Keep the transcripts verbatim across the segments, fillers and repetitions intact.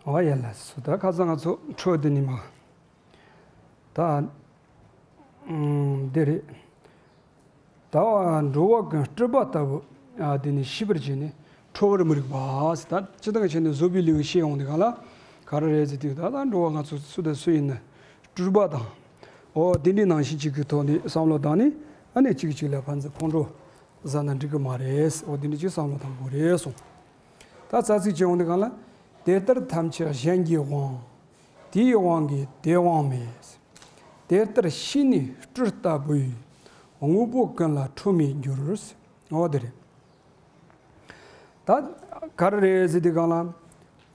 ཨོ་ཡ་ལགས་སོ། ད་ཁ་སང་ང་ཚོ་འཕྲོས་དེ་ནི་མ། ད་ཨམ་འདི་རེད། ད་འགྲོ་བ་ཀུན་སྤྲུལ་པ་ལྟ་བུ། ཨ་དེ་ནི་ཤེས་པར་བྱས་ནས་འཕྲོ་བར་མི་རིགས་པ་ཟེར། ད་སྤྱིར་བཏང་གི་ཆ་ནས་བཟོ་པའི་ལུགས་ཤེས་ཡོང་དེ་གང་ལ་ག་རེ་རེད་ཟེར་དུས། ད་ད་འགྲོ་བ་ང་ཚོ་སུ་དང་སུ་ཡིན་ན་སྤྲུལ་པ་དང་། ཨོ་དེ་འདྲའི་ནང་བཞིན་གཅིག་གི་ཐོག་ནས་བསམ་བློ་བཏང་ནས། ཨ་ནི་གཅིག་གཅིག་ལ་ཕན་ཚུན་ཁོང་ཁྲོ་ཟ་ན་འགྲིག་གི་མ་རེད། ཨོ་དེ་འདྲ་གཅིག་བསམ་བློ་བཏང་དགོས་རེད་གསུངས། ད་རྩ་ཚིག་ཅིག་ཡོང་དེ་གང་ལ། དེ་ལྟར་ཐམས་ཅད་གཞན་གྱི་དབང་། དེའི་དབང་གིས་དེ་དབང་མེད། དེ་ལྟར་ཤེས་ནས་སྤྲུལ་ལྟ་བུའི། དངོས་པོ་ཀུན་ལ་ཁྲོ་མི་འགྱུར། འོ་དེ་རེད། ད་ག་རེ་རེད་ཟེར་དུས་གང་ལ།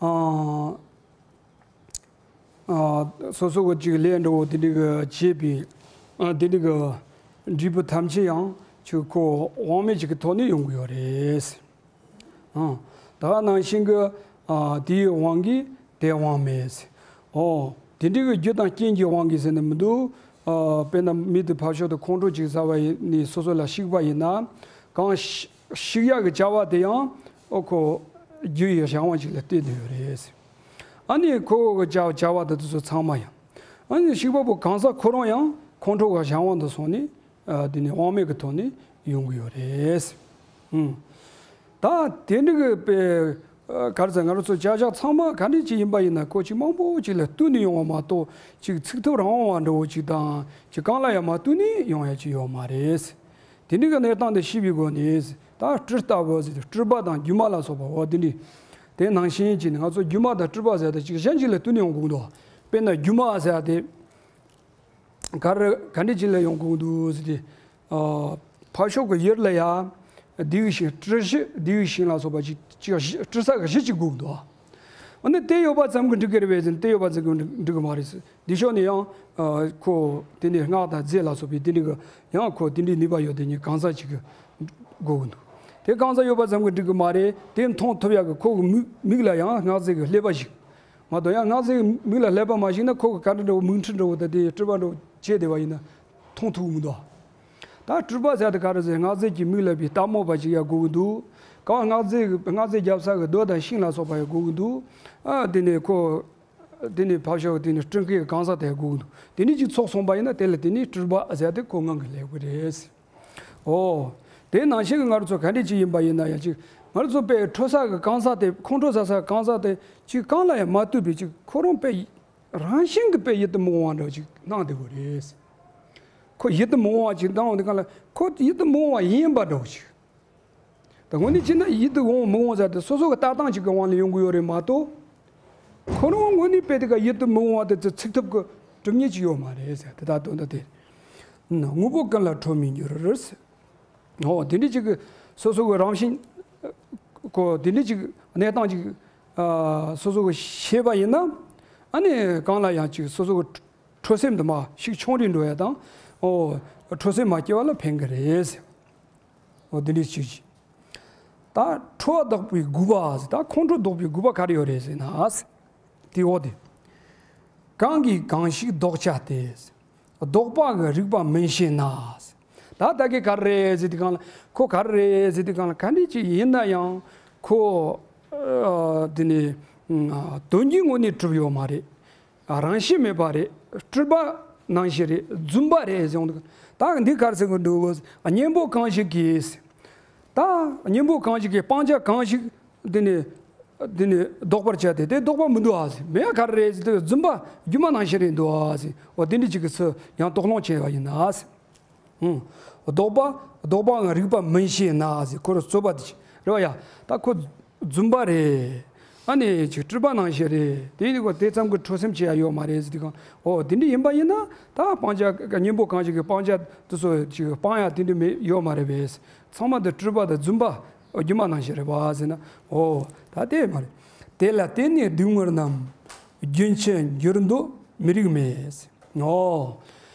ཨ་ཨ་སོ་སོ་གི་ཅིག་ལས་འགྲོ་བོ་དེ་འདྲ་གི་བྱེད་པའི། ཨ་དེ་འདྲ་གི་འབྲས་བུ་ཐམས་ཅད་ཡང་ཅིག་ཁོ་དབང་མེད་ཅིག་གི་ཐོག་ནས་ཡོང་གི་ཡོད་རེད། ཨང་། ད་ག་ནང་བཞིན་གྱི། ཨ་དེའི་དབང་གིས་དེ་དབང་མེད། ཨོ། དེ་འདྲའི་གི་རྒྱུ་དང་རྐྱེན་གྱི་དབང་གིས་ཟེར་ནི་མི་འདུག། ཨ་དཔེར་ན་མི་དེ་ཕར་ཕྱོགས་དུ་ཁོང་ཁྲོ་ཅིག་ཟ་བ་ཡིན་ནི་སོ་སོ་ལ་ཞིག་པ་ཡིན་ན། གང་ཞིག་ཞིག་ཡག་གི་བྱ་བ་དེ་ཡང་ཨོ་ཁོ་རྒྱུ་ཡི་གཞན་དབང་ཅིག་ལ་བརྟེན་ནས་ཡོད་རེད། ཨ་ནི་ཁོ་གི་བྱ་བྱ་བ་དེ་དེ་ཚོ་ཚང་མ་ཡང་། ཨ་ནི་ཞིག་པ་པོ་གང་ཟག་ཁོ་རང་ཡང་ཁོང་ཁྲོ་གི་གཞན་དབང་དུ་སོང་ནས། ཨ་དེ་ནི་དབང་མེད་ཀྱི་ཐོག་ནས་ཡོང་གི་ཡོད་རེད། ཨུམ། ད་དེ་འདྲ་གི་དཔེ། ཨ་ག་རེ་ཟེར། ང་རང་ཚོ་བྱ་བཞག་ཚང་མ་ག་འདྲ་ཅིག་ཡིན་པ་ཡིན་ན། ཁོ་ཅིག་མང་པོ་ཅིག་ལ་བསྟུན་ནས་ཡོང་བ་མ་གཏོགས། ཅིག་ཚིག་ཐོ་རང་དབང་བ་འདྲ་བོ་ཅིག་དང་། ཅིག་གང་ལ་ཡང་མ་བསྟུན་ནས་ཡོང་ཡ་ཅིག་ཡོད་མ་རེད། དེ་འདྲ་གི་གནས་སྟངས་དེ་ཤེས་པའི་སྒོ་ནས། ད་སྤྲུལ་ལྟ་བུ་ཟེར་དུས་སྤྲུལ་པ་དང་སྒྱུ་མ་ལ་སོགས་པ། འོ་དེ་འདྲ། དེ་ནང་བཞིན་བྱས་ནས་ང་ཚོ་སྒྱུ་མ་དང་སྤྲུལ་པ་ཟེར་དེ་ཅིག་གཞན་ཅིག་ལ་བསྟུན་ནས་ཡོང་དགོས་འདུག། དཔེར་ན་སྒྱུ་མ་ཟེར་དེ། ག་རེ་ག་འདྲ་ཅིག་ལ་ཡོང་དགོས་འདུག་ཟེར་ཏེ། ཨ་ཕར་ཕྱོགས་ཀྱི་ཡུལ་ལ་ཡ། བདེ་བའི་ཞིང་། སྤྲུལ་གཞི་བདེ་བའི་ཞིང་ལ་སོགས་པ་ཅིག་ཅིག་སྤྲུལ་ས་གི་གཞི་ཅིག་དགོས་འདུག། འོ་ན་དེ་ཡོད་པ་ཙམ་གྱིས་འགྲིག་གི་རེད་པས་ཟེར་ན། དེ་ཡོད་པ་ཙམ་གྱིས་འགྲིག་གི་མ་རེད་ཟེར། འདི་ཕྱོགས་ནས་ཡང་ཨ་ཁོ་དེ་ནས་སྔགས་དང་རྫས་ལ་སོགས་པའི་དེ་འདྲ་གི་ཡང་ཁོ་དེ་འདྲའི་ནུས་པ་ཡོད་དེ་ཉིད་གང་ཟག་ཅིག་གི་དགོས་ཀྱི་འདུག། དེ་གང་ཟག་ཡོད་པ་ཙམ་གྱིས་འགྲིག་གི་མ་རེད། དེ་མཐོང་ཐུབ་ཡག་གི་ཁོ་གི་མིག་མིག་ལ་ཡང་སྔགས་རྫས་ཀྱི་ཀླད་པ་ཞིག་མ་གཏོགས། ཡང་སྔགས་རྫས་ཀྱི་མིག་ལ་ཀླད་པ་མ་ཞིག་ན། ཁོ་གི་ག་འདྲ་འདྲ་བོ་མིག་འཕྲུལ་འདྲ་བོ་དང་དེ་སྤྲུལ་པ་འདྲ་བོ་བྱས་བསྡད་པ་ཡིན་ན་མཐོང་ཐུབ་ཀྱི་མི་འདུག། ད་སྤྲུལ་པ་ཟེར་དེ་ག་རེ་ཟེར། སྔགས་རྫས་ཀྱི་མིག་ལ་བའི་སྟག་མོ་བ་ཅིག་ཡང་དགོས་ཀྱི་འདུག། གང་སྔགས་རྫས་ཀྱི་སྔགས་རྫས་རྒྱབ་ས་གི་རྡོ་དང་ཤིང་ལ་སོགས་པ་ཡང་དགོས་ཀྱི་འདུག། ཨ་དེ་ནས་ཁོ་དེ་ནས་ཕར་ཕྱོགས་དེ་ནས་སྤྲུལ་སྐད་གང་ཟག་དེ་དགོས་ཀྱི་འདུག། དེ་ནས་ཅིག་ཚོགས་སོང་པ་ཡིན་ན། དེ་ལ་དེ་ནས་སྤྲུལ་པ་ཟེར་དེ་ཁོ་ངང་གིས་སླེབས་ཀྱི་རེད། ཨོ། དེ་ནང་བཞིན་གྱི་ང་རང་ཚོ་ག་འདྲ་ཅིག་ཡིན་པ་ཡིན་ན་ཡང་ཅིག། ང་རང་ཚོ་དཔེ་ཁྲོ་ས་གི་གང་ཟག་དེ། ཁོང་ཁྲོ་ཟ་ས་གི་གང་ཟག་དེ་ཅིག་གང་ལ་ཡང་མ་ལྟོས་པའི་ཅིག་ཁོ་རང་དཔེ་རང་བཞིན་གྱིས་དཔེ་ཡིད་དུ་མི་འོང་བ་འདྲ་ཅིག་སྣང་བསྡད་ཀྱི་རེད། ཁོ་ཡིད་དུ་མི་འོང་བ་ཅིག་སྣང་བ་འདི་གང་ལ། ཁོ་ཡིད་དུ་མི་འོང་བ་ཡིན་པ་འདྲ་ཅིག། ད་དངོས་གནས་བྱས་ན་ཡིད་དུ་འོང་མི་འོང་ཟེར་དེ་སོ་སོ་གི་ལྟ་སྟངས་ཅིག་གི་དབང་ལ་ཡོང་གི་ཡོད་རེད་མ་གཏོགས། ཁོ་རང་དངོས་གནས་དཔེ་དེ་ག་ཡིད་དུ་མི་འོང་བ་དེ་ཚོ་ཚིག་ཐུབ་ཀྱི་གྲུབ་བརྙན་ཅིག་ཡོད་མ་རེད་ཟེར། དེ་ལྟར་དོན་དག་དེ། དངོས་པོ་ཀུན་ལ་ཁྲོ་མི་འགྱུར། ཨོ་དེ་འདྲ་ཅིག་གི་སོ་སོ་གི་རང་བཞིན་ཁོ་དེ་འདྲ་ཅིག་གནས་སྟངས་ཅིག་ཨ་སོ་སོ་གི་ཤེས་པ་ཡིན་ན། ཨ་ནི་གང་ལ་ཡང་ཅིག་སོ་སོ་གི་ཁྲོ་སེམས་དུ་མ་ཞིག་ཆུང་རུ་འགྲོ་ཡ་དང་། ཨོ་ཁྲོ་སེམས་མ་སྐྱེ་བ་ལ་ཕན་གི་རེད་ཟེར། འོ་དེ་འདྲའི་ཅིག་ཅིག། ད་ཁྲོ་བ་ལྡོག་པའི་དགོས་པ་ཟེར། ད་ཁོང་ཁྲོ་ལྡོག་པའི་དགོས་པ་ག་རེ་ཡོད་རེད་ཟེར་ན། དེ་འོ་དེ། གང་གིས་གང་ཞིག་བཟློག་བྱ་སྟེ། བཟློག་པ་གི་རིགས་པ་མིན་ཞེ་ན། ད་ད་གི་ག་རེ་རེད་ཟེར་དུས་གང་ལ། ཁོ་ག་རེ་རེད་ཟེར་དུས་གང་ལ། ག་འདྲ་ཅིག་ཡིན་ན་ཡང་ཁོ་ཨ་དེ་ནི་དོན་གྱི་ངོས་ནས་གྲུབ་ཡོད་མ་རེད། རང་བཞིན་མེད་པ་རེད། སྤྲུལ་པ་ནང་བཞིན་རེད། རྫུན་པ་རེད་ཟེར་འོང་དུས། ད་འདི་ག་རེ་ཟེར་དགོས་འདུག། གཉེན་པོ་གང་ཞིག་གིས། ད་གཉེན་པོ་གང་ཞིག་གིས་སྤང་བྱ་གང་ཞིག་འདི་ནི་འདི་ནི་བཟློག་པར་བྱ་སྟེ། དེ་བཟློག་པ་མི་འདུག་ཨ་ཟེར། མེད་ཡ་ག་རེ་རེད་ཟེར་དུས། རྫུན་པ་སྒྱུ་མ་ནང་བཞིན་རེད་འདུག་ཨ་ཟེར། འོ་དེ་འདྲ་ཅིག་གི་ཚུལ་ཡང་དོགས་སློང་བྱས་པ་ཡིན་ན་ཨ་ཟེར། ཨུང་། བཟློག་པ་བཟློག་པའང་རིགས་པ་མིན་ཞེ་ན་ཟེར། ཁོ་རང་རྩོད་པ་དེ་ཅིག་རེད་བ་ཡ། ད་ཁོ་རྫུན་པ་རེད། ཨ་ནི་ཅིག་སྤྲུལ་པ་ནང་བཞིན་རེད། དེ་ཡིན་དུས་དེ་ཙམ་གྱི་ཁྲོ་སེམས་བྱེད་ཡ་ཡོད་མ་རེད་ཟེར་དུས་གང་། ཨོ་དེ་འདྲ་ཡིན་པ་ཡིན་ན། ད་སྤང་བྱ་གཉེན་པོ་གང་ཞིག་གིས་སྤང་བྱ་དེ་ཚོ་ཅིག་སྤང་ཡ་དེ་འདྲ་མེད་ཡོད་མ་རེད་པས། ཚང་མ་དེ་སྤྲུལ་པ་དང་རྫུན་པ་སྒྱུ་མ་ནང་བཞིན་རེད་བ་ཟེར་ན། ཨོ་ད་དེ་མ་རེད། དེ་ལ་བརྟེན་ནས་སྡུག་བསྔལ་རྣམས་རྒྱུན་ཆད་འགྱུར་འདོད་མི་རིགས་མེད། ཨོ་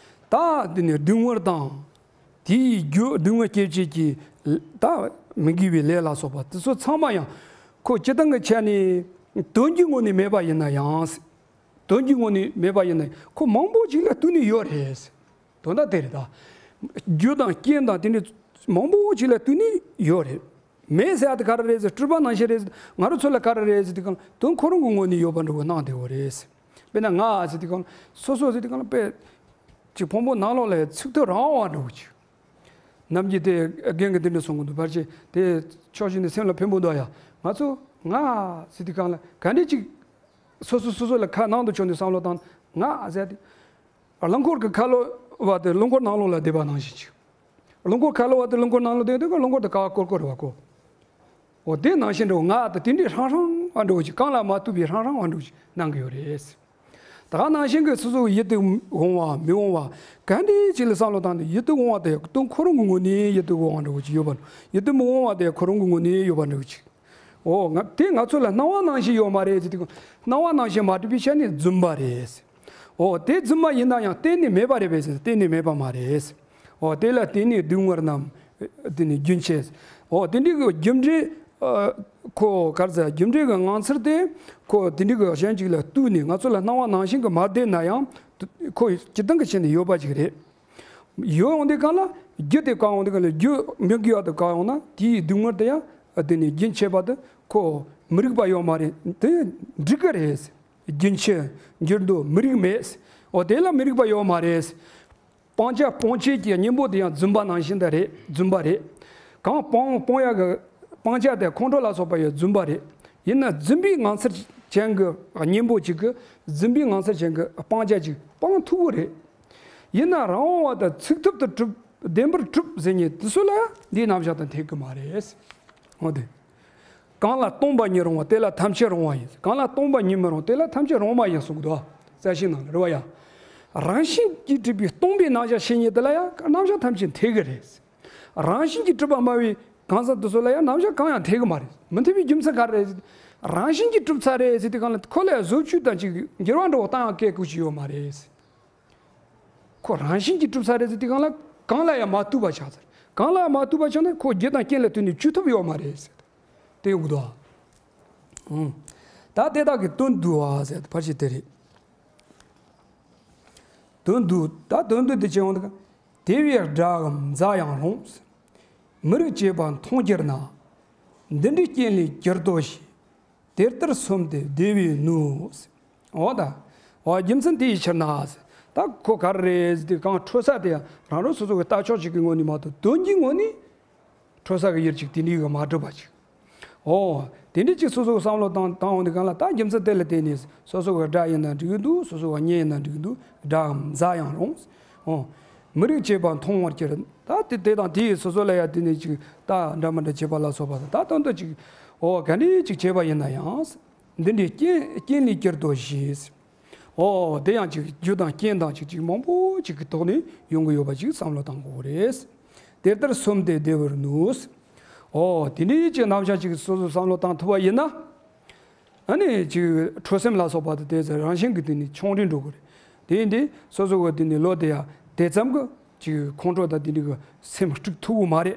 ད་དེ་ནི་སྡུག་བསྔལ་དང་། དེའི་རྒྱུ་སྡུག་བསྔལ་སྐྱེད་བྱེད་ཀྱི་ད་མི་དགེ་བའི་ལས་ལ་སོགས་པ་དེ་ཚོ་ཚང་མ་ཡང་ཁོ་སྤྱིར་བཏང་གི་ཆ་ནས་དོན་གྱི་ངོས་ནས་མེད་པ་ཡིན་ན་ཡང་། དོན་གྱི་ངོས་ནས་མེད་པ་ཡིན་ན་ཁོ་མང་པོ་ཅིག་ལ་བསྟུན་ནས་ཡོད་རེད། དོན་དག་དེ་རེད་ད། རྒྱུ་དང་རྐྱེན་དང་དེ་འདྲ་མང་པོ་ཅིག་ལ་བསྟུན་ནས་ཡོད་རེད། མེད་ཟེར་ཡ་དེ་ག་རེ་རེད་ཟེར། སྤྲུལ་པ་ནང་བཞིན་རེད་ཟེར། ང་རང་ཚོ་ལ་ག་རེ་རེད་ཟེར་དུས་སྒང་ལ་དོན་ཁོ་རང་གི་ངོས་ནས་ཡོད་པ་འདྲ་བོ་སྣང་བསྡད་ཡོད་རེད། དཔེར་ན་ང་ཟེར་དུས་སྒང་ལ་སོ་སོ་ཟེར་དུས་སྒང་ལ་དཔེ་ཅིག་ཕུང་པོ་ནང་ལོགས་ལ་ཚིག་ཐོ་རང་དབང་འདྲ་བོ་ཅིག་ནམ་རྒྱུན་དེ་རྒན་གྱིས་འདི་འདྲ་གསུང་གི་འདུག་ཕལ་ཆེར་དེ་ཕྱོགས་བཞི་ནས་སེམས་ལ་ཕན་པོ་འདུག་ཡ། ང་ཚོ་ང་ཟེར་དུས་སྒང་ལ་ག་འདྲ་ཅིག་སོ་སོ་སོ་སོ་ལ་ཁ་ནང་དུ་ཆུད་ནས་བསམ་བློ་བཏང་། ང་ཟེར་དུས། རླངས་འཁོར་གྱི་ཁ་ལོ་བ་དེ་རླངས་འཁོར་ནང་ལོགས་ལ་བསྡད་པ་ནང་བཞིན་ཅིག་རླངས་འཁོར་ཁ་ལོ་བ་དེ་རླངས་འཁོར་ནང་ལོགས་བསྡད་དུས་རླངས་འཁོར་དེ་ཀ་བ་ཀོར་ཀོར་རེད་བ་ཀོ། འོ་དེ་ནང་བཞིན་འདྲ་བོ་ང་དང་དེ་འདྲའི་ཧྲང་ཧྲང་བ་འདྲ་བོ་ཅིག་གང་ལ་མ་ཐུག་པའི་ཧྲང་ཧྲང་བ་འདྲ་བོ་ཅིག་སྣང་གི་ཡོད་རེད། ད་ག་ནང་བཞིན་གྱི་སོ་སོའི་ཡིད་དུ་འོང་བ་མི་འོང་བ་ག་འདྲ་ཅིག་ལ་བསམ་བློ་བཏང་སྟེ་ཡིད་དུ་འོང་བ་དེ་དོན་ཁོ་རང་གི་ངོས་ནས་ཡིད་དུ་འོང་བ་འདྲ་བོ་ཅིག་ཡོད་པ་འདྲ། ཡིད་དུ་མི་འོང་བ་དེ་ཁོ་རང་གི་ངོས་ནས་ཡོད་པ་འདྲ་བོ་ཅིག་འོ་ང་དེ་ང་ཚོ་ལ་སྣང་བ་ནང་བཞིན་ཡོད་མ་རེད་ཟེར་དུས། སྣང་བ་ནང་བཞིན་མ་གྲུབ་པའི་ཆ་ནས་རྫུན་པ་རེད། འོ་དེ་རྫུན་མ་ཡིན་ན་ཡང་གཏན་ནས་མེད་པ་རེད་པས་ཟེར། གཏན་ནས་མེད་པ་མ་རེད། འོ་དེ་ལ་བརྟེན་ནས་སྡུག་བསྔལ་རྣམས་དེ་ནི་རྒྱུན་ཆད། འོ་དེ་འདྲའི་གི་རྒྱུ་འབྲས་ཨ་ཁོ་ག་རེ་ཟེར། རྒྱུ་འབྲས་ཀྱི་ངང་ཚུལ་དེ་ཁོ་དེ་འདྲའི་གི་གཞན་ཅིག་ལ་གཏུགས་ནས་ང་ཚོ་ལ་སྣང་བ་ནང་བཞིན་གྱི་མ་བསྡད་ན་ཡང་ཁོ་སྤྱིར་བཏང་གི་ཆ་ནས་ཡོད་པ་ཅིག་རེད། ཡོད་འོང་དུས་སྒང་ལ་རྒྱུ་དེ་བཀག་འོང་དུས་སྒང་ལ་རྒྱུ་མི་དགེ་བ་དེ་བཀག་འོང་ན་དེའི་སྡུག་བསྔལ་དེ་ཡང་དེ་ནི་རྒྱུན་ཆད་པ་དེ་ཁོ་མི་རིགས་པ་ཡོད་མ་རེད། དེ་འགྲིག་གི་རེད། རྒྱུན་ཆད་འགྱུར་འདུ་མི་རིགས་མེད། འོ་དེ་ལ་མི་རིགས་པ་ཡོད་མ་རེད། སྤང་བྱ་སྤོང་བྱེད་ཀྱི་གཉེན་པོ་དེ་ཡང་རྫུན་པ་ནང་བཞིན་དུ་རེད། རྫུན་པ་རེད། གང་སྤོང་སྤོང་ཡག་གི་སྤང་བྱ་དེ་ཁོང་ཁྲོ་ལ་སོགས་པ་ཡང་རྫུན་པ་རེད། ཡིན་ན་རྫུན་པའི་ངང་ཚུལ་ཅན་གྱི་གཉེན་པོ་གཅིག་གིས་རྫུན་པའི་ངང་ཚུལ་ཅན་གྱི་སྤང་བྱ་གཅིག་སྤང་ཐུབ་ཀྱི་རེད། ཡིན་ན་རང་དབང་བ་དང་ཚུགས་ཐུབ་ཏུ་གྲུབ་བདེན་པར་གྲུབ་ཟེར་མཁན་དེ་ཚོ་ལ་ཡང་འདིའི་རྣམ་གཞག་དང་འཐད་ཀྱི་མ་རེད། འོ་དེ། གང་ལ་སྟོང་པ་ཉིད་རུང་བ་དེ་ལ་ཐམས་ཅད་རུང་བ་ཡིན། གང་ལ་སྟོང་པ་ཉིད་མི་རུང་དེ་ལ་ཐམས་ཅད་རུང་བ་ཡིན་གསུངས་འདུག་རྩ་ཤེའི་ནང་ལ་རེད་བ་ཡ། རང་བཞིན་གྱིས་གྲུབ་པའི་སྟོང་པའི་རྣམ་གཞག་བཤད་མཁན་དེ་ལ་ཡང་རྣམ་གཞག་ཐམས་ཅད་འཐད་ཀྱི་རེད། རང་བཞིན་གྱིས་གྲུབ་པ་སྨྲ་བའི་གང་ཟག་དེ་ཚོ་ལ་ཡང་རྣམ་གཞག་གང་ཡང་འཐད་ཀྱི་མ་རེད། མི་འཐད་པའི་རྒྱུ་མཚན་ག་རེ་རེད། རང་བཞིན་གྱིས་གྲུབ་ཚར་རེད་ཟེར་དུས་སྒང་ལ་ཁོ་ལ་བཟོ་བཅོས་དང་ཅིག་འགྱུར་བ་འགྲོ་བ་བཏང་ཡང་སྐད་ཁུག་ཅིག་ཡོད་མ་རེད། ཁོ་རང་བཞིན་གྱིས་གྲུབ་ཚར་རེད་ཟེར་དུས་སྒང་ལ་གང་ལ་ཡང་མ་ལྟོས་པ་ཆགས་ཚར། གང་ལ་ཡང་མ་ལྟོས་པ་ཆགས་ན་ཁོ་རྒྱུ་དང་རྐྱེན་ལ་ལྟོས་ནས་བཅོས་ཐུབ་ཡོད་མ་རེད་ཟེར། དེ་ཡོང་གི་འདུག་ཨ། ཨང་། ད་དེ་དག་གི་དོན་བསྡུ་བ་ཟེར་ཕལ་ཆེར་དེ་རེད། དོན་བསྡུ་ད་དོན་བསྡུ་དེ་ཅི་ཡོང་དུ། དེ་བས་དགྲ་འམ་མཛའ་ཡང་རུང་། མི་རིགས་བཅས་པ་མཐོང་གྱུར་ན། འདི་འདྲའི་རྐྱེན་ལས་གྱུར་ཏོ་ཞེས། དེ་ལྟར་སོམས་ཏེ་བདེ་བས་ནུས། འོ་ད། འོ་རྒྱུ་མཚན་དེ་ཡི་ཕྱིར་ན། ད་ཁོ་ག་རེ་རེད་ཟེར་དུས་གང་འཕྲོ་ས་དེ་ཡང་རང་རང་སོ་སོ་གི་ལྟ་ཕྱོགས་ཅིག་གི་ངོས་ནས་མ་གཏོགས་དོན་གྱི་ངོས་ནས་འཕྲོ་ས་གི་ཡུལ་ཅིག་དེ་འདྲའི་གི་མ་གྲུབ་པ་ཅིག་འོ། དེ་འདྲའི་ཅིག་སོ་སོ་གི་བསམ་བློ་བཏང་བཏང་འོང་དུས་སྒང་ལ་ད་རྒྱུ་མཚན་དེ་ལ་བརྟེན་ནས་སོ་སོ་གི་དགྲ་ཡིན་ན་འགྲིག་གི་འདུག་སོ་སོ་གི་གཉེན་ཡིན་ན་འགྲིག་གི་འདུག་དགྲའམ་མཛའ་ཡང་རུང་། འོ། མི་རིགས་བཅས་པ་མཐོང་བར་གྱུར། ད་དེ་དེ་དང་དེ་ཡིས་སོ་སོ་ལ་ཡང་དེ་ནས་ཅིག་ད་འདྲ་མི་འདྲ་བྱེད་པ་ལ་སོགས་པ་དང་ད་དོན་དུ་ཅིག་འོ་ག་འདྲའི་ཅིག་བྱས་པ་ཡིན་ན་ཡང་། འདི་འདྲའི་རྐྱེན་རྐྱེན་ལས་གྱུར་ཏོ་ཞེས། འོ་དེ་ཡང་ཅིག་རྒྱུ་དང་རྐྱེན་དང་ཅིག་ཅིག་མང་པོ་ཅིག་གི་ཐོག་ནས་ཡོང་གི་ཡོད་པ་ཅིག་བསམ་བློ་བཏང་དགོས་རེད། དེ་ལྟར་སོམས་ཏེ་བདེ་བར་ནུས། འོ་དེ་འདྲའི་ཅིག་རྣམ་གཞག་ཅིག་སོ་སོ་བསམ་བློ་བཏང་ཐུབ་པ་ཡིན་ན། ཨ་ནི་ཅིག་འཕྲོད་སེམས་ལ་སོགས་པ་དེ་དེ་ཚོ་རང་བཞིན་གྱིས་དེ་ནི་ཆུང་རིང་འགྲོ་གི་རེད། དེ་ཡིན་དུས་སོ་སོ་གི་དེ་ནི་བློ་དེ་ཡང་དེ་ཙམ་གྱི་ཅིག་ཁོང་ཁྲོ་དང་དེ་འདྲ་གི་སེམས་དཀྲུག་ཐུབ་ཀྱི་མ་རེད།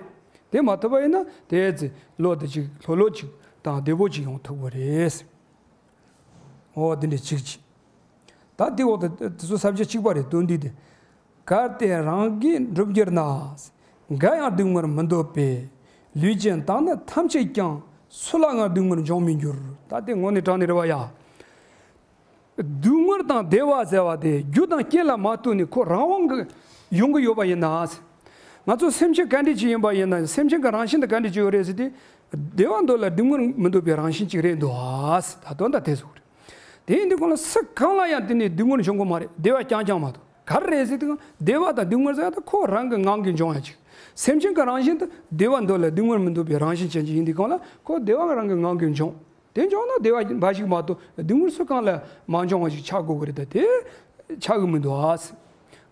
དེ་མ་ཐུབ་པ་ཡིན་ན་དེ་ཚེ་བློ་དེ་ཅིག་ལྷོད་ལྷོད་ཅིག་དང་བདེ་པོ་ཅིག་ཡོང་ཐུབ་ཀྱི་རེད། འོ་དེ་འདྲ་ཅིག་ཅིག་ད་དེ་འོག་ཏུ་དེ་ཚོ་ས་བཅད་གཅིག་པ་རེད། དོན་འདི་དེ། གལ་ཏེ་རང་གིས་འགྲུབ་གྱུར་ན། འགའ་ཡང་སྡུག་བསྔལ་མི་འདོད་པས། ལུས་ཅན་དག་ནི་ཐམས་ཅད་ཀྱང་། སུ་ལའང་སྡུག་བསྔལ་འབྱུང་མི་འགྱུར། ད་དེ་དངོས་གནས་དྲང་གནས་རེད་བ་ཡ། སྡུག་བསྔལ་དང་བདེ་བ་ཟེར་བ་དེ་རྒྱུ་དང་རྐྱེན་ལ་མ་ལྟོས་ནས་ཁོ་རང་དབང་གིས་ཡོང་གི་ཡོད་པ་ཡིན་ན། ང་ཚོ་སེམས་ཅན་ག་འདྲ་ཅིག་ཡིན་པ་ཡིན་ན་སེམས་ཅན་གྱི་རང་བཞིན་དེ་ག་འདྲ་ཅིག་ཡོད་རེད་ཟེར་དུས། བདེ་བ་འདོད་ལ་སྡུག་བསྔལ་མི་འདོད་པའི་རང་བཞིན་ཅིག་རེད་འདུག་ཨ། ད་དོན་དག་དེ་ཟུག་རེད། དེ་ཡིན་དུས་གང་ལ་སུ་གང་ལ་ཡང་དེ་ནས་སྡུག་བསྔལ་འབྱུང་གི་མ་རེད། བདེ་བ་རྐྱང་རྐྱང་མ་གཏོགས། ག་རེ་རེད་ཟེར་དུས་བདེ་བ་དང་སྡུག་བསྔལ་ཟེར་ཡ་ད་ཁོ་རང་གི་ངང་གིས་འབྱུང་ཡ་ཅིག་སེམས་ཅན་གྱི་རང་བཞིན་དུ་བདེ་བ་འདོད་ལ་སྡུག་བསྔལ་མི་འདོད་པའི་རང་བཞིན་ཅན་ཅིག་ཡིན་དུས་གང་ལ་ཁོ་བདེ་བ་རང་གི་ངང་གིས་འབྱུང་། དེ་འབྱུང་ན་བདེ་བ་འབའ་ཞིག་མ་གཏོགས་སྡུག་བསྔལ་སུ་གང་ལ་མ་འབྱུང་བ་ཞིག་ཆགས་དགོས་ཀྱི་རེད། ད་དེ་ཆགས་ཀྱི་མི་འདུག་ཨ།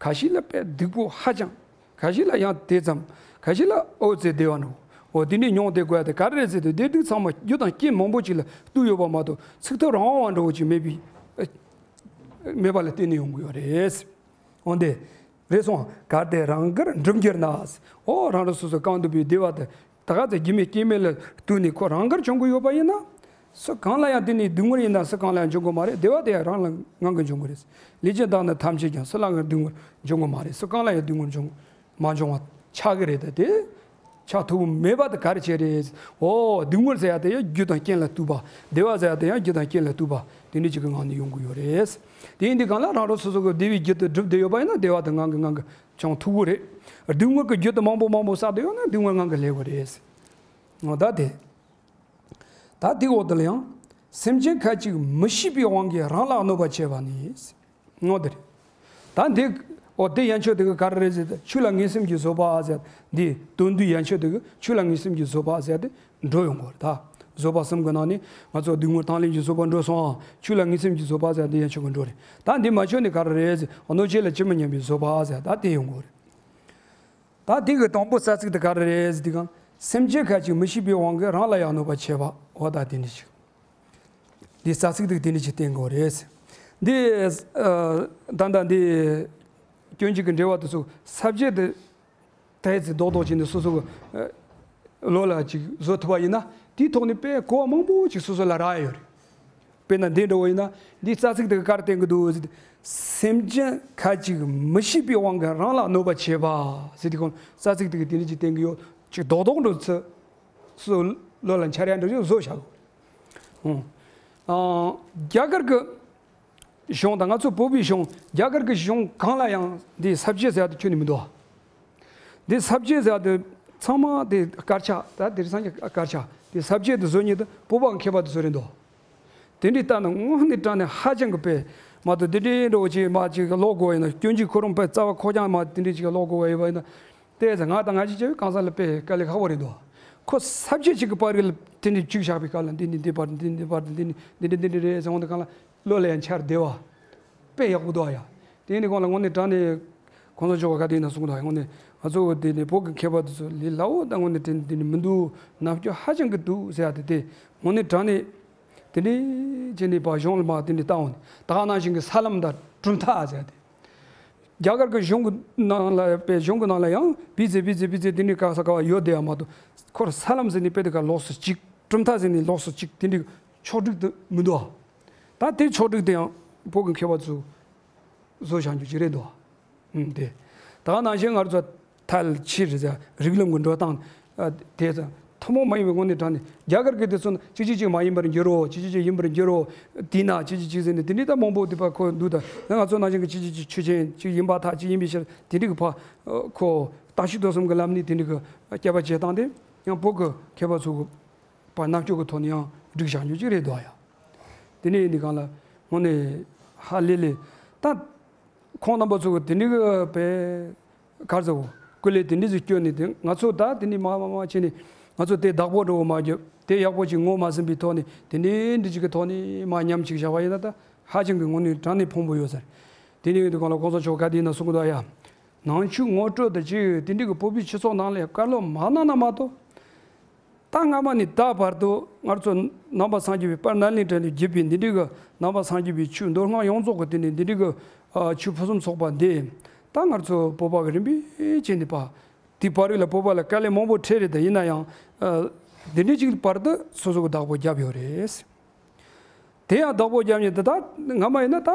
ཁ་ཤས་ལ་དཔེ་སྡུག་པོ་ཧ་ཅང་། ཁ་ཤས་ལ་ཡང་དེ་ཙམ། ཁ་ཤས་ལ་ཨོ་ཙེ་བདེ་བ་འགྲོ། འོ་དེ་འདྲའི་མྱོང་བསྡད་དགོས་ཡ་དེ་ག་རེ་རེད་ཟེར་དུས་བདེ་སྡུག་ཚང་མ་རྒྱུ་དང་རྐྱེན་མང་པོ་ཅིག་ལ་ལྟོས་ཡོད་པ་མ་གཏོགས་ཚིག་ཐོ་རང་དབང་བ་འདྲ་བོ་ཅིག་མེད་པའི་མེད་པ་ལ་བརྟེན་ནས་ཡོང་གི་ཡོད་རེད། འོན་ཏེ། རེད་སོང་གལ་ཏེ་རང་དགར་འགྲུབ་གྱུར་ན། འོ་རང་རང་སོ་སོ་གང་འདོད་པའི་བདེ་བ་དེ་ད་ག་ཚོད་རྒྱུ་མེད་རྐྱེན་མེད་ལ་ལྟོས་ནས་ཁོ་རང་དགར་བྱུང་གི་ཡོད་པ་ཡིན་ན། སུ་གང་ལ་ཡང་དེ་ནི་སྡུག་བསྔལ་ཡིན་ན་སུ་གང་ལ་ཡང་འབྱུང་གི་མ་རེད། བདེ་བ་དེ་ཡང་རང་ལ་ངང་གིས་འབྱུང་གི་རེད། ལུས་ཅན་དག་ནི་ཐམས་ཅད་ཀྱང་སུ་ལའང་སྡུག་བསྔལ་འབྱུང་གི་མ་རེད། སུ་གང་ལ་ཡང་སྡུག་བསྔལ་འབྱུང་མ་འབྱུང་བ་ཆགས་ཀྱི་རེད། ད་དེ་ ཆགས་ཐུབ་མེད་པ་དེ་ག་རེ་བྱས་རེད། ཨོ་སྡུག་བསྔལ་ཟེར་ཡ་དེ་ཡང་རྒྱུ་དང་རྐྱེན་ལ་ལྟོས་པ། བདེ་བ་ཟེར་ཡ་དེ་ཡང་རྒྱུ་དང་རྐྱེན་ལ་ལྟོས་པ། དེ་འདྲ་ཅིག་གི་ངང་ནས་ཡོང་གི་ཡོད་རེད། དེ་ཡིན་དུས་གང་ལ་རང་རང་སོ་སོ་གི་བདེ་བའི་རྒྱུ་དེ་སྒྲུབ་བསྡད་ཡོད་པ་ཡིན་ན་བདེ་བ་དེ་ངང་གིས་ངང་གིས་བྱུང་ཐུབ་ཀྱི་རེད། སྡུག་བསྔལ་གྱི་རྒྱུ་དེ་མང་པོ་མང་པོ་བསགས་བསྡད་ཡོད་ན་སྡུག་བསྔལ་ངང་གིས་ལེགས་པ་རེད། ཨོ་ད་དེ། ད་དེའི་འོག་ཏུ་ལ་ཡང་། སེམས་ཅན་ཁ་ཅིག་མི་ཤེས་པའི་དབང་གིས་རང་ལ་གནོད་པ་བྱེད་པ་ནི། ངོ་དེ་རེད། ད་འདི། འོ་དེ་ཡན་ཆོད་དེ་ག་ག་རེ་རེད་ཟེར་ཏེ་ཆོས་ལ་ངེས་སེམས་ཀྱི་བཟོད་པ་ཟེར་འདི་དོན་བསྡུས་ཡན་ཆོད་དེ་གི་ཆོས་ལ་ངེས་སེམས་ཀྱི་བཟོད་པ་ཟེར་ཏེ་འགྲོ་ཡོང་གི་རེད་ད། བཟོད་པ་གསུམ་གྱི་ནང་ནས་ང་ཚོ་སྡུག་བསྔལ་དང་ལེན་གྱི་བཟོད་པ་འགྲོ་སོང་ཨ། ཆོས་ལ་ངེས་སེམས་ཀྱི་བཟོད་པ་ཟེར་འདི་ཡན་ཆོད་ཀྱི་འགྲོ་རེད། ད་འདི་མ་ཆོད་ནི་ག་རེ་རེད་ཟེར་གནོད་བྱེད་ལ་ཇི་མི་སྙམ་པའི་བཟོད་པ་ཟེར་ད་དེ་ཡོང་གི་རེད། ད་དེ་གི་དང་པོ་རྩ་ཚིག་དེ་ག་རེ་རེད་ཟེར་དུས་གང་སེམས་ཅན་ཁ་ཅིག་མི་ཤེས་པའི་དབང་གིས་རང་ལ་ཡང་གནོད་པ་བྱེད་པ་འོ་ད་དེ་འདྲ་ཞིག་འདི་རྩ་ཚིག་དེ་དེ་འདྲ་ཞིག་བསྟན་དགོས་རེད། འདི་ཨ་ད་ལྟ་འདི་སྐྱོན་བརྗོད་ཀྱི་འགྲེལ་བ་དེ་ཚོ་ས་བཅད་དེ་ཏོག་ཙམ་རྡོག་རྡོག་བྱས་ནས་སོ་སོ་གི་ཨ་བློ་ལ་ཅིག་བཟོ་ཐུབ་པ་ཡིན་ན་དེའི་ཐོག་ནས་དཔེ་གོ་བ་མང་པོ་ཅིག་སོ་སོ་ལ་རག་ཡ་ཡོད་རེད། དཔེར་ན་འདི་འདྲ་བོ་ཡིན་ན་འདི་རྩ་ཚིག་དེ་ག་ག་རེ་བསྟན་གྱི་འདུག་ཟེར་ཏེ། སེམས་ཅན་ཁ་ཅིག་མི་ཤེས་པའི་དབང་གིས་རང་ལ་གནོད་པ་བྱེད་པ་ཟེར་ཏེ་ཁོང་རྩ་ཚིག་དེ་གི་དེ་འདྲ་ཅིག་བསྟན་གྱི་ཡོད་ཅིག་རྡོག་རྡོག་འགྲོ་ཚུལ་སོ་སོ་བློ་ལ་འཆར་ཡ་འདྲ་ཅིག་བཟོ་བཞག་དགོས་རེད། ཨང་རྒྱ་གར་གྱི་གཞུང་དང་ང་ཚོ་བོད་པའི་གཞུང་རྒྱ་གར་གྱི་གཞུང་གང་ལ་ཡང་འདི་ས་བཅད་ཟེར་ཡ་དེ་ཁྱོན་ནས་མི་འདུག་ཨ། འདི་ས་བཅད་ཟེར་ཡ་དེ་ཚང་མ་དེ་དཀར་ཆག་ད་དེ་རིགས་སངས་རྒྱས་དཀར་ཆག་དེ་ས་བཅད་དེ་བཟོ་མཁན་དེ་བོད་པ་མཁས་པ་དེ་ཚོ་རེད་འདུག་དེ་འདྲའི་ལྟ་ན་དངོས་གནས་དྲང་གནས་ཧ་ཅང་གི་དཔེ་མ་གཏོགས་དེ་འདྲའི་འདྲ་བོ་ཅིག་མ་ཅིག་ཀློག་དགོས་ཡིན་ན་སྐྱོན་བརྗོད་ཁོ་རང་དཔེ་རྩ་བ་ཁོག་རྐྱང་མ་དེ་འདྲའི་ཅིག་ཀློག་དགོས་པ་ཡོད་པ་ཡིན་ན། དེ་ཚོ་ང་དང་ང་ཅིག་བྱས་པའི་གང་ཟག་ལ་དཔེ་དཀའ་ལས་ཁག་པོ་རེད་འདུག་ཁོ་ས་བཅད་ཅིག་གི་བར་རིགས་ལ་དེ་འདྲའི་བཅུག་བཞག་པའི་སྐབས་ལ་འདི་ནི་འདི་བར་འདི་ནི་འདི་བར་འདི་ནི་འདི་འདྲ་འདི་འདྲ་རེད་ཟེར་འོང་དུས་གང་ལ། བློ་ལ་ཡང་འཆར་བདེ་བ། དཔེ་ཡག་པོ་འདུག་ཡ། དེ་ནི་ཁོང་ལ་དངོས་གནས་དྲང་གནས་གོང་ས་མཆོག་ག་དེ་ཡིན་ན་གསུངས་འདུག་ཡ། དངོས་གནས་ང་ཚོ་དེ་ནི་བོད་ཀྱི་མཁས་པ་དེ་ཚོ་ལས་སླ་བོ་དང་དངོས་གནས་དྲན་དེ་ནི་མི་འདུག་རྣམ་དཔྱོད་ཧ་ཅང་གི་འདུག་ཟེར་ཡ་དེ་དེ་དངོས་གནས་དྲང་གནས་དེ་འདྲའི་བྱས་ནས་ཕར་གཞུང་ལ་མར་དེ་འདྲའི་བལྟ་འོང་ནས་ད་ག་ནང་བཞིན་གྱི་ས་ལམ་དང་གྲུབ་མཐའ་ཟེར་ཡ་དེ། རྒྱ་གར་གྱི་གཞུང་གི་ནང་ལ་དཔེ་གཞུང་གི་ནང་ལ་ཡང་བི་ཛེ་བི་ཛེ་བི་ཛེ་དེ་འདྲའི་ག་ས་ག་བ་ཡོད་བསྡད་ཡ་མ་གཏོགས་ཁོར་ས་ལམ་ཟེར་ནས་དཔེ་དེ་ག་ལོགས་སུ་གཅིག་གྲུབ་མཐའ་ཟེར་ནས་ལོགས་སུ་གཅིག་དེ་འདྲའི་ཕྱོགས་སྒྲིག་དེ་མི་འདུག་ཨ། ད་དེ་ཕྱོགས་སྒྲིག་དེ་ཡང་བོད་ཀྱི་མཁས་པ་ཚོས་བཟོ་བཞག་རྒྱུ་ཅིག་རེད་འདུག་ཨ། ཨུམ་དེ། ད་ག་ནང་བཞིན་ང་ཚོ་ཐལ་ཕྱིར་ཟེར་རིགས་ལམ་གྱི་འགྲོ་སྟངས་ཨ་དེ་ཚོ་ཐུན་མོང་མ་ཡིན་པའི་ངོས་ནས་དྲངས་ནས་རྒྱ་གར་གྱི་དེ་ཚོ་ན་གཅིག་གཅིག་གཅིག་མ་ཡིན་པར་འགྱུར་རོ། གཅིག་གཅིག་གཅིག་ཡིན་པར་འགྱུར་རོ། དེས་ན་གཅིག་གཅིག་གཅིག་ཟེར་ནས་དེ་འདྲའི་ད་མང་པོ་དེ་པ་ཁོ་འདུག་ད་ང་ཚོ་ནང་བཞིན་གྱི་གཅིག་གཅིག་གཅིག་ཆོས་ཅན་གཅིག་ཡིན་པར་ཐལ། གཅིག་ཡིན་པའི་ཕྱིར་དེ་འདྲའི་གི་ཕ་ཁོ་བརྟག་དཔྱད་དོ་གསུམ་གྱི་ལམ་ནས་དེ་འདྲའི་གི་དཔྱད་པ་བྱེད་སྟངས་དེ་ཡང་བོད་ཀྱི་མཁས་པ་ཚོ་གི་པ་རྣམ་དཔྱོད་ཀྱི་ཐོག་ནས་ཡང་སྒྲིག་བཞག་རྒྱུ་ཅིག་རེད་འདུག་ཡ། དེ་ནས་འདི་གང་ལ་དངོས་གནས་ཧ་ལས་ལས་ད་ཁོང་རྣམ་པ་ཚོ་གི་དེ་འདྲའི་གི་པའི་གར་ཟེར་བོ་སྐུ་ལས་དེ་འདྲའི་ཟིག་སྐྱོན་ནས་དེ་ང་ཚོ་ད་དེ་འདྲའི་མ་མ་མ་བྱས་ནས་ང་ཚོ་དེ་བདག་པོ་འདྲ་བོ་མ་བརྒྱབ་དེ་ཡག་པོ་ཅིག་ངོས་མ་ཟིན་པའི་ཐོག་ནས་དེ་འདྲའི་འདྲ་ཅིག་གི་ཐོག་ནས་མ་ཉམས་ཅིག་བཞག་པ་ཡིན་ན་ད་ཧ་ཅང་གི་དངོས་གནས་དྲང་གནས་ཕོངས་པོ་ཡོད་ཟེར། དེ་ནས་འདི་གང་ལ་གོང་ས་མཆོག་ག་དེ་ཡིན་ན་གསུང་གི་འདུག་ཡ། ནང་ཆོས་ངོ་སྤྲོད་དང་བཅས་ཡོད་དེ་འདྲའི་གི་བོད་པའི་སྤྱི་ཚོགས་ནང་ལ་བཀའ་སློབ་མ་གནང་ན་མ་གཏོགས། ད་སྔ་མ་ནས་ད་བར་དུ་ང་ཚོ་ནང་པ་སངས་རྒྱས་པའི་དཔལ་ནཱ་ལེནྡྲ་ནས་བརྒྱུད་པའི་འདི་འདྲའི་གི་ནང་པ་སངས་རྒྱས་པའི་ཆོས་མདོ་སྔགས་ཡོངས་རྫོགས་ཀྱི་དེ་ནས་འདི་འདྲའི་གི་ཨ་ཆོས་ཕུན་སུམ་ཚོགས་པ་འདི་ད་ང་ཚོ་བོད་པ་གི་རིམ་པས་བྱས་ནས་པ་དེའི་བར་རིགས་ལ་བོད་པ་ལ་དཀའ་ལས་མང་པོ་འཕྲད་རེད། ད་ཡིན་ན་ཡང་ཨ་འདི་འདྲའི་ཅིག་བར་དུ་སོ་སོ་གི་བདག་པོ་བརྒྱབ་ཡོད་རེད། དེ་ཡང་བདག་པོ་རྒྱབ་ཉིན་དེ་དག་སྔ་མ་ཡིན་ན་ད་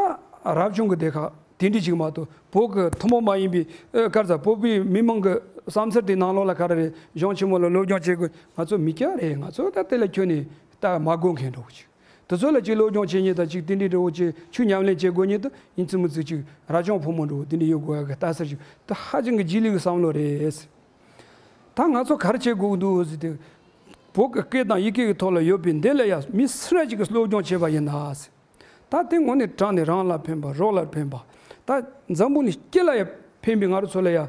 རབ་བྱུང་གི་སྡེ་ཁག་དེ་འདྲ་ཅིག་མ་གཏོགས་བོད་ཀྱི་ཐུན་མོང་མ་ཡིན་པའི་ཨ་ག་རེ་ཟ་བོད་པའི་མི་མང་གི་བསམ་ཚུལ་དེ་ནང་ལོགས་ལ་ག་རེ་རེད། གཞུང་ཆེན་མོ་ལ་སློབ་སྦྱོང་བྱེད་དགོས། ང་ཚོ་མི་སྐྱ་རེད། ང་ཚོ་ད་དེ་ལ་ཁྱོན་ནས་ལྟ་མ་དགོས་མཁན་འདྲ་བོ་ཅིག་དེ་ཚོ་ལ་ཅིག་སློབ་སྦྱོང་བྱེད་མཁན་དང་ཅིག་དེ་འདྲའི་འདྲ་བོ་ཅིག་ཆོས་ཉམས་ལེན་བྱེད་དགོས་མཁན་དང་ཡིན་ཙི་མི་ཙི་ཅིག་རབ་བྱུང་ཕོ་མོ་འདྲ་བོ་དེ་འདྲ་ཡོད་དགོས་ཡ་གི་ལྟ་ཚུལ་ཅིག་དེ་ཧ་ཅང་གི་རྗེས་ལུས་ཀྱི་བསམ་བློ་རེད། ད་ང་ཚོ་ག་རེ་བྱེད་དགོས་འདུག་ཟེར་ཏེ། བོད་ཀྱི་སྐད་དང་ཡི་གེ་གི་ཐོག་ལ་ཡོད་པའི་འདི་ལ་ཡང་མི་སུ་ར་ཅིག་གིས་སློབ་སྦྱོང་བྱས་པ་ཡིན་ན་ཟེར། ད་དེ་དངོས་གནས་དྲང་ནས་རང་ལ་ཕན་པ་རོགས་ལ་ཕན་པ། ད་འཛམ་བུ་གླིང་སྤྱི་ལ་ཡང་ཕན་པའི་ང་རང་ཚོ་ལ་ཡང་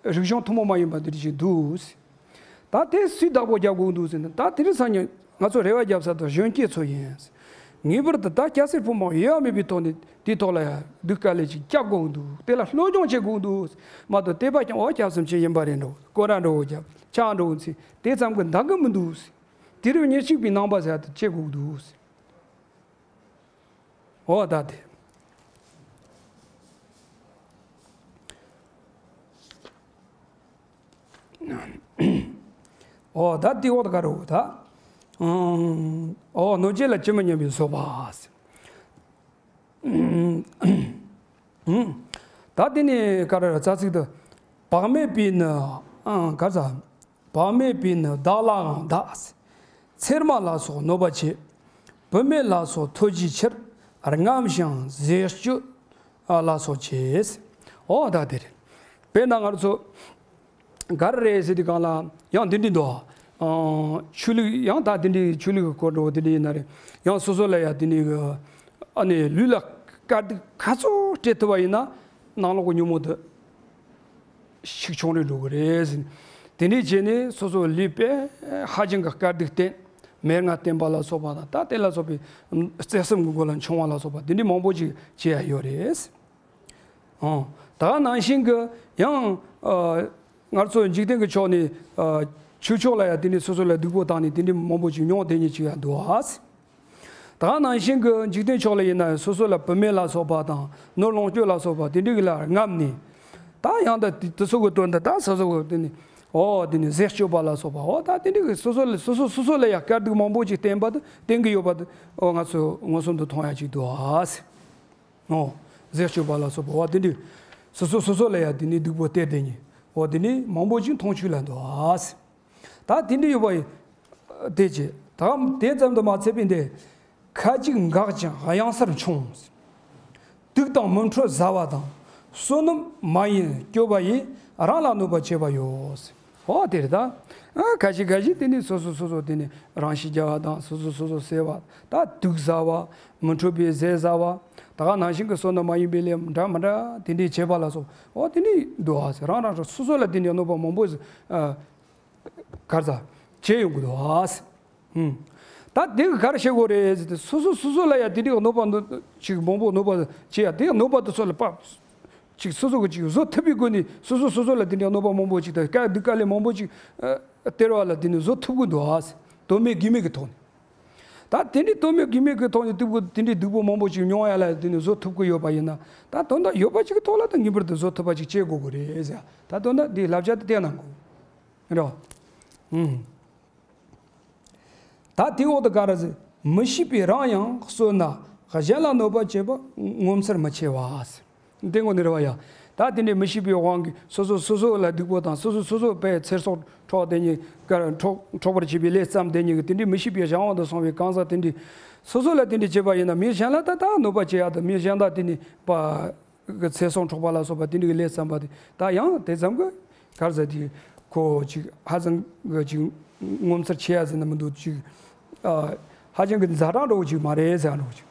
རིག་གཞུང་ཐུན་མོང་མ་ཡིན་པ་འདི་འདྲ་ཞིག་འདུག་ཟེར། ད་དེ་སུས་བདག་པོ་རྒྱབ་དགོས་འདུག་ཟེར་ན། ད་དེ་རིང་སང་ཉིན་ང་ཚོ་རེ་བ་རྒྱབ་ས་དེ་གཞོན་སྐྱེས་ཚོ་ཡིན། ངེས་པར་དུ་ད་སྐྱ་སེར་ཕོ་མོ་དབྱེ་བ་མེད་པའི་ཐོག་ནས་དེའི་ཐོག་ལ་ཡང་སྡུག་དཀའ་ལས་ཅིག་རྒྱག་དགོས་འདུག་དེ་ལ་སློབ་སྦྱོང་བྱེད་དགོས་འདུག་མ་གཏོགས་དད་པ་ཀྱང་འོ་སྐྱབས་སུ་མཆི་ཡིན་པ་རེད་འགྲོ། སྐོར་ར་འགྲོ་རྒྱབ་ཕྱག་འགྲོ་ཚེ་དེ་ཙམ་གྱིས་འདང་གི་མི་འདུག་དེ་རུ་ཉེར་གཅིག་པའི་ནང་པ་ཟེར་ཡ་དེ་བྱེད་དགོས་འདུག་འོ་ད་དེ། ཨོ་ད་དེ་འོ་ད་ག་རེ་འོ་ད། ཨོ་གནོད་བྱེད་ལ་ཇི་མི་སྙམ་པའི་བཟོད་པ། ད་དེ་ནི་ག་རེ་རྩ་ཚིག་ཏུ་བག་མེད་པས་ནི་ག་ཟ། བག་མེད་པས་ནི་བདག་ལའང་བདག། ཚེར་མ་ལ་སོགས་གནོད་པ་བྱེད། བུད་མེད་ལ་སོགས་ཐོས་རྒྱུའི་ཕྱིར། རྔམ་ཞིང་ཟས་སྤྱོད་ལ་སོགས་བྱེད། འོ་ད་དེ་རེད། དཔེར་ན་ང་ཚོ་ག་རེ་རེད་ཟེར་དུས་སྒང་ལ་ཡང་འདི་འདྲ་འདུག་ཨ། ཆོས་ལུགས་ཡང་ད་འདི་འདྲའི་ཆོས་ལུགས་ཀྱི་སྐོར་འགྲོ་འདི་འདྲ་ཡིན་ན་རེད། ཡང་སོ་སོ་ལ་ཡང་འདི་འདྲའི་གི་ཨ་ནི་ལུས་ལ་དཀའ་སྡུག་ག་ཚོད་སྤྲད་ཐུབ་པ་ཡིན་ན་ནང་ལོགས་ཀྱི་ཉོན་མོངས་དེ་ཤུགས་ཆུང་རུ་འགྲོ་གི་རེད་ཟེར། དེ་འདྲ་བྱས་ནས་སོ་སོ་ལུས་པས་ཧ་ཅང་གི་དཀའ་སྡུག་བསྟེན། མལ་ང་བསྟེན་པ་ལ་སོགས་པ་དང་ད་དེ་ལ་སོགས་པའི་བརྩེ་སེམས་ཀྱི་སྒོ་ལ་མཆོང་བ་ལ་སོགས་པ་དེ་འདྲ་མང་པོ་ཅིག་བྱེད་ཡ་ཡོད་རེད། ཨང་། ད་ག་ནང་བཞིན་གྱི་ཡང་ཨ། ང་ཚོ་འཇིག་རྟེན་གྱི་ཕྱོགས་ནས་ཨ། ཆོས་ཕྱོགས་ལ་ཡང་དེ་འདྲའི་སོ་སོ་ལ་སྡུག་པོ་བཏང་ནས་དེ་འདྲའི་མང་པོ་ཅིག་མྱོང་བསྡད་མཁན་ཅིག་ཡང་འདུག་ཨ། ད་ག་ནང་བཞིན་གྱི་འཇིག་རྟེན་ཕྱོགས་ལ་ཡིན་ན་སོ་སོ་ལ་བུད་མེད་ལ་སོགས་པ་དང་ནོར་ལོངས་སྤྱོད་ལ་སོགས་པ་དེ་འདྲའི་ལ་རྔམ་ནས། ད་ཡང་ད་དེ་དེ་ཚོ་གི་དོན་དུ་ད་སོ་སོ་གི་དེ་ནས་ཨོ་དེ་ནས་ཟས་སྤྱོད་པ་ལ་སོགས་པ་ཨོ་ད་དེ་འདྲའི་གི་སོ་སོ་ལ་སོ་སོ་སོ་སོ་ལ་ཡང་དཀའ་སྡུག་མང་པོ་ཅིག་བསྟན་པ་དེ་བསྟན་གི་ཡོད་པ་དེ་ཨོ་ང་ཚོ་མངོན་སུམ་དུ་མཐོང་ཡ་ཅིག་འདུག་ཨ། ཨོ། ཟས་སྤྱོད་པ་ལ་སོགས་པ་འོ་དེ་འདྲའི་སོ་སོ་སོ་སོ་ལ་ཡང་དེ་ནས་སྡུག་པོ་སྟེར་དེ་ཉིད་འོ་དེ་ནས་མང་པོ་ཅིག་མཐོང་ཆོས་ལ་འདུག་ཨ། ད་དེ་འདྲ་ཡོད་པ་ཡིན། དེ་ཅི་ད་དེ་ཙམ་དུ་མ་ཚད་པའི་འདི་ཁ་ཅིག་འགག་ཅིང་གཡེང་སར་མཆོང་། དུག་དང་མུན་ཁྲོད་ཟ་བ་དང་བསོད་ནམས་མ་ཡིན་སྤྱོད་པ་ཡིས་རང་ལ་གནོད་པ་བྱེད་པ་ཡོད། ཨོ་དེ་རེད་ད། ཨ་ཁ་ཤས་ཁ་ཤས་དེ་ནི་སོ་སོ་སོ་སོ་དེ་ནི་རང་ཤི་རྒྱག་པ་དང་སོ་སོ་སོ་སོ་ཟེར་བ་དང་དུག་ཟ་བ། མི་འཕྲོད་པའི་ཟས་ཟ་བ། ད་ག་ནང་བཞིན་གྱི་བསོད་ནམས་མ་ཡིན་པའི་ལས་འདྲ་མི་འདྲ་དེ་འདྲའི་བྱེད་པ་ལ་སོགས་ཨོ་དེ་འདྲའི་འདུག་ཨ་ཟེར་རང་རང་སོ་སོ་ལ་དེ་འདྲའི་གནོད་པ་མང་པོ་ཟེར་ཨ་གར་ཟ་བྱེད་ཡོང་གི་འདུག་ཨ་ཟེར། ཨུམ། ད་དེ་ག་གར་བྱེད་དགོས་རེད་ཟེར་ཏེ་སོ་སོ་སོ་སོ་ལ་ཡ་དེ་འདྲའི་གནོད་པ་འདུག་ཅིག་མང་པོ་གནོད་པ་བྱེད་ཡ་དེ་གནོད་པ་དེ་ཚོ་ལ་པ། ཅིག་སོ་སོ་གི་ཅིག་བཟོད་ཐུབ་པའི་སྒོ་ནས་སོ་སོ་སོ་སོ་ལ་དེ་འདྲའི་གནོད་པ་མང་པོ་ཅིག་དང་དཀའ་སྡུག་དཀའ་ལས་མང་པོ་ཅིག་ཨ་སྟེར་བ་ལ་དེ་ནི་བཟོད་ཐུབ་ཀྱི་འདུག་ཨ། དོན་མེད་གེགས་མེད་ཀྱི་ཐོག་ནས། ད་དེ་འདྲའི་དོན་མེད་གེགས་མེད་ཀྱི་ཐོག་ནས་སྡུག་པོ་དེ་འདྲའི་སྡུག་པོ་མང་པོ་ཅིག་མྱོང་ཡ་ལ་དེ་ནི་བཟོད་ཐུབ་ཀྱི་ཡོད་པ་ཡིན་ན་ད་དོན་དག་ཡོད་པ་ཅིག་གི་ཐོག་ལ་ད་ངེས་པར་དུ་བཟོད་ཐུབ་པ་ཅིག་བྱེད་དགོས་ཀྱི་རེད་ཟེར། ད་དོན་དག་འདིའི་བསླབ་བྱ་དེ་བསྟན་གནང་དགོས་རེད་བ། ཨུམ། ད་དེའི་འོག་ཏུ་ག་རེ་ཟེར། མི་ཤེས་པས་རང་ཡང་གསོད་ན། གཞན་ལ་གནོད་པ་བྱེད་པ་ངོ་མཚར་མི་ཆེ་བ། དེ་ངོ་ནས་རེད་བ་ཡ། ད་དེ་འདྲའི་མི་ཤེས་པའི་དབང་གིས་སོ་སོ་སོ་སོ་ལ་སྡུག་པོ་དང་སོ་སོ་སོ་སོ་པའི་ཚེ་སྲོག་འཕྲོག་དེ་ཉིད་ཀར་འཕྲོག་འཕྲོག་པར་བྱེད་པའི་ལས་བརྩམས་དེ་ཉིད་ཀྱི་དེ་འདྲའི་མི་ཤེས་པའི་གཞན་དབང་དུ་སོང་བའི་གང་ཟག་དེ་འདྲའི་སོ་སོ་ལ་དེ་འདྲའི་བྱེད་པ་ཡིན་ན་མི་གཞན་ལ་ད་ད་གནོད་པ་བྱེད་ཡ་དང་མི་གཞན་དག་དེ་ནི་པ། གི་ཚེ་སྲོག་འཕྲོག་པ་ལ་སོགས་པ་དེ་འདྲའི་ལས་བརྩམས་པ་དེ་ད་ཡང་དེ་ཙམ་གི་གར་ཟེར་དེ་ཁོ་ཅིག་ཧ་ཅང་གི་ཅིག་ངོ་མཚར་ཆེ་ཡ་ཟེར་ན་མི་འདུག་ཅིག་ཨ་ཧ་ཅང་གི་ཛ་དྲག་འདྲ་བོ་ཅིག་མ་རེད་ཟེར་འདྲ་བོ་ཅིག་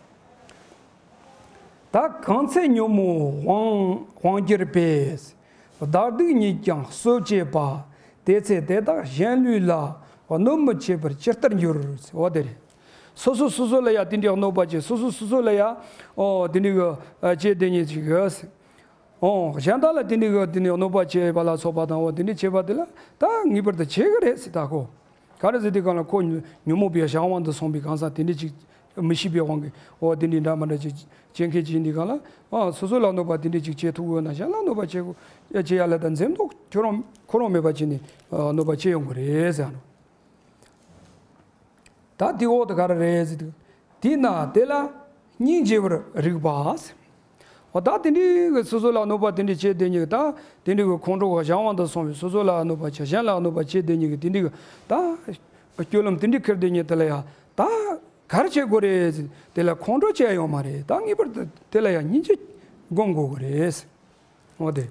ད་གང་ཚེ་ཉོན་མོངས་དབང་དབང་གྱུར་པས། བདག་སྡུག་ཉིད་ཀྱང་གསོད་བྱེད་པ། དེ་ཚེ་དེ་དག་གཞན་ལུས་ལ། གནོད་མི་བྱེད་པར་ཇི་ལྟར་འགྱུར། འོ་དེ་རེད། སོ་སོ་སོ་སོ་ལ་ཡ་དེ་འདྲའི་གནོད་པ་བྱེད། སོ་སོ་སོ་སོ་ལ་ཡ་ཨོ་དེ་འདྲའི་གི་ཨ་བྱེད་དེ་ཉིད་ཅིག་གི་ཨོ་གཞན་དག་ལ་དེ་འདྲའི་གི་དེ་འདྲའི་གནོད་པ་བྱེད་པ་ལ་སོགས་པ་དང་ཨོ་དེ་འདྲའི་བྱེད་པ་དེ་ལ་ད་ངེས་པར་དུ་བྱེད་གི་རེད་ཟེར། ད་ཁོ་ག་རེ་ཟེར་དུས་སྒང་ལ་ཁོ་ཉོན་ཉོན་མོངས་པའི་གཞན་དབང་དུ་སོང་བའི་གང་ཟག་དེ་འདྲའི་ཅིག་མི་ཤེས་པའི་དབང་གིས་ཨོ་དེ་འདྲའི་འདྲ་མི་འདྲ་ཅིག་བྱེད་མཁན་ཅིག་ཡིན་དུས་སྒང་ལ་ཨ་སོ་སོ་ལ་གནོད་པ་དེ་འདྲའི་ཅིག་བྱེད་ཐུབ་དགོས་ན་གཞན་ལ་གནོད་པ་བྱེད་དགོས་ཡ་བྱེད་ཡ་ལ་ད་འཛེམ་དོགས་ཁྱོད་རང་ཁོ་རང་མེད་པ་བྱས་ནས་ཨ་གནོད་པ་བྱེད་ཡོང་གི་རེད་ཟེར་ནོ། ད་དེ་འོག་ཏུ་ག་རེ་རེད་ཟེར་དུས། དེས་ན་དེ་ལ་སྙིང་རྗེ་བར་རིགས་པ། འོ་ད་དེ་འདྲའི་གི་སོ་སོ་ལ་གནོད་པ་དེ་འདྲའི་བྱེད་དེ་ཉིད་ཀྱི་ད་དེ་འདྲའི་གི་ཁོང་ཁྲོ་གི་གཞན་དབང་དུ་སོང་བའི་སོ་སོ་ལ་གནོད་པ་བྱེད་གཞན་ལ་གནོད་པ་བྱེད་དེ་ཉིད་ཀྱི་དེ་འདྲའི་གི་ད་སྤྱོད་ལམ་དེ་འདྲའི་ཁུར་དེ་ཉིད་དེ་ལ་ཡ་ད་ག་རེ་བྱེད་དགོས་རེད་ཟེར་དེ་ལ་ཁོང་ཁྲོ་བྱེད་ཡ་ཡོད་མ་རེད། ད་ངེས་པར་དུ་དེ་ལ་ཡ་སྙིང་རྗེ་སྒོམ་དགོས་ཀྱི་རེད། འོ་དེ།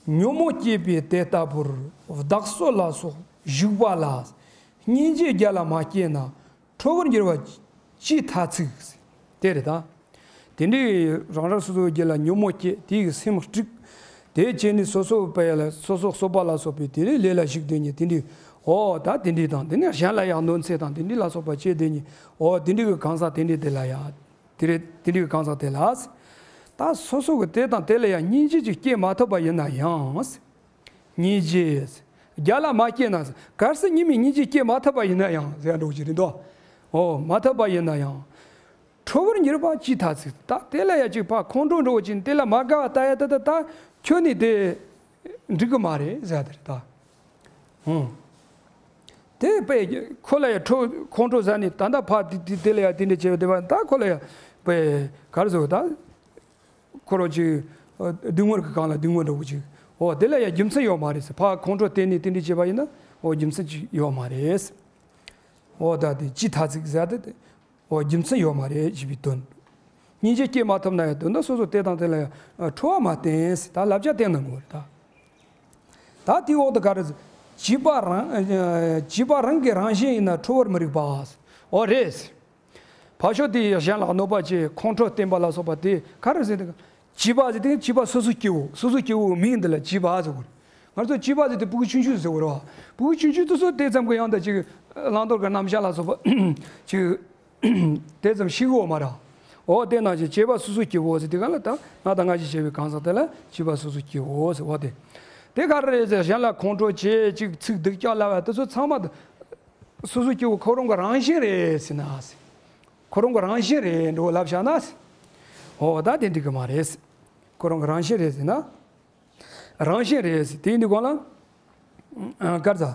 ཉོན་མོངས་སྐྱེས་པས་དེ་ལྟ་བུར། བདག་གསོད་ལ་སོགས་ཞུགས་པ་ལ། སྙིང་རྗེ་རྒྱལ་ལ་མ་སྐྱེས་ན། ཁྲོ་བོར་འགྱུར་བ་ཅིས་ཐ་ཚིག་དེ་རེད་ད། དེ་འདྲའི་རང་རང་སོ་སོའི་རྒྱུད་ལ་ཉོན་མོངས་སྐྱེས་དེ་ཡི་སེམས་དཀྲུགས། དེ་བྱས་ནས་སོ་སོ་པ་ལ་སོ་སོ་གསོད་པ་ལ་སོགས་པའི་དེ་རིང་ལས་ལ་ཞུགས་དེ་ཉིད་དེ་འདྲའི་འོ་ད་དེ་འདྲའི་དང་དེ་ནས་གཞན་ལ་ཡང་གནོད་འཚེ་དང་དེ་འདྲའི་ལ་སོགས་པ་བྱེད་དེ་ཉིད་འོ་དེ་འདྲའི་གི་གང་ཟག་དེ་འདྲའི་དེ་ལ་ཡང་། དེ་རེད། དེ་འདྲའི་གང་ཟག་དེ་ལ། ད་སོ་སོ་གི་དེ་དང་དེ་ལ་ཡང་སྙིང་རྗེ་ཅིག་སྐྱེ་མ་ཐུབ་པ་ཡིན་ན་ཡང་། སྙིང་རྗེ། རྒྱལ་ལ་མ་སྐྱེས་ན། གལ་སྲིད་ཉིད་མི་སྙིང་རྗེ་སྐྱེ་མ་ཐུབ་པ་ཡིན་ན་ཡང་ཟེར་འགྲོ་གི་རེད་དོ། འོ་མ་ཐུབ་པ་ཡིན་ན་ཡང་། ཁྲོ་བོར་འགྱུར་བ་ཅིས་ཐ་ཚིག་ད་དེ་ལ་ཡང་ཅིག་ཕ་ཁོང་ཁྲོ་འགྲོ་གི་དེ་ལ་མ་དགའ་བ་ལྟ་ཡ་ད་ད་ད་ཁྱོད་ནི་དེ་འགྲིག་གི་མ་རེད་ཟེར་དེ་རེད་ད། ཧུང་། དེ་པས་ཁོ་ལ་ཡང་ཁྲོ་ཁོང་ཁྲོ་ཟ་ནས་ད་ལྟ་ཕ་དེ་དེ་དེ་ལ་ཡང་དེ་འདྲ་བྱས་པ་དེ་བ་ད་ཁོ་ལ་ཡང་པས་ག་རེ་ཟེར་ད། ཁོ་རང་ཅིག་སྡུག་བསྔལ་གྱི་སྒང་ལ་སྡུག་བསྔལ་འདྲ་བོ་ཅིག་ འོ་དེ་ལ་ཡང་རྒྱུ་མཚན་ཡོད་མ་རེད་ཟེར། ཕར་ཁོང་ཁྲོ་བསྟན་ནས་དེ་འདྲ་བྱས་པ་ཡིན་ན་འོ་རྒྱུ་མཚན་ཅིག་ཡོད་མ་རེད། འོ་ད་དེ་ཇི་ཐ་ཚིག་ཟེར་དེ་འོ་རྒྱུ་མཚན་ཡོད་མ་རེད་ཞེས་པའི་དོན། སྙིང་རྗེ་སྐྱེ་མ་ཐུབ་ན་ཡང་དོན་དུ་སོ་སོ་དེ་དང་དེ་ལ་ཡང་ཁྲོ་བ་མ་བསྟེན་ཟེར། ད་བསླབ་བྱ་བསྟན་གནང་དགོས་རེད་ད། ད་དེའི་འོག་ཏུ་ག་རེ་ཟེར། བྱིས་པ་རང་བྱིས་པ་རང་གི་རང་བཞིན་ཡིན་ན་ཁྲོ་བར་མི་རིགས་པ་ཟེར། འོ་རེད་ཟེར། ཕར་ཕྱོགས་དེ་གཞན་ལ་གནོད་པ་བྱེད་ཁོང་ཁྲོ་བསྟན་པ་ལ་སོགས་པ་དེ་ག་རེ་ཟེར་དེ། བྱིས་པ་ཟེར་དེ་བྱིས་པ་སོ་སོ་སྐྱེ་བོ་སོ་སོ་སྐྱེ་བོའི་མིང་འདི་ལ་བྱིས་པ་ཟེར་དགོས་རེད། ང་ཚོ་བྱིས་པ་ཟེར་དེ་ཕྲུ་གུ་ཆུང་ཆུང་ཟེར་དགོས་རེད་བ། ཕྲུ་གུ་ཆུང་ཆུང་དེ་ཚོ་དེ་ཙམ་གྱི་ཡང་ད་ཅིག་བླང་དོར་གྱི་རྣམ་གཞག་ལ་སོགས་པ་ཅིག་དེ་ཙམ་ཤེས་ཀྱི་ཡོད་མ་རེད། འོ་དེ་ནང་བཞིན་བྱིས་པ་སོ་སོ་སྐྱེ་བོ་ཟེར་དེ་ག་ལ་ད་ང་དང་ང་ཞིག་བྱས་པའི་གང་ཟག་དེ་ལ་བྱིས་པ་སོ་སོ་སྐྱེ་བོ་ཟེར། འོ་དེ་དེ་ག་རེ་རེད་ཟེར། གཞན་ལ་ཁོང་ཁྲོ་བྱེད་ཅིག་ཚིག་སྡུག་ཅག་ལབ་པ་དེ་ཚོ་ཚང་མ་སོ་སོ་སྐྱེ་བོ་ཁོ་རང་གི་རང་བཞིན་རེད་ཟེར་ན་ཟེར། ཁོ་རང་གི་རང་བཞིན་རེད་འགྲོ་ལབ་བཞག་ན་ཟེར། འོ་ད་དེ་འགྲིག་གི་མ་རེད་ཟེར། ཁོ་རང་གི་རང་བཞིན་རེད་ཟེར་ན། རང་བཞིན་རེད་ཟེར། དེ་ཡིན་དུས་གང་ལ། ཨ་གར་ཟ།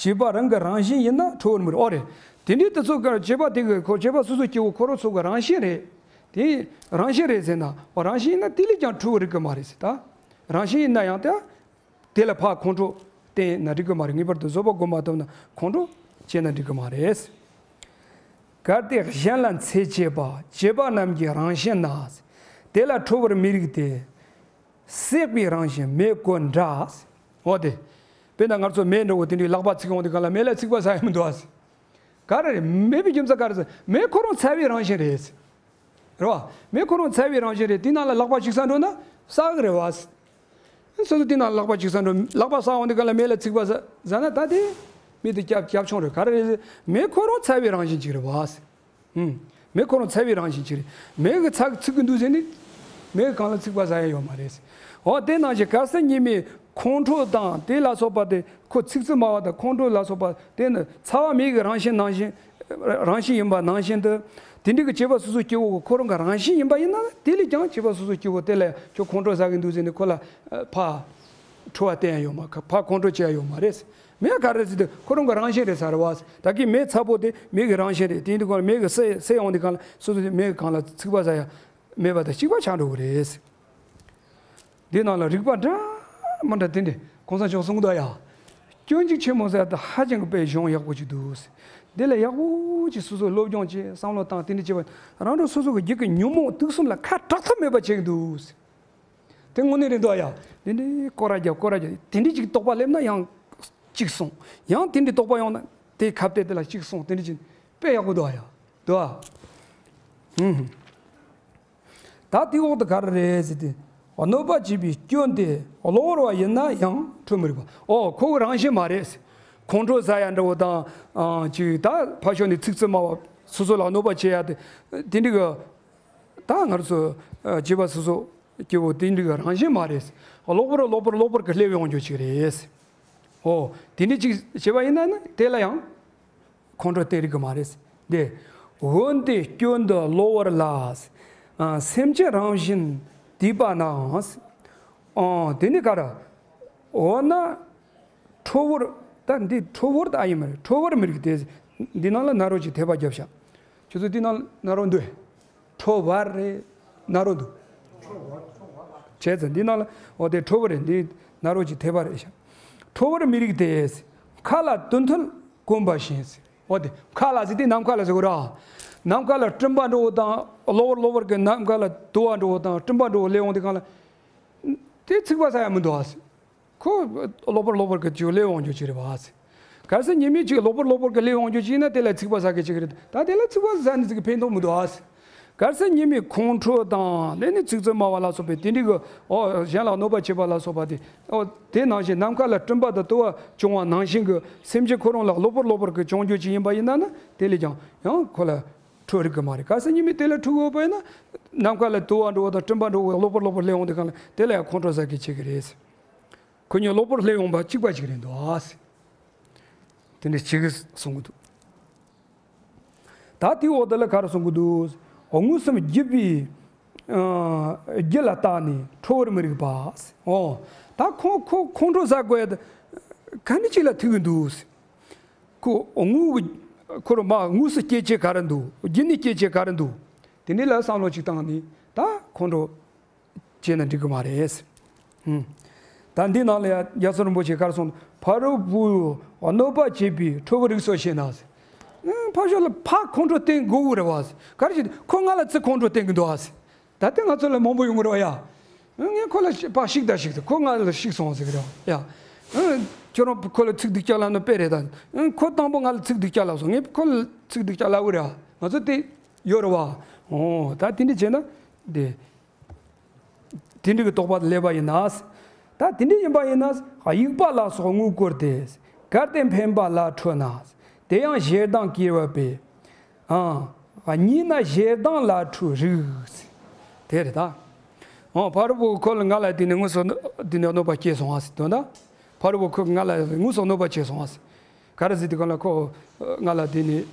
བྱིས་པ་རང་གི་རང་བཞིན་ཡིན་ན་ཁྲོ་བར་མི་རིགས། ཨོ་རེད། དེ་འདྲའི་དེ་ཚོ་ག་བྱིས་པ་དེ་གི་ཁོ་བྱིས་པ་སོ་སོ་སྐྱེ་བོ་ཁོ་རང་ཚོ་གི་རང་བཞིན་རེད། དེ་རང་བཞིན་རེད་ཟེར་ན་ཨོ་རང་བཞིན་ཡིན་ན་དེ་ལས་ཀྱང་ཁྲོ་བར་རིགས་གི་མ་རེད་ཟེར་ད། རང་བཞིན་ཡིན་ན་ཡང་ད། དེ་ལ་ཕར་ཁོང་ཁྲོ་བསྟེན་ན་འགྲིག་གི་མ་རེད། ངེས་པར་དུ་བཟོད་པ་སྒོམ་མ་ཐུབ་ན་ཁོང་ཁྲོ་བྱས་ན་འགྲིག་གི་མ་རེད། གལ་ཏེ་གཞན་ལ་འཚེ་བྱེད་པ་བྱིས་པ་རྣམས་ཀྱི་རང་བཞིན་ན། དེ་ལ་ཁྲོ་བར་མི་རིགས་ཏེ། སྲེག་པའི་རང་བཞིན་མེ་བཀོད་འདྲ། འོ་དེ། དཔེར་ན་ང་ཚོ་མེ་འདྲ་བོ་དེ་འདྲའི་ལག་པ་ཚིག་འོང་དུས་གང་ལ་མེ་ལ་ཚིག་པ་ཟ་ཡ་མི་འདུག་ཨ། ག་རེ་རེད། མེ་བའི་རྒྱུ་མཚན་ག་རེ་ཟེར། མེ་ཁོ་རང་ཚ་བའི་རང་བཞིན་རེད། རེད་བ། མེ་ཁོ་རང་ཚ་བའི་རང་བཞིན་རེད། དེ་ནང་ལ་ལག་པ་ཅིག་ཟ་འགྲོ་ན་སྲེག་གི་རེད་བ། སོ་སོ་དེ་ནང་ལག་པ་ཅིག་ཟ་འགྲོ། ལག་པ་སྲེག་འོང་དུས་གང་ལ་མེ་ལ་ཚིག་པ་ཟ་ཟ་ན་ད་དེ་མེ་དེ་སྐྱབས་སྐྱབས་ཆུང་རེད། ག་རེ་རེད་ཟེར། མེ་ཁོ་རང་ཚ་བའི་རང་བཞིན་ཅིག་རེད་བ། ཧུམ། མེ་ཁོ་རང་ཚ་བའི་རང་བཞིན་ཅིག་རེད། མེ་གི་ཚ་ཚིག་གི་འདུག་ཟེར་ནི། མེ་གི་གང་ལ་ཚིག་པ་ཟ་ཡ་ཡོད་མ་རེད། འོ་དེ་ནང་བཞིན་གལ་སྲིད་ཉེས་དམིགས་ཁོང་ཁྲོ་དང་དེ་ལ་སོགས་པ་དེ་ཁོ་ཚིག་རྩུབ་སྨྲ་བ་དང་ཁོང་ཁྲོ་ལ་སོགས་པ་དེ་ནི་ཚ་བ་མེ་གི་རང་བཞིན་ནང་བཞིན། རང་བཞིན་ཡིན་པ་ནང་བཞིན་དུ། དེ་འདྲའི་གི་བྱིས་པ་སོ་སོ་སྐྱེ་བོ་གི་ཁོ་རང་གི་རང་བཞིན་ཡིན་པ་ཡིན་ན་དེ་ལས་ཀྱང་བྱིས་པ་སོ་སོ་སྐྱེ་བོ་དེ་ལ་ཁྱོད་ཁོང་ཁྲོ་ཟ་གི་འདུག་ཟེར་ནས་ཁོ་ལ་ཕར་ཁྲོ་བ་བསྟན་ཡ་ཡོད་མ་ཕར་ཁོང་ཁྲོ་བྱེད་ཡ་ཡོད་མ་རེད། མེ་ག་རེ་ཟེར་དུས་ཁོ་རང་གི་རང་བཞིན་རེད་ཟེར་བ། ད་གིན་མེ་ཚ་པོ་དེ་མེ་གི་རང་བཞིན་རེད། དེ་འདི་གོང་མེ་གི་སེ་སེ་ཡོང་དེ་གང་ལ་སོ་སོ་མེ་གི་གང་ལ་ཚིག་པ་ཟ་ཡ་མེད་པ་དང་གཅིག་པ་ཆགས་འགྲོ་གི་རེད། འདི་ནང་ལ་རིགས་པ་འདྲ་མི་འདྲ་དེ་འདྲ་གོང་ས་མཆོག་གསུང་གི་འདུག་ཡ། སྐྱོན་གཅིག་ཆེན་མོ་ཟེར་ད་ཧ་ཅང་གི་དཔེ་གཞུང་ཡག་པོ་ཅིག་འདུག་འདི་ལ་ཡག་པོ་ཅིག་སོ་སོ་སློབ་སྦྱོང་བྱེད་བསམ་བློ་བཏང་དེ་འདྲ་བྱེད་པ་རང་གྲོགས་སོ་སོ་གི་རྒྱུད་ཀྱི་ཉོན་མོངས་དུག་གསུམ་ལ་ཁ་གྲག་ཐབས་མེད་པ་བྱེད་ཀྱི་འདུག་དེ་དངོས་གནས་རེད་འདུག་ཡ། དེ་འདྲའི་སྐོར་ར་རྒྱབ་སྐོར་ར་རྒྱབ་དེ་འདྲའི་ཅིག་དོགས་པ་སླེབས་ན་ཡང་གཅིག་སོང་། ཡང་དེ་འདྲའི་དོགས་པ་ཡོང་ན་དེ་ཁ་གཏད་དེ་ལ་གཅིག་སོང་། དེ་འདྲ་ཅིག་དཔེ་ཡག་པོ་འདུག་ཡ། འདུག་ཨ། ཧུམ། ད་དེའི་འོག་ཏུ་ག་རེ་རེད་ཟེར་ཏེ། གནོད་པ་བྱེད་པའི་སྐྱོན་དེ་གློ་བུར་བ་ཡིན་ན་ཡང་ཁྲོ་མི་རིགས་པ། ཨོ་ཁོ་གི་རང་བཞིན་མ་རེད། ཁོང་ཁྲོ་ཟ་ཡ་འདྲ་བོ་དང་། ཅིག་ད་ཕར་ཕྱོགས་ནས་ཚིག་རྩུབ་སྨྲ་བ་སོ་སོ་ལ་གནོད་པ་བྱེད་ཡ་དེ་དེ་འདྲའི་གི། ད་ང་ཚོ་བྱིས་པ་སོ་སོ་སྐྱེ་བོ་དེ་འདྲའི་གི་རང་བཞིན་མ་རེད། གློ་བུར་གློ་བུར་གློ་བུར་གི་སླེབས་ཡོང་རྒྱུ་ཅིག་རེད། ཨོ་དེ་འདྲའི་ཅིག་བྱས་པ་ཡིན་ན་ནི་དེ་ལ་ཡང་ཁོང་ཁྲོ་སྟེར་གི་མ་རེད། དེ་འོན་ཏེ་སྐྱོན་འདི་གློ་བུར་ལ། ཨ་སེམས་ཅན་རང་བཞིན་བསྡུས་པ་ནའང་། ཨོ་དེ་ནི་ག་ར། འོ་ན། ཁྲོ་བོར། ད་འདི་ཁྲོ་བོར་ད་ཨ་ཡིན་མ་རེད། ཁྲོ་བོར་མི་རིགས་ཏེ། འདི་ནང་ལ་ན་རོ་ཅིག་ཐེབས་པ་རྒྱབ་ཤག་ཁྱོད་ཚོ་འདི་ནང་ན་རོ་འདུག་ཁྲོ་བར་རེད། ན་རོ་འདུག་བྱས་ཙང་འདི་ནང་ལ་འོ་དེ་ཁྲོ་བོ་རེད། འདི་ན་རོ་ཅིག་ཐེབས་པ་རེད་ཤག་ཁྲོ་བོར་མི་རིགས་ཏེ། མཁའ་ལ་དུད་འཐུལ་གོམས་པ་བཞིན། འོ་དེ་མཁའ་ལ་ཟེར་དེ་ནམ་མཁའ་ལ་ཟེར་གོ་ར། ནམ་མཁའ་ལ་སྤྲིན་པ་འདྲ་བོ་དང་གློ་བུར་གློ་བུར་གི་ནམ་མཁའ་ལ་དུ་བ་འདྲ་བོ་དང་སྤྲིན་པ་འདྲ་བོ་སླེབས་འོང་དེ་གང་ལ། དེ་ཚིག་པ་ཟ་ཡ་མི་འདུག་ཨ། ཁོ་གློ་བུར་གློ་བུར་གྱི་ཅིག་སླེབས་འོང་རྒྱུ་ཅིག་རེད་བ། གལ་སྲིད་ཉེས་དམིགས་ཅིག་གློ་བུར་གློ་བུར་གྱི་སླེབས་འོང་རྒྱུ་ཅིག་ཡིན་ན་དེ་ལ་ཚིག་པ་ཟ་གི་ཅིག་རེད། ད་དེ་ལ་ཚིག་པ་ཟ་ནི་ཅིག་གི་ཕན་ཐོགས་མི་འདུག་ཨ། གལ་སྲིད་ཉེས་དམིགས་ཁོང་ཁྲོ་དང་ལས་ནི་ཚིག་རྩུབ་སྨྲ་བ་ལ་སོགས་པའི་དེ་འདྲའི་གི་ཨོ་གཞན་ལ་གནོད་པ་བྱེད་པ་ལ་སོགས་པ་དེ་ཨོ་དེ་ནང་བཞིན་ནམ་མཁའ་ལ་སྤྲིན་པ་དང་དུ་བ་བྱུང་བ་ནང་བཞིན་གི་སེམས་ཅན་ཁོ་རང་ལ་གློ་བུར་གློ་བུར་གི་བྱུང་རྒྱུ་ཅིག་ཡིན་པ་ཡིན་ན་ནི་དེ་ལས་ཀྱང་ཡང་ཁོ་ལ་ཁྲོ་རིགས་གི་མ་རེད། གལ་སྲིད་ཉེས་དམིགས་དེ་ལ་ཁྲོ་གི་ཡོད་པ་ཡིན་ན་ནམ་མཁའ་ལ་དུ་བ་འདྲ་བོ་དང་སྤྲིན་པ་འདྲ་བོ་གློ་བུར་གློ་བུར་སླེབས་འོང་དེ་གང་ལ་དེ་ལ་ཡང་ཁོང་ཁྲོ་ཟ་གི་བྱེད་གི་རེད། ཁོ་གཉིས་གློ་བུར་སླེབས་འོང་པ་གཅིག་པ་གཅིག་རེད་འདུག་ཨ། དེ་འདྲ་ཅིག་གསུང་གི་འདུག་ད་དེའི་འོག་དེ་ལ་ག་རེ་གསུང་གི་འདུག་དངོས་སུ་བརྒྱུད་པའི་ཨ་རྒྱུ་ལ་བརྟགས་ནས་ཁྲོ་བར་མི་རིགས་པ། ཨོ། ད་ཁོ་ཁོ་ཁོང་ཁྲོ་ཟ་དགོས་ཡ་དེ་ག་ནས་ཅིག་ལ་ཐུག་གི་འདུག་ཁོ་དངོས་ཁོ་རང་མ་དངོས་སུ་སྐྱེ་བྱེད་ག་རེ་འདུག་རྒྱུ་ནི་སྐྱེ་བྱེད་ག་རེ་འདུག་དེ་འདྲ་ལ་བསམ་བློ་ཅིག་བཏང་ནས་ད་ཁོང་ཁྲོ་བྱས་ན་འགྲིག་གི་མ་རེད། ཧུམ། ད་འདི་ནང་ལ་ཡང་རྒྱལ་ཚབ་རིན་པོ་ཆེ་ག་རེ་གསུངས། ཕ་རོལ་པོས་གནོད་པ་བྱེད་པའི་ཁྲོ་བོའི་རིགས་སོགས་ཤེ་ན། ཕར་ཕྱོགས་ལ་ཕར་ཁོང་ཁྲོ་བསྟེན་དགོས་ཀྱི་རེད་བ། ག་རེ་བྱས་ཁོ་ང་ལ་ཚིག་ཁོང་ཁྲོ་བསྟེན་གྱི་འདུག་བ། ད་ལྟ་ང་ཚོ་ལ་མང་པོ་ཡོང་གི་རེད་བ་ཡ། ངས་ཁོ་ལ་ཕར་ཤིག་ད་ཤིག་ཟེར། ཁོ་ང་ལ་ཤིག་སོང་ཟེར་གི་རེད་བ་ཡ། ཁྱོད་རང་ཁོ་ལ་ཚིག་སྡུག་ཅག་ལབ་ན་དཔེ་རེད་ད། ཁོ་དང་པོ་ང་ལ་ཚིག་སྡུག་ཅག་ལབ་སོང་། ངས་ཁོ་ལ་ཚིག་སྡུག་ཅག་ལབ་གི་རེད་བ། ང་ཚོ་དེ་ཡོད་རེད་བ། འོ་ད་དེ་འདྲ་བྱས་ན་དེ། དེ་འདྲ་གི་དོགས་པ་སླེབས་པ་ཡིན་ན། ད་དེ་འདྲ་ཡིན་པ་ཡིན་ན། དབྱུག་པ་ལ་སོགས་དངོས་བཀོལ་ཏེ། གལ་ཏེ་འཕེན་པ་ལ་ཁྲོས་ན། དེ་ཡང་ཞེ་སྡང་སྐྱེ་བ་པས། ཨང་། གཉིས་ན་ཞེ་སྡང་ལ་ཁྲོའི་རིགས། དེ་རེད་ད། ཨང་། ཕ་རོལ་པོ་ཁོ་ལ་ང་ལ་དེ་ནས་དངོས་སུ་དེ་ནས་གནོད་པ་སྐྱེལ་སོང་བ་ཟེར་དོན་དག་ཕ་རོལ་པོ་ཁོ་ང་ལ་དངོས་སུ་གནོད་པ་སྐྱེལ་སོང་བ་ཟེར། ག་རེ་ཟེར་དུས་གང་ལ་ཁོ་ང་ལ་དེ་ནས་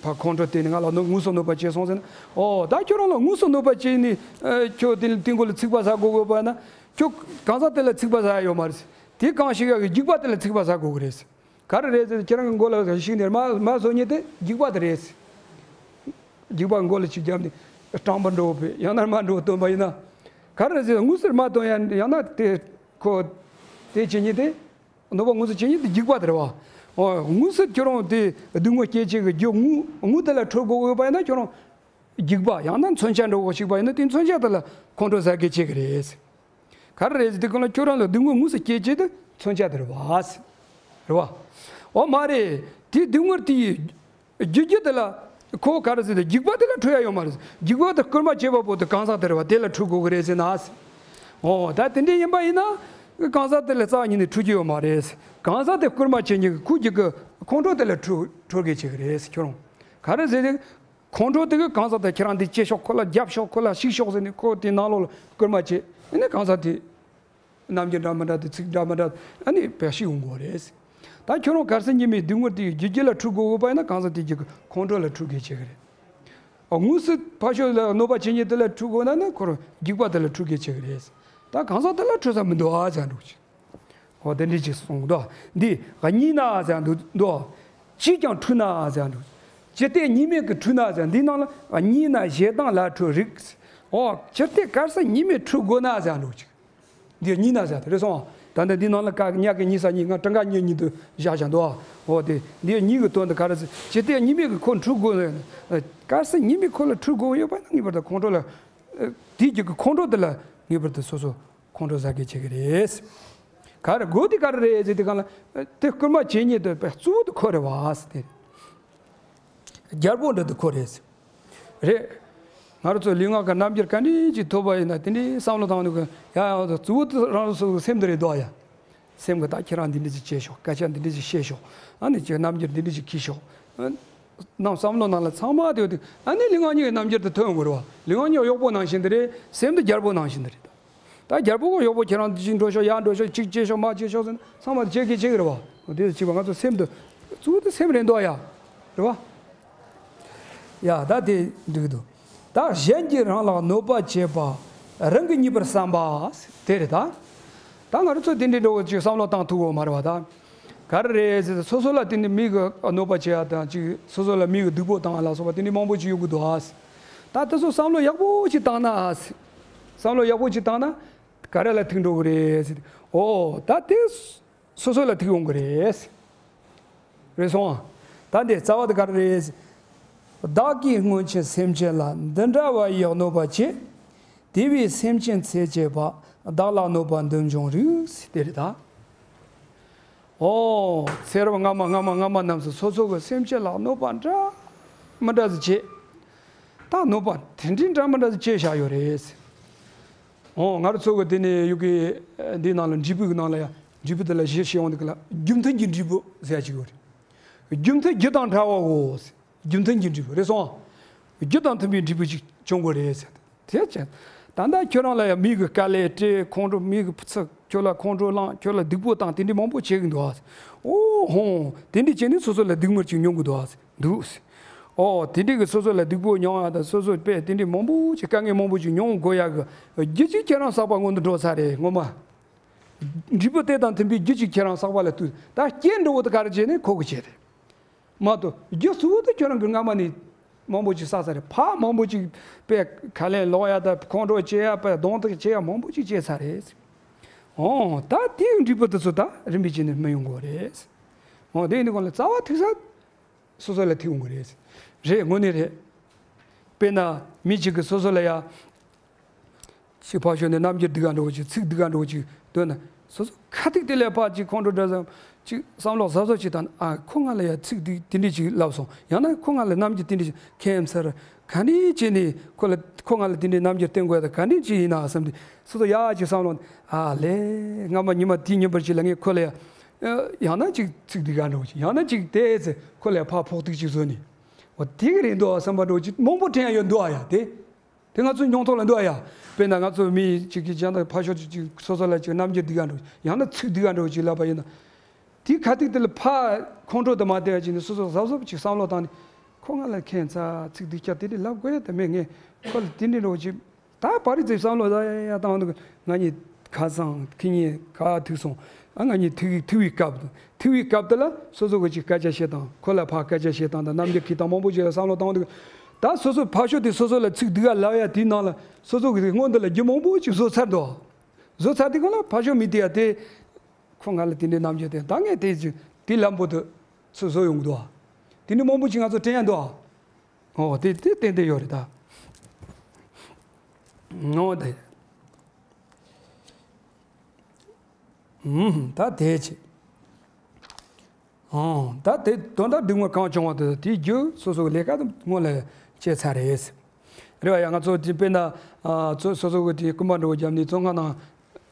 ཕར་ཁོང་ཁྲོ་བསྟན་ནས་ང་ལ་གནོད་དངོས་སུ་གནོད་པ་སྐྱེལ་སོང་ཟེར་ན། ཨོ་ད་ཁྱོད་རང་ལ་དངོས་སུ་གནོད་པ་སྐྱེལ་ནས་ཁྱོད་དེ་དེ་མགོ་ལ་ཚིག་པ་ཟ་དགོས་དགོས་པ་ན། ཁྱོད་གང་ཟག་དེ་ལ་ཚིག་པ་ཟ་ཡ་ཡོད་མ་རེད། དེ་གང་ཞིག་ཡ་གི་རྒྱུག་པ་དེ་ལ་ཚིག་པ་ཟ་དགོས་ཀྱི་རེད། ག་རེ་རེད་ཟེར། ཁྱེད་རང་གི་མགོ་ལ་ཞིག་ནས་མར་མར་བཟོ་ཉེ་དེ་རྒྱུག་པ་དེ་རེད། རྒྱུག་པ་མགོ་ལ་ཅིག་བརྒྱབ་ནས་སྐྲངས་པ་འགྲོ་བ་ཡང་ན་མར་འགྲོ་བ་སྟོན་པ་ཡིན་ན། ག་རེ་ཟེར། དངོས་སུ་མར་སྟོན་ཡ་ཡང་ན་དེ་ཁོ་དེ་བྱེད་ཉེ་དེ། གནོད་པ་དངོས་སུ་བྱེད་ཉེ་དེ་རྒྱུག་པ་དེ་རེད་བ། ཨོ་དངོས་སུ་ཁྱོད་རང་དེ་སྡུག་བསྔལ་སྐྱེད་བྱེད་ཀྱི་རྒྱུ་དངོས་དངོས་དེ་ལ་ཁྲོ་དགོས་དགོས་པ་ཡིན་ན། ཁྱོད་རང་རྒྱུག་པ་ཡང་ན་མཚོན་ཆ་འདྲ་བོ་ཞིག་པ་ཡིན་ན། དེ་མཚོན་ཆ་དེ་ལ་ཁོང་ཁྲོ་ཟ་གི་བྱེད་ཀྱི་རེད། ག་རེ་རེད་ཟེར་དུས་གང་ལ་ཁྱོད་རང་ལ་སྡུག་བསྔལ་དངོས་སུ་སྐྱེད་བྱེད་དེ་མཚོན་ཆ་དེ་རེད་བ། རེད་བ། འོ་མ་རེད། དེ་སྡུག་བསྔལ་དེ་ཡི་རྒྱུ་རྒྱུ་དེ་ལ་ཁོ་ག་རེ་ཟེར་དེ་རྒྱུག་པ་དེ་ལ་ཁྲོ་ཡ་ཡོད་མ་རེད། རྒྱུག་པ་དེ་སྐུལ་མ་བྱེད་པ་པོ་དེ་གང་ཟག་དེ་རེད་བ། དེ་ལ་ཁྲོ་དགོས་ཀྱི་རེད་ཟེར་ན། འོ་ད་དེ་འདྲ་ཡིན་པ་ཡིན་ན། གང་ཟག་དེ་ལ་རྩ་བ་ཉིད་ནས་ཁྲོ་རྒྱུ་ཡོད་མ་རེད། གང་ཟག་དེ་སྐུལ་མ་བྱེད་མཁན་གྱི་ཁོ་རྒྱུག་གི་ཁོང་ཁྲོ་དེ་ལ་ཁྲོ་ཁྲོ་དགོས་བྱེད་ཀྱི་རེད་ཁྱོད་རང་། ག་རེ་ཟེར་དེ། ཁོང་ཁྲོ་དེ་གི་གང་ཟག་དེ་ཁྱེད་རང་འདི་སྐྱེ་ཤོག་ཁོ་ལ་རྒྱབ་ཤོག་ཁོ་ལ་ཞིག་ཤོག་ཟེར་ནས་ཁོ་དེ་ནང་ལོགས་ལ་སྐུལ་མ་བྱེད། ཨ་ནི་གང་ཟག་དེ་རྣམ་འགྱུར་འདྲ་མི་འདྲ་དེ་ཚིག་འདྲ་མི་འདྲ་ཨ་ནི་བེད་ཤིག་ཡོང་གི་རེད། ད་ཁྱོད་རང་གལ་སྲིད་ཉི་མའི་སྡུག་བསྔལ་དེ་ཡི་རྒྱུ་རྒྱུ་ལ་ཁྲོ་དགོས་དགོས་པ་ཡིན་ན། གང་ཟག་དེ་རྒྱུ་གི་ཁོང་ཁྲོ་ལ་ཁྲོ་དགོས་བྱེད་ཀྱི་རེད། ཨ་དངོས་སུ་ཕར་ཕྱོགས་ལ་གནོད་པ་བྱེད་མཁན་དེ་ལ་ཁྲོ་དགོས་ན་ནི་ཁོ་རང་རྒྱུག་པ་དེ་ལ་ཁྲོ་དགོས་བྱེད་ཀྱི་རེད། ད་གང་ཟག་དེ་ལ་ཁྲོ་ས་མི་འདུག་ཨ་ཟེར་འདུག་ཅིག་འོ་དེ་འདྲ་ཅིག་གསུངས་འདུག་འདི་གཉིས་ན་ཟེར་འདུག་འདུག་ཅིས་ཀྱང་འཁྲུལ་ན་ཟེར་འདུག་ཅི་སྟེ་གཉིས་མེད་ཀྱི་འཁྲུལ་ན་ཟེར། འདི་ནང་ལ་གཉིས་ན་ཞེ་སྡང་ལ་ཁྲོའི་རིགས། འོ་ཅི་སྟེ་གལ་སྲིད་གཉིས་མེད་འཁྲུལ་དགོས་ན་ཟེར་འདུག་ཅིག་འདི་གཉིས་ན་ཟེར་དེ་རེད་སོང་། ད་ལྟ་འདི་ནང་ལ་ཀ་ཉ་གི་གཉིས་ས་གཉིས། ང་གྲངས་ཀ་གཉིས་གཉིས་དུ་བཞག་བཞག་འདུག་འོ་དེ་འདི་གཉིས་ཀྱི་དོན་དུ་ག་རེ་ཟེར། ཅི་སྟེ་གཉིས་མེད་ཀྱི་ཁོ་འཁྲུལ་དགོས་ན། གལ་སྲིད་གཉིས་མེད་ཁོ་ལ་འཁྲུལ་དགོས་ཡོད་པ་ན། ངེས་པར་དུ་ཁོང་ཁྲོ་ལ། དེའི་རྒྱུ་གི་ཁོང་ཁྲོ་དེ་ལ་ངེས་པར་དུ་སོ་སོ། ཁོང་ཁྲོ་ཟ་གི་བྱེད་ཀྱི་རེད། ག་རེ་དགོས་དེ་ག་རེ་རེད་ཟེར་དུས་གང་ལ། དེ་སྐུལ་མ་བྱེད་མཁན་དེ་དཔེ་གཙོ་བོ་དེ་ཁོ་རེད་བ་ཟེར་དེ། རྒྱལ་པོ་འདྲ་དེ་ཁོ་རེད་ཟེར། རེད། ང་རང་ཚོ་ལུས་ངག་གི་རྣམ་འགྱུར་ག་འདྲ་ཅིག་ཐོབ་པ་ཡིན་ན། དེ་འདྲའི་བསམ་བློ་བཏང་ནས་ཡ་ཡང་གཙོ་བོ་དེ་རང་རང་སོ་སོའི་སེམས་དེ་རེད་འདུག་ཡ། སེམས་ཀྱི་ད་ཁྱེད་རང་འདི་འདྲ་ཅིག་བྱས་ཤོག་སྐད་ཆ་འདི་འདྲ་ཅིག་བཤད་ཤོག་ཨ་ནི་ཁྱེད་རྣམ་འགྱུར་འདི་འདྲ་ཅིག་གིས་ཤོག་ཨ་ནི་བསམ་བློ་ནང་ལ་ཚང་མ་དེ་ཡོད་དུས། ཨ་ནི་ལུས་ངག་གཉིས་ཀྱི་རྣམ་འགྱུར་དེ་ཐོན་ཡོང་གི་རེད་བ། ལུས་ངག་གཉིས་གཡོག་པོ་ནང་བཞིན་དེ་རེད། སེམས་དེ་རྒྱལ་པོ་ནང་བཞིན་དེ་རེད། ད་རྒྱལ་པོ་གི་གཡོག་པོ་ཁྱེད་རང་གཅིག་འགྲོ་ཤོག་ཡར་འགྲོ་ཤོག་གཅིག་བྱེད་ཤོག་མར་བྱེད་ཤོག་ཟེར་ན་ཚང་མ་དེ་བྱེད་ཀྱི་བྱེད་ཀྱི་རེད་བ། དེ་གཅིག་པ་ང་ཚོ་སེམས་དེ་གཙོ་བོ་དེ་སེམས་རེད་འདུག་ཡ། རེད་བ། ཡ་ད་དེ་འགྲིག་གི་འདུག་ད་གཞན་གྱིས་རང་ལ་གནོད་པ་བྱེད་པ་རང་གིས་ཉེས་པར་བསམ་པ་དེ་རེད་ད། ད་ང་རང་ཚོ་དེ་འདྲའི་འགྲོ་བ་ཅིག་བསམ་བློ་བཏང་ཐུབ་ཡོད་མ་རེད་བ་ད། ག་རེ་རེད་ཟེར་ན་སོ་སོ་ལ་དེ་འདྲའི་མི་གིས་གནོད་པ་བྱེད་ཡ་དང་ཅིག་སོ་སོ་ལ་མི་གིས་སྡུག་པོ་བཏང་ཡ་ལ་སོགས་པ་དེ་འདྲའི་མང་པོ་ཅིག་ཡོང་གི་འདུག་ཨ། ད་དེ་ཚོ་བསམ་བློ་ཡག་པོ་ཅིག་བཏང་ན་ཨ། བསམ་བློ་ཡག་པོ་ཅིག་བཏང་ན་ག་རེ་ལ་ཐུག་འགྲོ་གི་རེད་ཟེར། ཨོ་ད་དེ་སོ་སོ་ལ་ཐུག་ཡོང་གི་རེད། རེད་སོང་། ད་འདི་རྩ་བ་དེ་ག་རེ་རེད། བདག་གིས་སྔོན་ཆད་སེམས་ཅན་ལ་འདི་འདྲ་བ་ཡི་གནོད་པ་བྱས། དེ་བས་སེམས་ཅན་ཚེ་གཅིག་པ་བདག་ལ་གནོད་པ་འདི་འབྱུང་རིགས་དེ་རེད་ད། ཨོ། ཚེ་རབས་སྔ་མ་སྔ་མ་སྔ་མ་རྣམས་སུ་སོ་སོ་གི་སེམས་ཅན་ལ་གནོད་པ་འདྲ་མི་འདྲ་ཟིག་བྱས། ད་གནོད་པ་དེ་འདྲའི་འདྲ་མི་འདྲ་ཟིག་བྱས་བཞག་ཡོད་རེད། ཨོ། ང་རང་ཚོ་གི་དེ་ནས་ཡོད་གི། འདི་ནང་ལ་འབྲས་བུ་གི་ནང་ལ་ཡང་འབྲས་བུ་དེ་ལ་གཞི་བྱས་ཡོང་དུས་ག་ལ་རྒྱུ་མཐུན་གྱི་འབྲས་བུ་ཟེར་ཡ་ཅིག་ཡོད་རེད། རྒྱུ་མཐུན་རྒྱུ་དང་འདྲ་བའོ། རྒྱུ་མཐུན་གྱི་འབྲས་བུ་རེད་སོང་། རྒྱུ་དང་མཐུན་པའི་འབྲས་བུ་ཅིག་འབྱུང་དགོས་རེད་ཟེར། དེ་ཅན། ད་ལྟ་ཁྱོད་རང་ལ་ཡང་མི་གི་དཀའ་ལས་སྤྲད། ཁོང་ཁྲོ་མི་གི་ཚིག་ཁྱོད་ལ་ཁོང་ཁྲོ་ལངས། ཁྱོད་ལ་སྡུག་པོ་བཏང་། དེ་འདྲའི་མང་པོ་བྱེད་གི་འདུག་ཨ། ཨོ་ཧོ། དེ་འདྲའི་བྱས་ནས་སོ་སོ་ལ་སྡུག་བསྔལ་ཅིག་མྱོང་གི་འདུག་ཨ། འདུག་ཨོ། དེ་འདྲའི་གི་སོ་སོ་ལ་སྡུག་པོ་མྱོང་ཡ་དང་སོ་སོ་དཔེ་དེ་འདྲའི་མང་པོ་ཅིག་དཀའ་ངལ་མང་པོ་ཅིག་མྱོང་དགོས་ཡ་གི་རྒྱུ་ཅིག་ཁྱེད་རང་བསགས་པ་སྔོན་དུ་འགྲོ་ཚར་རེད་ངོ་མ། འབྲས་བུ་དེ་དང་མཐུན་པའི་རྒྱུ་ཅིག་ཁྱེད་རང་བསགས་པ་ལ་ལྟོས། ད་རྐྱེན་འགྲོ་བོ་དེ་ག་རེ་བྱས་ནས་ཁོ་གི་བྱས་རེད། མ་གཏོགས་རྒྱུ་གཙོ་བོ་དེ་ཁྱོད་རང་གིས་སྔ་མ་ནས་མང་པོ་ཅིག་བསགས་ཚར་རེད། ཕར་མང་པོ་ཅིག་དཔེ་ཁ་ལན་སློག་ཡ་དང་ཁོང་ཁྲོ་སྐྱེ་ཡ་དཔེ་གདོང་ཐུག་སྐྱེ་ཡ་མང་པོ་ཅིག་སྐྱེས་ཚར་རེད། ཨོ་ད་དེའི་འབྲས་བུ་དེ་ཚོ་ད་རིམ་པས་བྱས་ནས་སྨིན་ཡོང་གི་རེད། ཨོ་དེ་ཡིན་དུས་གང་ལ་རྩ་བ་ཐུག་ས་སོ་སོ་ལ་ཐུག་ཡོང་གི་རེད། རེད་དངོས་གནས་རེད། དཔེར་ན་མི་གཅིག་གིས་སོ་སོ་ལ་ཡ། ཅིག་ཕར་ཞོག་ནས་རྣམ་འགྱུར་སྡུག་ག་འགྲོ་ཅིག་ཚིག་སྡུག་ག་འགྲོ་ཅིག་འདོན་ན། སོ་སོ་ཁ་ཐུག་དེ་ལས་ཕར་ཅིག་ཁོང་ཁྲོ་འདྲ་ཙམ་ཅིག་བསམ་བློ་གཟབ་གཟབ་ཅིག་བཏང་ན། ཨ་ཁོ་ང་ལ་ཡ་ཚིག་སྡུག་དེ་འདྲས་ཅིག་ལབ་སོང་། ཡང་ན་ཁོ་ང་ལ་རྣམ་འགྱུར་དེ་འདྲས་ཅིག་ཁྱད་མཚར་ག་འདྲས་བྱས་ནས་ཁོ་ལ་ཁོ་ང་ལ་དེ་འདྲས་རྣམ་འགྱུར་བསྟན་དགོས་ཡ་ད་ག་འདྲས་ཅིག་ཡིན་ན་བསམ་དུས་སོ་སོ་ཡ་ཅིག་བསམ་བློ། ཨ་ལས་སྔ་མ་ཉི་མ་དེའི་ཉིན་པར་ཅིག་ལ་ངས་ཁོ་ལ་ཡ། ཡང་ན་ཅིག་ཚིག་སྡུག་ག་འགྲོ་ཅིག་ཡང་ན་ཅིག་དེ་ཚེ་ཁོ་ལ་ཡ་ཕར་ཕོག་ཐུག་ཅིག་བཟོས་ནས། འོ་དེ་ག་རེད་འདུག་བསམ་པ་འགྲོ་ཅིག་མང་པོ་དྲན་ཡ་ཡོད་འདུག་ཨ་ཡ་དེ། དེ་ང་ཚོའི་མྱོང་ཐོག་ལ་འདུག་ཨ་ཡ། དཔེར་ན་ང་ཚོ་མི་གཅིག་གིས་ཅང་ད་ཕར་ཞོག་ཅིག་ཅིག་སོ་སོ་ལ་ཅིག་རྣམ་འགྱུར་སྡུག་ག་འགྲོ་ཡང་ན་ཚིག་སྡུག་ག་འགྲོ་ཅིག་ལབ་པ་ཡིན་ན། དེའི་ཁ་ཐུག་དེ་ལ་ཕར་ཁོང་ཁྲོ་དུ་མ་བསྡད་ཡ་ཅིག་ནས་སོ་སོ་གཟབ་གཟབ་ཅིག་བསམ་བློ་བཏང་ནས། ཁོ་ང་ལ་ཁྱད་མཚར་ཚིག་སྡུག་ཅག་དེ་འདྲས་ལབ་དགོས་ཡ་ད་མེད། ངས་ཁོ་ལ་དེ་འདྲས་འགྲོ་ཅིག་ད་པར་རིས་ཙེ་བསམ་བློ་ད་ཡ་ཡ་བཏང་འདུག་ང་གཉིས་ཁ་སང་ཁེ་གཉིས་ཁ་ཐུག་སོང་། ཨ་ང་གཉིས་ཐུག་ཐུག་པའི་སྐབས་ཐུག་པའི་སྐབས་དེ་ལ་སོ་སོ་གི་ཅིག་སྐད་ཆ་བཤད་སྟངས། ཁོ་ལ་ཕར་སྐད་ཆ་བཤད་སྟངས་དང་རྣམ་འགྱུར་འཁྱེར་སྟངས་མང་པོ་ཅིག་ལ་བསམ་བློ་བཏང་འདུག་ད་སོ་སོ་ཕར་ཞོག་དེ་སོ་སོ་ལ་ཚིག་སྡུག་ག་ལབ་ཡ་དེའི་ནང་ལ་སོ་སོ་གི་སྔོན་དེ་ལ་རྒྱུ་མང་པོ་ཅིག་བཟོ་ཚར་འདུག་བཟོ་ཚར་དེ་གང་ལ་ཕར་ཞོག་མི་དེ་ཡ་དེ། ཁོ་ང་ལ་དེ་འདྲའི་རྣམ་འགྱུར་དེ་ད་ངས་དེ་ཅིག་དེ་ལམ་བུ་དེ་ཚུར་བཟོ་ཡོང་གི་འདུག་ཨ། དེ་འདྲའི་མང་པོ་ཅིག་ང་ཚོ་དྲན་ཡ་འདུག་ཨ། ཨོ་དེ་དེ་ཏན་ཏན་ཡོད་རེད་ད། ཨོ་དེ། ཨུམ་ད་དེ་ཅི། ཨོ་ད་དེ་དོན་དག་སྡུག་བསྔལ་གང་བྱུང་བ་དེ་དེའི་རྒྱུ་སོ་སོའི་ལས་ཀ་དེ་སྔོན་ལ་བྱས་ཚར་རེད། རེད་བ་ཡ། ང་ཚོ་དེ་དཔེར་ན་ཚོ་སོ་སོ་གི་དེ་རྐུན་མ་འདྲ་བོ་བརྒྱབ་ནས་བཙོན་ཁང་ནང་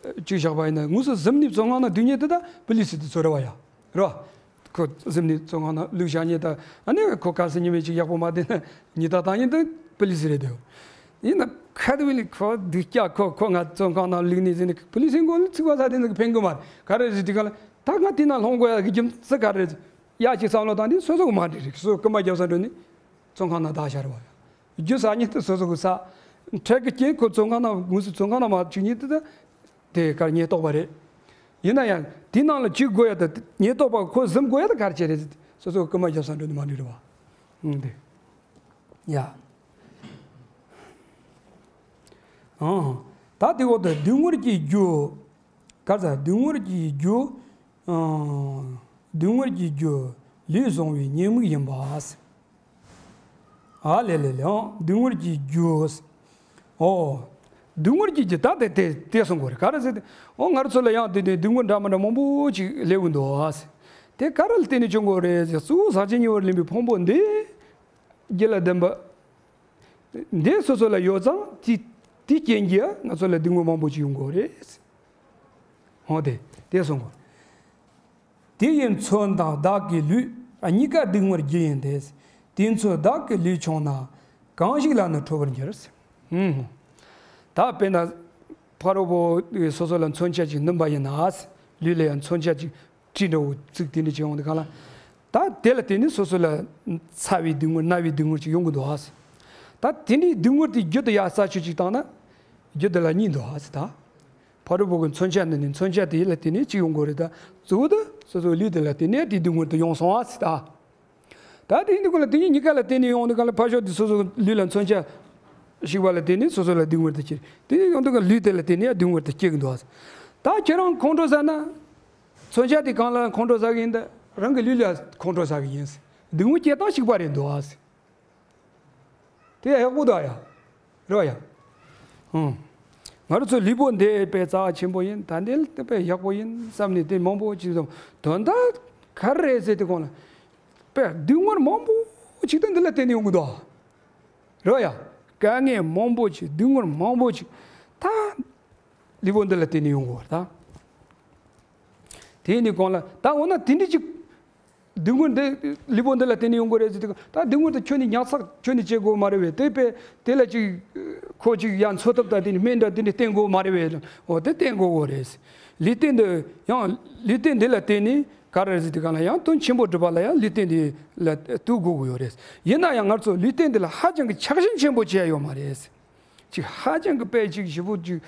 བཅུག་བཞག་པ་ཡིན་ན། དངོས་སུ་གཟིམ་ནས་བཙོན་ཁང་ནང་སྡོད་མཁན་དེ་ད་པུ་ལི་སི་དེ་ཚོ་རེད་བ་ཡ། རེད་བ། ཁོ་གཟིམ་ནས་བཙོན་ཁང་ནང་བླུགས་བཞག་མཁན་ད། ཨ་ནི་ཁོ་གལ་སྲིད་ཉི་མ་གཅིག་ཡག་པོ་མ་བསྡད་ན་ཉེས་རྡུང་བཏང་མཁན་དེ་པུ་ལི་སི་རེད་དེ། ཡིན་ན་ཁ་དེ་བི་ལི་ཁོ་སྡུག་ཅག་ཁོ་ཁོ་ང་བཙོན་ཁང་ནང་བླུགས་ནས་ཟིན་ནས་པུ་ལི་སིའི་མགོ་ལ་ཚིག་པ་ཟ་དེ་ནི་ཕན་གི་མ་རེད། ག་རེ་རེད་དེ་ག་ལ་ད་ང་དེ་ནང་ལྷུང་དགོས་ཡ་གི་རྒྱུ་མཚན་ག་རེ་རེད། ཡ་གཅིག་བསམ་བློ་བཏང་དུས་སོ་སོ་གི་མ་འགྲིག་རེད། སོ་སོ་རྐུན་མ་རྒྱབ་ས་འགྲོ་ནས་བཙོན་ཁང་ནང་བདག་ཤར་བ་ཡ། རྒྱུ་ཟ་མཁན་དེ་སོ་སོ་གི་ཟ། འཕྲལ་གྱི་རྐྱེན་ཁོ་བཙོན་ཁང་ནང་དངོས་སུ་བཙོན་ཁང་ནང་མ་བཅུག་མཁན་དེ་ད། དེ་གར་ཉེན་རྟོག་པ་རེད། ཡིན་ན་ཡང་དེ་ནང་ལ་བཅུག་དགོས་ཡ་ད་ཉེན་རྟོག་པ་ཁོ་གཟིམ་དགོས་ཡ་ད་ག་རེ་བྱས་རེད། སོ་སོ་རྐུན་མ་རྒྱབ་ས་འགྲོ་ནི་མ་འགྲིག་རེད་བ། ཨང་དེ། ཡ། ཨང་། ད་དེ་འོག་ཏུ་སྡུག་བསྔལ་གྱི་རྒྱུ། ག་རེ་ཟ། སྡུག་བསྔལ་གྱི་རྒྱུ། ཨང་། སྡུག་བསྔལ་གྱི་རྒྱུ་ལུས་བཟུང་བའི་ཉེས་དམིགས་ཡིན་པ། ཨ་ལེ་ལེ་ལེ། ཨང་། སྡུག་བསྔལ་གྱི་རྒྱུ། ཨོ། སྡུག་བསྔལ་གྱི་རྒྱུ་ད་དེ་དེ་དེ་གསུང་དགོས་རེད། ག་རེ་ཟེར་ཏེ། ཨོ་ང་རང་ཚོ་ལ་ཡང་དེ་དེ་སྡུག་བསྔལ་འདྲ་མི་འདྲ་མང་པོ་ཅིག་སླེབས་ཀྱི་འདུག་ཨ། དེ་ག་རེ་ལ་བརྟེན་ནས་བྱུང་དགོས་རེད་ཟེར། གཙོ་བོ་ཟག་བཅས་ཉེ་བར་ལེན་པའི་ཕུང་པོ་འདི། རྒྱུད་ལ་ལྡན་པ། འདི་སོ་སོ་ལ་ཡོད་ཙང་དེ་དེའི་རྐྱེན་གྱིས་ང་ཚོ་ལ་སྡུག་བསྔལ་མང་པོ་ཅིག་ཡོང་དགོས་རེད། ཨོ་དེ་དེ་གསུང་དགོས། དེ་ཡི་མཚོན་དང་བདག་གི་ལུས། གཉིས་ཀ་སྡུག་བསྔལ་རྒྱུ་ཡིན་ཏེ། དེ་མཚོན་བདག་གི་ལུས་ཆུང་ན། གང་ཞིག་ལ་ནི་ཁྲོ་བར་འགྱུར། ཧུམ། ད་དཔེར་ན་ཕ་རོལ་པོ་སོ་སོ་ལ་མཚོན་ཆ་ཅིག་བསྣུན་པ་ཡིན་ན། ལུས་ལ་ཡང་མཚོན་ཆ་ཅིག་གྲི་འདྲ་བོ་བཙུགས་དེ་འདྲ་བྱས་ཡོང་དུས་གང་ལ། ད་དེ་ལ་བརྟེན་ནས་སོ་སོ་ལ་ཚ་བའི་སྡུག་བསྔལ་ན་བའི་སྡུག་བསྔལ་ཅིག་ཡོང་གི་འདུག་ཨ། ད་དེ་འདྲའི་སྡུག་བསྔལ་དེ་རྒྱུ་དེ་ཡར་རྩད་གཅོད་ཅིག་བཏང་ན། རྒྱུ་དེ་ལ་གཉིས་འདུག་ཨ་ད། ཕ་རོལ་པོ་གི་མཚོན་ཆ་འདི་ནི་མཚོན་ཆ་དེ་ལ་བརྟེན་ནས་གཅིག་ཡོང་དགོས་རེད་ད། གཙོ་བོ་དེ་སོ་སོའི་ལུས་དེ་ལ་བརྟེན་ནས་དེའི་སྡུག་བསྔལ་དེ་ཡོང་སོང་ཨ་ཟེར་ད། ད་དེ་ཡིན་དུས་གང་ལ་དེ་གཉིས་གཉིས་ཀ་ལ་བརྟེན་ནས་ཡོང་དུས་གང་ལ་ཕར་ཞོག་དེ་སོ་སོའི་ལུས་ལ་མཚོན་ཆ་ཞིག་པ་ལ་བརྟེན་ནས་སོ་སོ་ལ་སྡུག་བསྔལ་དེ་སྐྱེ། དེ་ཡིན་དུས་གང་ལུས་དེ་ལ་བརྟེན་ནས་སྡུག་བསྔལ་དེ་སྐྱེ་གི་འདུག་ཨ། ད་ཁྱེད་རང་ཁོང་ཁྲོ་ཟ་ན། མཚོན་ཆ་དེ་གང་ལ་ཁོང་ཁྲོ་ཟ་གི་ཡིན་ད། རང་གི་ལུས་ལ་ཁོང་ཁྲོ་ཟ་གི་ཡིན། སྡུག་བསྔལ་སྐྱེ་སྟངས་ཞིག་པ་རེད་འདུག་ཨ། དེ་ཡག་པོ་འདུག་ཡ། རེད་བ་ཡ། ཧུང་། ང་རང་ཚོའི་ལུས་པོ་འདི་དཔེ་རྩ་བ་ཆེན་པོ་ཡིན། ད་འདི་ལ་དཔེ་ཡག་པོ་ཡིན་བསམ་ནས་དེ་མང་པོ་ཅིག་བསམ། དོན་དག་ག་རེ་རེད་ཟེར་དུས་གང་ལ། དཔེ་སྡུག་བསྔལ་མང་པོ་ཅིག་ད་འདི་ལ་བརྟེན་ནས་ཡོང་གི་འདུག་རེད་བ་ཡ། དཀའ་ངལ་མང་པོ་ཅིག་སྡུག་བསྔལ་མང་པོ་ཅིག་ད་ལུས་པོ་འདི་ལ་བརྟེན་ནས་ཡོང་གི་ཡོད་རེད་ད། དེ་ཡིན་དུས་གང་ལ་ད་འོ་ན་དེ་འདྲ་ཅིག་སྡུག་བསྔལ་འདི་ལུས་པོ་འདི་ལ་བརྟེན་ནས་ཡོང་གི་རེད་ཟེར་དུས། ད་སྡུག་བསྔལ་དེ་ཁྱོན་ནས་ཉར་ཚགས་ཁྱོན་ནས་བྱེད་དགོས་མ་རེད་པས། དེ་དཔེ་དེ་ལ་ཅིག་ཁོ་ཅིག་ཡར་འཚོ་ཐབས་དང་དེ་ནི་སྨན་འདྲ་དེ་འདྲ་བསྟེན་དགོས་མ་རེད་པས། འོ་དེ་བསྟེན་དགོས་གོ་རེད། ལུས་རྟེན་འདི་ཡང་ལུས་རྟེན་འདི་ལ་བརྟེན་ནས་ག་རེ་ཟེར་དུས་གང་ལ་ཡང་དོན་ཆེན་པོ་སྒྲུབ་པ་ལ་ཡང་ལུས་རྟེན་འདི་ལ་ལྟོས་དགོས་ཀྱི་ཡོད་རེད། ཡིན་ན་ཡང་ང་ཚོ་ལུས་རྟེན་འདི་ལ་ཧ་ཅང་གི་ཆགས་ཞེན་ཆེན་པོ་བྱེད་ཡ་ཡོད་མ་རེད། ཅིག་ཧ་ཅང་གི་དཔེ་ཅིག་ཞེ་པོ་ཅིག་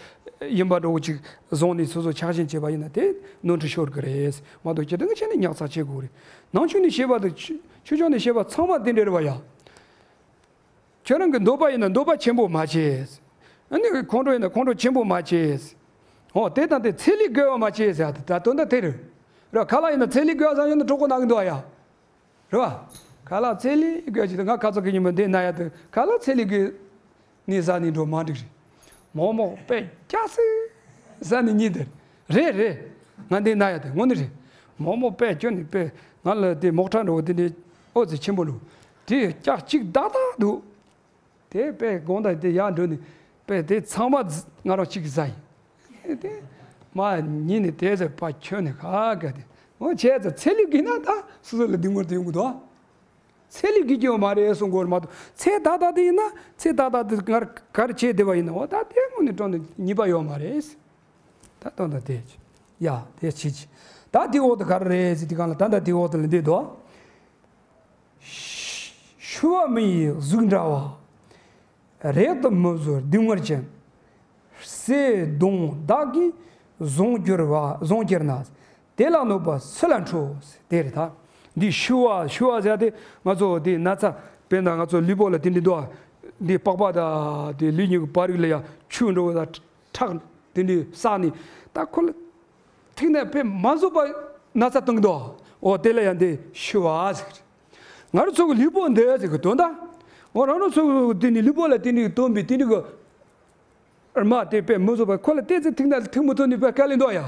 ཡིན་པ་འདྲ་བོ་ཅིག་བཟུང་ནས་སོ་སོ་ཆགས་ཞེན་བྱེད་པ་ཡིན་ན་དེ་ནོར་འཁྲུལ་ཤོར་གི་རེད། མ་གཏོགས་སྤྱིར་བཏང་གི་ཆ་ནས་ཉར་ཚགས་བྱེད་དགོས་རེད། ནང་ཆོས་ནས་བཤད་པ་དང་ཆོས་ཆོས་ཕྱོགས་ནས་བཤད་པ་ཚང་མ་དེ་འདྲ་རེད་བ་ཡ། ཁྱོད་རང་གི་འདོད་པ་ཡིན་ན་འདོད་པ་ཆེན་པོ་མ་བྱེད། ཨ་ནི་ཁོང་ཁྲོ་ཡིན་ན་ཁོང་ཁྲོ་ཆེན་པོ་མ་བྱེད། འོ་དེ་དང་དེ་ཚད་ལས་བརྒལ་བ་མ་བྱེད་ཟེར་ཡ་དེ་ད་དོན་དག་དེ་རེད། རེད་བ། ཁ་ལག་ཡིན་ན་ཚད་ལས་བརྒལ་བ་ཟེར་ཡོང་ན་གྲོགས་པོ་ན་གི་འདུག་ཨ་ཡ། རེད་བ། ཁ་ལག་ཚད་ལས་བརྒལ་བྱེད་དུ་ང་ཁ་ཚ་གི་ཉིན་མོ་འདི་ན་ཡ་དུ་ཁ་ལག་ཚད་ལས་བརྒལ་ནས་ཟ་ནས་འགྲོ་མ་འགྲིག་རེད། མོག་མོག་དཔེ་རྒྱག་སི་ཟ་ནས་ཉིན་དེར། རེད་རེད། ང་འདི་ན་ཡ་དུ་དངོས་གནས་རེད། མོག་མོག་དཔེ་ཁྱོད་ནི་དཔེ་ང་ལ་དེ་མོག་ཁྲ་འགྲོ་དེ་འདྲའི་ཨོ་ཙི་ཆེན་པོ་འགྲོ། དེ་ཀྱག་གཅིག་བདག་བདག་འདུག་དེ་དཔེ་དགོང་དག་དེ་ཡར་འགྲོ་ནས་དཔེ་དེ་ཚང་མ་ང་རང་གཅིག་ཟ་ཡིན། དེ་མ་ཉིན་ནས་དེ་ཚེ་ཕ་ཁྱོད་ནས་ཁ་ག་དེ་འོ་བྱས་ཙང་ཚད་ལས་བརྒལ་ན་ད་སོ་སོ་ལ་སྡུག་བསྔལ་དེ་ཡོང་གི་འདུག་ཚད་ལས་བརྒལ་གྱི་ཡོད་མ་རེད་གསུང་གི་ཡོད་མ་གཏོགས། ཚད་ད་ད་དེ་ཡིན་ན་ཚད་ད་ད་དེ་ངར་གར་བྱས་བསྡད་པ་ཡིན་ན་འོ་ད་དེ་དངོས་གནས་དྲང་གནས་ཉེས་པ་ཡོད་མ་རེད། ད་དོན་དག་དེ་ཡ་དེ་བྱེད་ཀྱི། ད་དེ་འོག་ཏུ་ག་རེ་རེད་ཟེར་དུས་གང་ལ་ད་ད་དེ་འོག་ཏུ་ལ་འདི་འདུག་ཤི་བ་མི་ཡི་གཟུགས་འདྲ་བ། རེག་ཏུ་མི་བཟོད་སྡུག་བསྔལ་ཅན། བསེ་གདོང་བདག་གིས་བཟུང་གྱུར་བ་བཟུང་གྱུར་ན། དེ་ལ་གནོད་པ་སུ་ལ་འཕྲོད། དེ་རེད་ད། འདི་ཤི་བ་ཤི་བ་ཟེར་ཏེ་ང་ཚོ་དེ་ན་ཚ་དཔེར་ན་ང་ཚོ་ལུས་པོ་ལ་དེ་འདྲི་འདུག་འདི་པགས་པ་དང་དེ་ལུས་གཉིས་ཀྱི་བར་རིགས་ལ་ཡང་ཆུ་འགྲོ་བ་དང་ཁྲག་དེ་འདྲི་བསགས་ནས་ད་ཁོ་ལ། ཐིག་ནས་དཔེ་མ་བཟོད་པ་ན་ཚ་བཏང་གི་འདུག་འོ་དེ་ལ་ཡང་འདི་ཤི་བ་ཟེར། ང་རང་ཚོ་གི་ལུས་པོ་འདི་ཟེར་གི་དོན་དག་འོ་རང་རང་ཚོ་གི་དེ་ནི་ལུས་པོ་ལ་དེ་ནི་སྟོན་པའི་དེ་ནི་གི་རྨ་དེ་དཔེ་མ་བཟོད་པ་ཁོ་ལ་བལྟས་ཚེ་ཐིག་ནས་ཐིག་མི་ཐོན་ནི་དཔེ་དཀའ་ལས་འདུག་ཡ།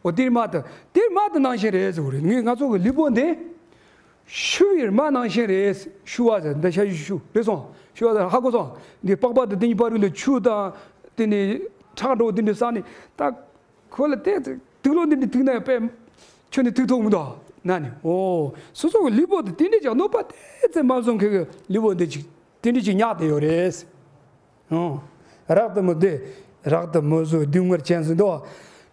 འོ་དེ་རྨ་དེ་དེ་རྨ་དེ་ནང་བཞིན་རེད་ཟེར་གི་རེད། ངས་ང་ཚོ་གི་ལུས་པོ་འདི་ཤི་བའི་རྨ་ནང་བཞིན་རེད། ཤི་བ་ཟེར་འདི་ཤ་ཤུ་ཤུ་རེད་སོང་། ཤི་བ་ཟེར་ཧ་གོ་སོང་། འདི་པགས་པ་དེ་དེ་གཉིས་བར་རིགས་ལ་ཆུ་དང་དེ་ནི་ཁྲག་འགྲོ་དེ་འདྲ་བསགས་ནས་ད། ཁོ་ལ་བལྟས་ཚེ་དུག་ལོག་འདི་འདྲ་ཐུག་ན་དཔེ་ཁྱོད་ནི་ཐུག་ཐུབ་མི་འདུག་ན་ནི། འོ་སོ་སོ་གི་ལུས་པོ་དེ་དེ་འདྲ་ཅིག་གནོད་པ་དེ་ཚེ་མ་བཟོད་མཁན་གི་ལུས་པོ་འདི་ཅིག་དེ་འདྲ་ཅིག་ཉག་དེ་ཡོད་རེད། འོ་རག་ཏུ་མི་བདེ། རག་ཏུ་མི་བཟོད་སྡུག་བསྔལ་ཅན་ཟེར་འདུག་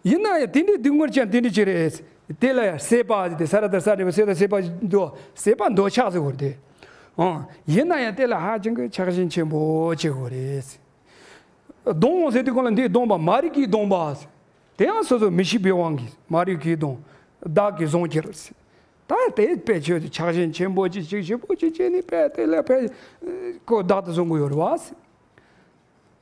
ཡིན་ན་ཡང་དེ་འདྲའི་སྡུག་བསྔལ་ཅན་དེ་འདྲ་ཅིག་རེད། དེ་ལ་ཡང་སྲེད་པ་ཟེར་ཏེ་ས་ར་དང་ས་རེ་བ་སྲེད་དང་སྲེད་པ་འདུག་སྲེད་པ་འདོད་ཆགས་ཟེར་བ་རེད། འོ་ཡིན་ན་ཡང་དེ་ལ་ཧ་ཅང་གི་ཆགས་ཞེན་ཆེན་པོ་བྱེད་དགོས་རེད། གདོང་ཟེར་དུས་གང་ལ་འདིའི་གདོང་པ་མ་རིག་གི་གདོང་པ། དེ་ཡང་སོ་སོ་མི་ཤེས་པའི་དབང་གིས་མ་རིག་གི་གདོང་བདག་གིས་བཟུང་གྱུར། ད་དེ་དཔེ་ཆོས་དེ་ཆགས་ཞེན་ཆེན་པོ་ཅིག་ཅིག་ཞེ་པོ་ཅིག་བྱས་ནས་དཔེ་དེ་ལ་དཔེ་ཁོ་བདག་ཏུ་བཟུང་གི་ཡོད་རེད་བ།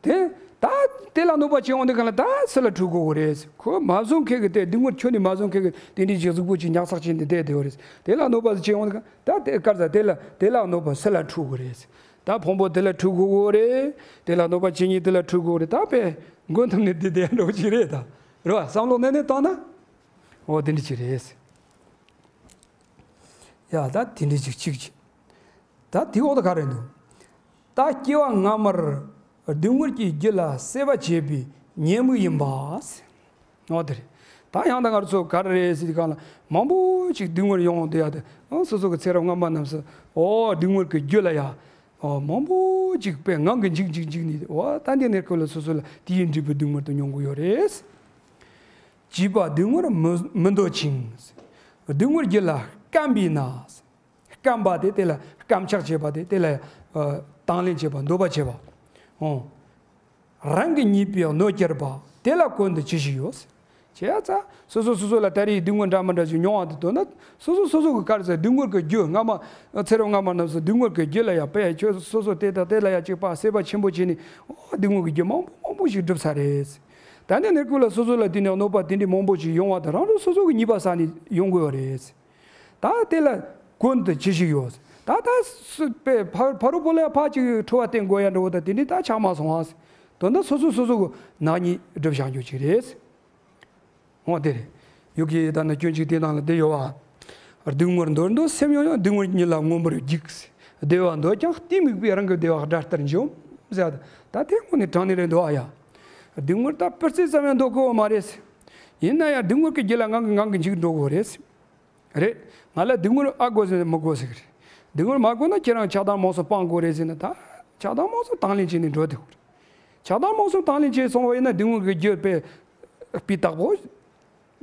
དེ་ད་དེ་ལ་གནོད་པ་བྱེད་འོང་དུས་གང་ལ་ད་སུ་ལ་འཁྲུལ་དགོས་གི་རེད། ཁོ་མ་བཟུང་མཁན་གི་དེ་སྡུག་བསྔལ་ཁྱོན་ནས་མ་བཟུང་མཁན་གི་དེ་འདྲའི་ཅིག་གཟུགས་པོ་ཅིག་ཉག་ཚགས་ཅན་དེ་བསྡད་དེ་ཡོད་རེད། དེ་ལ་གནོད་པ་བྱེད་འོང་དུས་གང་ད་དེ་སྐར་ཚ་དེ་ལ་དེ་ལ་གནོད་པ་སུ་ལ་འཁྲུལ་དགོས་རེད། ད་ཕུང་པོ་དེ་ལ་འཁྲུལ་དགོས་རེད། དེ་ལ་གནོད་པ་བྱེད་ཉིད་དེ་ལ་འཁྲུལ་དགོས་རེད། ད་དཔེ་མགོ་འཐོམས་ནས་བསྡད་བསྡད་འགྲོ་གི་རེད་ད། རེད་བ། བསམ་བློ་ནན་ནན་བཏང་ན། འོ་དེ་འདྲ་ཅིག་རེད། ཡ་ད་དེ་འདྲ་ཅིག་གཅིག་ཅིག་ད་དེའི་འོག་ཏུ་ག་རེ་འདུག་ད་སྐྱེ་བ་སྔ་མར་སྡུག་བསྔལ་གྱི་རྒྱུ་ལ་སྲེད་པ་བྱས་པའི་ཉེས་དམིགས་ཡིན་པ། འོ་དེ་རེད། ད་ཡང་ད་ང་ཚོ་ག་རེ་རེད་ཟེར་དུས་གང་ལ་མང་པོ་ཅིག་སྡུག་བསྔལ་ཡོང་དུས་ཡ་དེ་ཨ་སོ་སོ་གི་ཚེ་རབས་སྔ་མ་རྣམས་སུ་ཨོ་སྡུག་བསྔལ་གྱི་རྒྱུ་ལ་ཡ་ཨོ་མང་པོ་ཅིག་དཔེ་ངང་གིས་འཇིག་འཇིག་འཇིག་ནས་ཨོ་ད་འདི་ནས་ཁོ་ལ་སོ་སོ་ལ་དེ་ཡི་འབྲས་བུ་སྡུག་བསྔལ་དུ་མྱོང་དགོས་ཡོད་རེད། བྱིས་པ་སྡུག་བསྔལ་མི་མི་འདོད་ཅིང་། སྡུག་བསྔལ་རྒྱུ་ལ་བརྐམ་པས་ན། བརྐམ་པ་དེ་དེ་ལ་བརྐམ་ཆགས་བྱེད་པ་དེ་དེ་ལ་ཨ་དང་ལེན་བྱེད་པ་འདོད་པ་བྱེད་པ། ཨོ། རང་གི་ཉེས་པའི་གནོད་གྱུར་པ། དེ་ལ་གོན་དུ་ཅི་ཞིག་ཡོད། བྱས་ཙང་སོ་སོ་སོ་སོ་ལ་ད་རེས་སྡུག་བསྔལ་འདྲ་མི་འདྲ་ཞིག་མྱོང་བ་དེ་དོན་ན་སོ་སོ་སོ་སོ་གི་ག་རེ་ཟེར་སྡུག་བསྔལ་གྱི་རྒྱུ་སྔ་མ་ཚེ་རབས་སྔ་མ་རྣམས་སུ་སྡུག་བསྔལ་གྱི་རྒྱུ་ལ་ཡང་དཔེ་ཁྱོད་སོ་སོ་དེ་དང་དེ་ལ་ཡང་གཅིག་པ་སྲེད་པ་ཆེན་པོ་བྱས་ནས་ཨོ་སྡུག་བསྔལ་གྱི་རྒྱུ་མང་པོ་མང་པོ་ཞིག་བསྒྲུབས་ཚར་རེད། ད་ནི་ནི་ཀུན་ལ་སོ་སོ་ལ་དེ་ནས་གནོད་པ་དེ་འདྲའི་མང་པོ་ཞིག་ཡོང་བ་དང་རང་རང་སོ་སོ་གི་ཉེས་པ་བསགས་ནས་ཡོང་དགོས་པ་རེད། ད་དེ་ལ་གོན་དུ་ཅི་ཞིག་ཡོད། ད་ད་སུ་པའི་ཕ་ཕ་རོལ་པོ་ལ་ཕ་ཅིག་འཁྲུལ་བ་བསྟན་དགོས་ཡ་འགྲོ་བ་ད་དེ་འདྲའི་ད་ཆགས་མ་སོང་ཨ། དོན་དུ་སོ་སོ་སོ་སོ་གི་ནག་ཉེས་སྒྲུབ་བཞག་རྒྱུ་ཅིག་རེད། འོ་དེ་རེད། ཡུག་གི་ད་ནི་སྐྱོན་གཅིག་དེ་ནང་ལ་བསྡད་ཡོད་བ། སྡུག་བསྔལ་འདོར་འདོད་སེམས་ཡོད་ཡང་སྡུག་བསྔལ་ཉིད་ལ་མངོན་པར་རྒྱུག་བདེ་བ་འདོད་ཀྱང་གཏི་མུག་པས་རང་གི་བདེ་བ་དགྲར་སྟེར་འཇོམས་ཟེར་བ་ད་དེ་དངོས་གནས་དྲང་གནས་རེད་འདུག་ཨ་ཡ། སྡུག་བསྔལ་ད་སྤུ་རྩེ་ཙམ་ཡང་འདོད་དགོས་པ་མ་རེད། ཡིན་ན་ཡང་སྡུག་བསྔལ་གྱི་རྒྱུ་ལ་ངང་གིས་ངང་གིས་འཇིགས་འགྲོ་དགོས་རེད། རེད། ང་ལ་སྡུག་བསྔལ་ཨ་དགོས་ཟེར་ན་མི་དགོས་ཟེར་གི་རེད། སྡུག་བསྔལ་མ་དགོས་ན་ཁྱེད་རང་ཆགས་སྡང་རྨོངས་གསུམ་སྤང་དགོས་རེད་ཟེར་ན་ད་ཆགས་སྡང་རྨོངས་གསུམ་དང་ལེན་བྱས་ནས་འགྲོ་དགོས་རེད། ཆགས་སྡང་རྨོངས་གསུམ་དང་ལེན་བྱས་སོང་བ་ཡིན་ན་སྡུག་བསྔལ་གྱི་རྒྱུ་དཔེ་སྤུས་དག་པོ་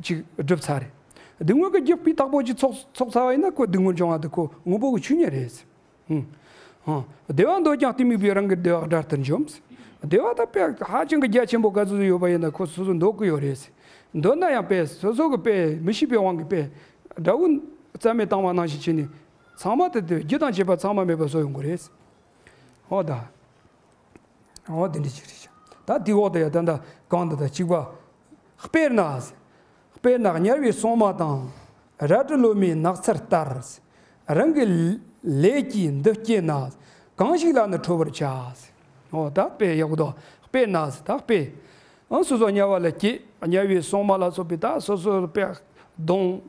ཅིག་བསྒྲུབས་ཚར་རེད། སྡུག་བསྔལ་གྱི་རྒྱུ་སྤུས་དག་པོ་ཅིག་ཚོགས་ཚོགས་ཚར་བ་ཡིན་ན་ཁོ་སྡུག་བསྔལ་བྱུང་བ་དེ་ཁོ་དངོས་པོ་གི་ཆོས་ཉིད་རེད། ཧུམ། ཧང་། བདེ་བ་འདོད་ཀྱང་གཏི་མུག་པས་རང་གི་བདེ་བ་དགྲར་དུ་འཇོམས། བདེ་བ་དང་དཔེ་ཧ་ཅང་གི་རྒྱ་ཆེན་པོ་ག་ཚོད་ཡོད་པ་ཡིན་ན་ཁོ་སོ་སོ་འདོད་ཀྱི་ཡོད་རེད། འདོད་ན་ཡང་དཔེ་སོ་སོ་གི་དཔེ་མི་ཤེས་པའི་དབང་གིས་དཔེ་དགྲ་བོ་རྩ་མེད་བཏང་བ་ནང་བཞིན་བྱས་ནས་ཚང་མ་དེ་དེ་རྒྱུ་དང་བཅས་པ་ཚང་མ་མེད་པར་བཟོ་ཡོང་གི་རེད། ཧོ་ད། འོ་དེ་འདྲ་ཅིག་རེད་ཤག་ད་དེའི་འོག་ཏུ་ཡང་ད་ལྟ་གང་འདི་དང་གཅིག་པ། དཔེར་ན། དཔེར་ན་དམྱལ་བའི་སྲུང་མ་དང་། རལ་གྲི་ལོ་མའི་ནགས་ཚལ་ལྟར། རང་གི་ལས་ཀྱིས་འདི་སྐྱེས་ན། གང་ཞིག་ལ་ནི་ཁྲོ་བར་བྱ། འོ་ད་དཔེ་ཡག་པོ་འདུག་དཔེར་ན་ཟེར་ད་དཔེ། ཨང་སོ་སོ་དམྱལ་བ་ལ་སྐྱེས། དམྱལ་བའི་སྲུང་མ་ལ་སོགས་པའི་ད་སོ་སོ་དཔེ་གདོང་།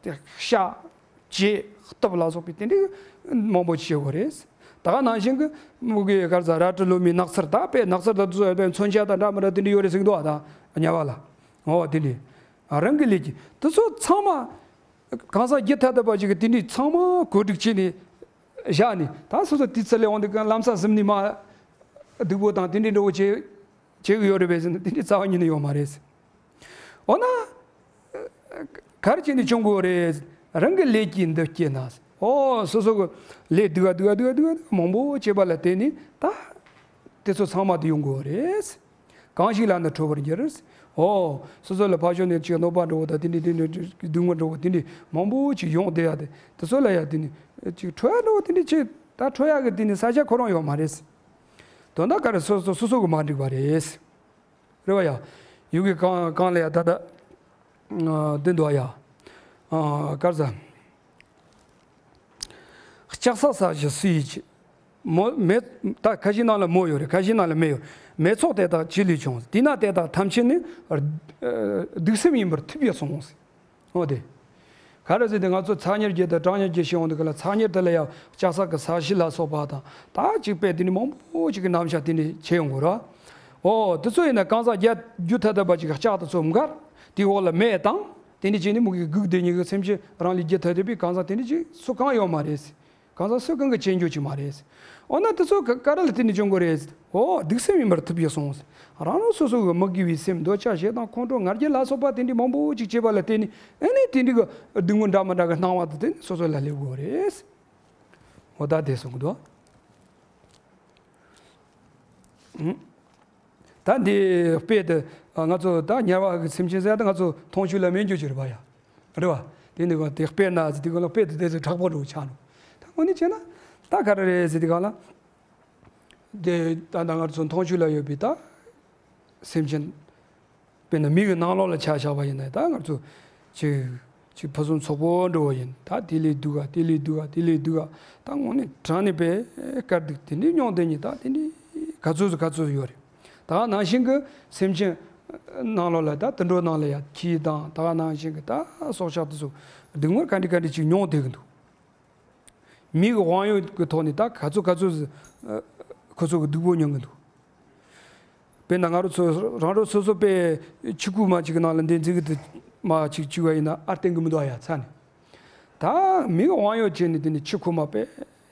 དེ་ཤ། ལྕེ། སྟོབས་ལ་སོགས་པའི་དེ་འདྲའི་མང་པོ་བྱེད་དགོས་རེད། ད་ག་ནང་བཞིན་གྱི་མུ་གེ་གར་ས་རལ་གྲི་ལོ་མའི་ནགས་ཚལ་ད་དཔེ་ནགས་ཚལ་ད་དུ་སོ་ཡ་དཔེ་མཚོན་ཆ་དང་འདྲ་མི་འདྲ་དེ་འདྲ་ཡོད་རེད་ཟེར་གྱི་འདུག་ཨ་ད་དམྱལ་བ་ལ། འོ་དེ་འདྲའི། རང་གི་ལས་ཀྱིས་དེ་ཚོ་ཚང་མ། གང་ཟག་བརྒྱུད་ཐ་དད་པ་ཅིག་གིས་དེ་འདྲའི་ཚང་མ་གོ་སྒྲིག་བྱས་ནས་བཞག་ནས་ད་སོ་སོ་དེ་ཚོ་ལས་འོང་དུས་གང་ལམ་སང་གཟིམ་ནས་མ། སྡིག་པོ་དང་དེ་འདྲའི་འདྲ་བོ་བྱེད། བྱེད་ཀྱི་ཡོད་རེད་པས་ཟེར་ན་དེ་འདྲའི་རྩ་བ་ཉིད་ནས་ཡོད་མ་རེད། འོ་ན། ག་རེ་བྱས་ནས་བྱུང་དགོས་རེད། རང་གི་ལས་ཀྱིས་འདི་སྐྱེས་ན། ཨོ་སོ་སོ་གི་ལས་སྡུག་ག་སྡུག་ག་སྡུག་ག་སྡུག་ག་མང་པོ་བྱས་པ་ལ་བརྟེན་ནས་ད། དེ་ཚོ་ཚང་མ་དེ་ཡོང་དགོས་རེད། གང་ཞིག་ལ་ནི་ཁྲོ་བར་འགྱུར། ཨོ་སོ་སོ་ལ་ཕར་ཕྱོགས་ནས་ཅིག་གནོད་པ་འགྲོ་བ་དང་དེ་འདྲའི་དེ་འདྲའི་སྡུག་བསྔལ་འགྲོ་བ་དེ་འདྲའི་མང་པོ་ཅིག་ཡོང་བསྡད་ཡ་དེ་དེ་ཚོ་ལ་ཡ་དེ་ནི་ཅིག་ཁྲོ་ཡ་འགྲོ་བ་དེ་འདྲའི་ཅིག་ད་ཁྲོ་ཡ་གི་དེ་ནི་ས་ཆ་ཁོ་རང་ཡོད་མ་རེད། དོན་དག་ག་རེ་སོ་སོ་སོ་སོ་གི་མ་འགྲིག་པ་རེད། རེད་བ་ཡ། ཡུལ་གྱི་གང་གང་ལ་ཡ་ད་ལྟ། ཨ་འདི་འདུག་ཡ། ཨ་གར་ཟ། ལྕགས་སྲེག་ས་གཞི་སུ་ཡིས་བྱས། མོ་མེ། ད་ཁ་ཤས་ནང་ལ་མོ་ཡོད་རེད། ཁ་ཤས་ནང་ལ་མེ་ཡོད། མེ་ཚོགས་དེ་དག་ཅི་ལས་བྱུང་། དེས་ན་དེ་དག་ཐམས་ཅད་ནི། ཨ་སྡིག་སེམས་ཡིན་པར་ཐུབ་པས་གསུངས། འོ་དེ། ག་རེ་ཟེར་ཏེ་ང་ཚོ་ཚ་དམྱལ་བརྒྱད་དང་གྲང་དམྱལ་བརྒྱད་ཞེས་འོང་དུས་ག་ལ་ཚ་དམྱལ་དེ་ལ་ཡང་ལྕགས་སྲེག་གི་ས་གཞི་ལ་སོགས་པ་དང་ད་ཅིག་པས་དེ་ནི་མང་པོ་ཅིག་གི་རྣམ་གཞག་དེ་ནི་བྱེད་ཡོང་དགོས་ར། འོ་དེ་ཚོ་ཡིན་ན་གང་ཟག་བརྒྱད་རྒྱུད་ཐ་དད་པ་ཅིག་ལྕགས་དེ་ཚོ་མགར་དེའི་འོག་ལ་མེ་བཏང་དེ་ནི་བྱས་ནི་མུ་གེ་སྒུག་བསྡད་ཉིད་ཀྱི་སེམས་ཅན་རང་ལས་རྒྱུད་ཐ་དད་པའི་གང་ཟག་དེ་ནི་ཅིག་སུ་གང་ཡོད་མ་རེད། གང་ཟག་སུ་གང་གི་བྱེད་འགྱུར་གྱི་མ་རེད། འོ་ན་དེ་ཚོ་ག་ག་རེ་ལ་བརྟེན་ནས་བྱུང་དགོས་རེད། འོ་སྡིག་སེམས་ཡིན་པར་ཐུབ་ཡོད་གསུངས། རང་རང་སོ་སོ་གི་མི་དགེ་བའི་སེམས་འདོད་ཆགས་ཞེ་སྡང་ཁོང་ཁྲོ་ང་རྒྱལ་ལ་སོགས་པ་དེ་འདྲའི་མང་པོ་ཅིག་བྱེད་པ་ལ་བརྟེན་ནས་ཨ་ནི་དེ་འདྲའི་གི་སྡུག་བསྔལ་འདྲ་མི་འདྲ་གི་སྣང་བ་དེ་དེ་ནི་སོ་སོ་ལ་སླེབས་དགོས་རེད། འོ་ད་དེ་གསུང་གི་འདུག་ད་འདི་དཔེ་དེ་ང་ཚོ་ད་དམྱལ་བ་གི་སེམས་ཅན་ཟེར་ད་ང་ཚོ་མཐོང་ཆོས་ལ་མེད་འགྱུར་གྱི་རེད་པ་ཡ། རེད་བ། དེ་འདི་ག་དེ་དཔེར་ན་ཟེར་དེ་ག་ལ་དཔེ་དེ་དེ་ཚོ་དྲག་པོ་འགྲོ་ཆགས་ནོ། ད་དངོས་གནས་བྱས་ན་ད་ག་རེ་རེད་ཟེར་དེ་ག་ལ། དེ་ད་ད་ང་ཚོ་མཐོང་ཆོས་ལ་ཡོད་པའི་ད་སེམས་ཅན། དཔེར་ན་མི་གི་ནང་ལོགས་ལ་ཆ་བཞག་པ་ཡིན་ན་ད་ང་ཚོ་ཅིག་ཅིག་ཕུན་སུམ་ཚོགས་པོ་འགྲོ་བ་ཡིན་ད་དེ་ལས་སྡུག་ག་དེ་ལས་སྡུག་ག་དེ་ལས་སྡུག་ག་ད་དངོས་གནས་དྲང་གནས་པའི་དཀའ་སྡུག་དེ་འདྲའི་མྱོང་དེ་ཉིད་ད་དེ་འདྲའི་ག་ཚོད་ག་ཚོད་ཡོད་རེད། ད་ནང་བཞིན་གྱི་སེམས་ཅན་ནང་ལོགས་ལ་ད་དུད་འགྲོ་ནང་ལ་ཡ་ཁྱི་དང་ད་ནང་བཞིན་གྱི་ད་སྲོག་ཆགས་དེ་ཚོ་སྡུག་བསྔལ་ག་འདྲ་ག་འདྲ་ཅིག་མྱོང་བསྡད་ཀྱི་འདུག་མི་གི་དབང་ཡོད་ཀྱི་ཐོག་ནས་ད་ག་ཚོད་ག་ཚོད་ཨ་ཁོ་ཚོ་གི་སྡུག་པོ་མྱོང་གི་འདུག་དཔེར་ན་ང་རང་ཚོ་རང་རང་སོ་སོ་པའི་ཆུ་ཁུག་མ་ཅིག་གི་ནང་ལ་འདི་འཛིན་གི་འདུག་མ་ཅིག་བཅུག་པ་ཡིན་ན་ཨ་བརྟན་གི་མི་འདུག་ཨ་ཡ་ཚ་ནས། ད་མི་གི་དབང་ཡོད་བྱས་ནས་དེ་ནས་ཆུ་ཁུག་མ་པས་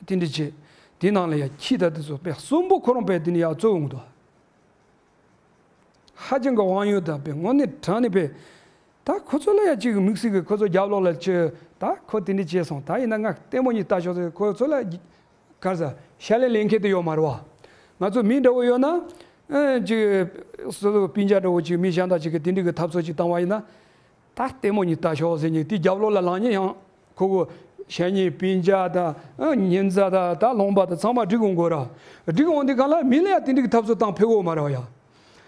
དེ་འདྲ་བྱས་དེ་ནང་ལ་ཡ་ཁྱི་ད་དེ་ཚོ་པས་གསོན་པོ་ཁོ་རང་པས་དེ་ནས་ཡ་བཙོ་འོང་གི་འདུག་ཧ་ཅང་གི་དབང་ཡོད་དང་པས་དངོས་གནས་དྲང་གནས་པས། ད་ཁོ་ཚོ་ལ་ཡ་གཅིག་གི་དམིགས་བསལ་གི་ཁོ་ཚོ་རྒྱབ་ལོགས་ལ་ཅི་ད་ཁོ་དེ་འདྲ་བྱས་སོང་ད་ཡིན་ན་ང་ལྟད་མོ་གཉིས་ལྟ་ཆོག་ཟེར་ཁོ་ཚོ་ལ་གར་ས་ཤ་ལན་ལེན་མཁན་དེ་ཡོད་མ་རེད་བ། ང་ཚོ་མི་འདྲ་བོ་ཡོད་ན་ཨ་ཅིག་སོ་སོ་སྤུན་ཀྱག་འདྲ་བོ་ཅིག་མི་གཞན་དག་ཅིག་གི་དེ་འདྲ་གི་འཐབ་རྩོད་ཅིག་བཏང་བ་ཡིན་ན། ད་ལྟད་མོ་གཉིས་ལྟ་ཆོག་ཟེར་ནས་དེ་རྒྱབ་ལོགས་ལ་ལངས་ཉེན་ཡང་ཁོ་གོ་ཤ་ཉེ་སྤུན་ཀྱག་དང་ཨ་ཉེ་ཚན་དང་ད་ལོང་པ་དང་ཚང་མ་སྒྲིག་འོང་དགོས་ར། སྒྲིག་འོང་དུས་གང་ལ་མི་ལ་ཡང་དེ་འདྲ་གི་འཐབ་རྩོད་བཏང་ཕེབས་འོང་མ་རེད་བ་ཡ།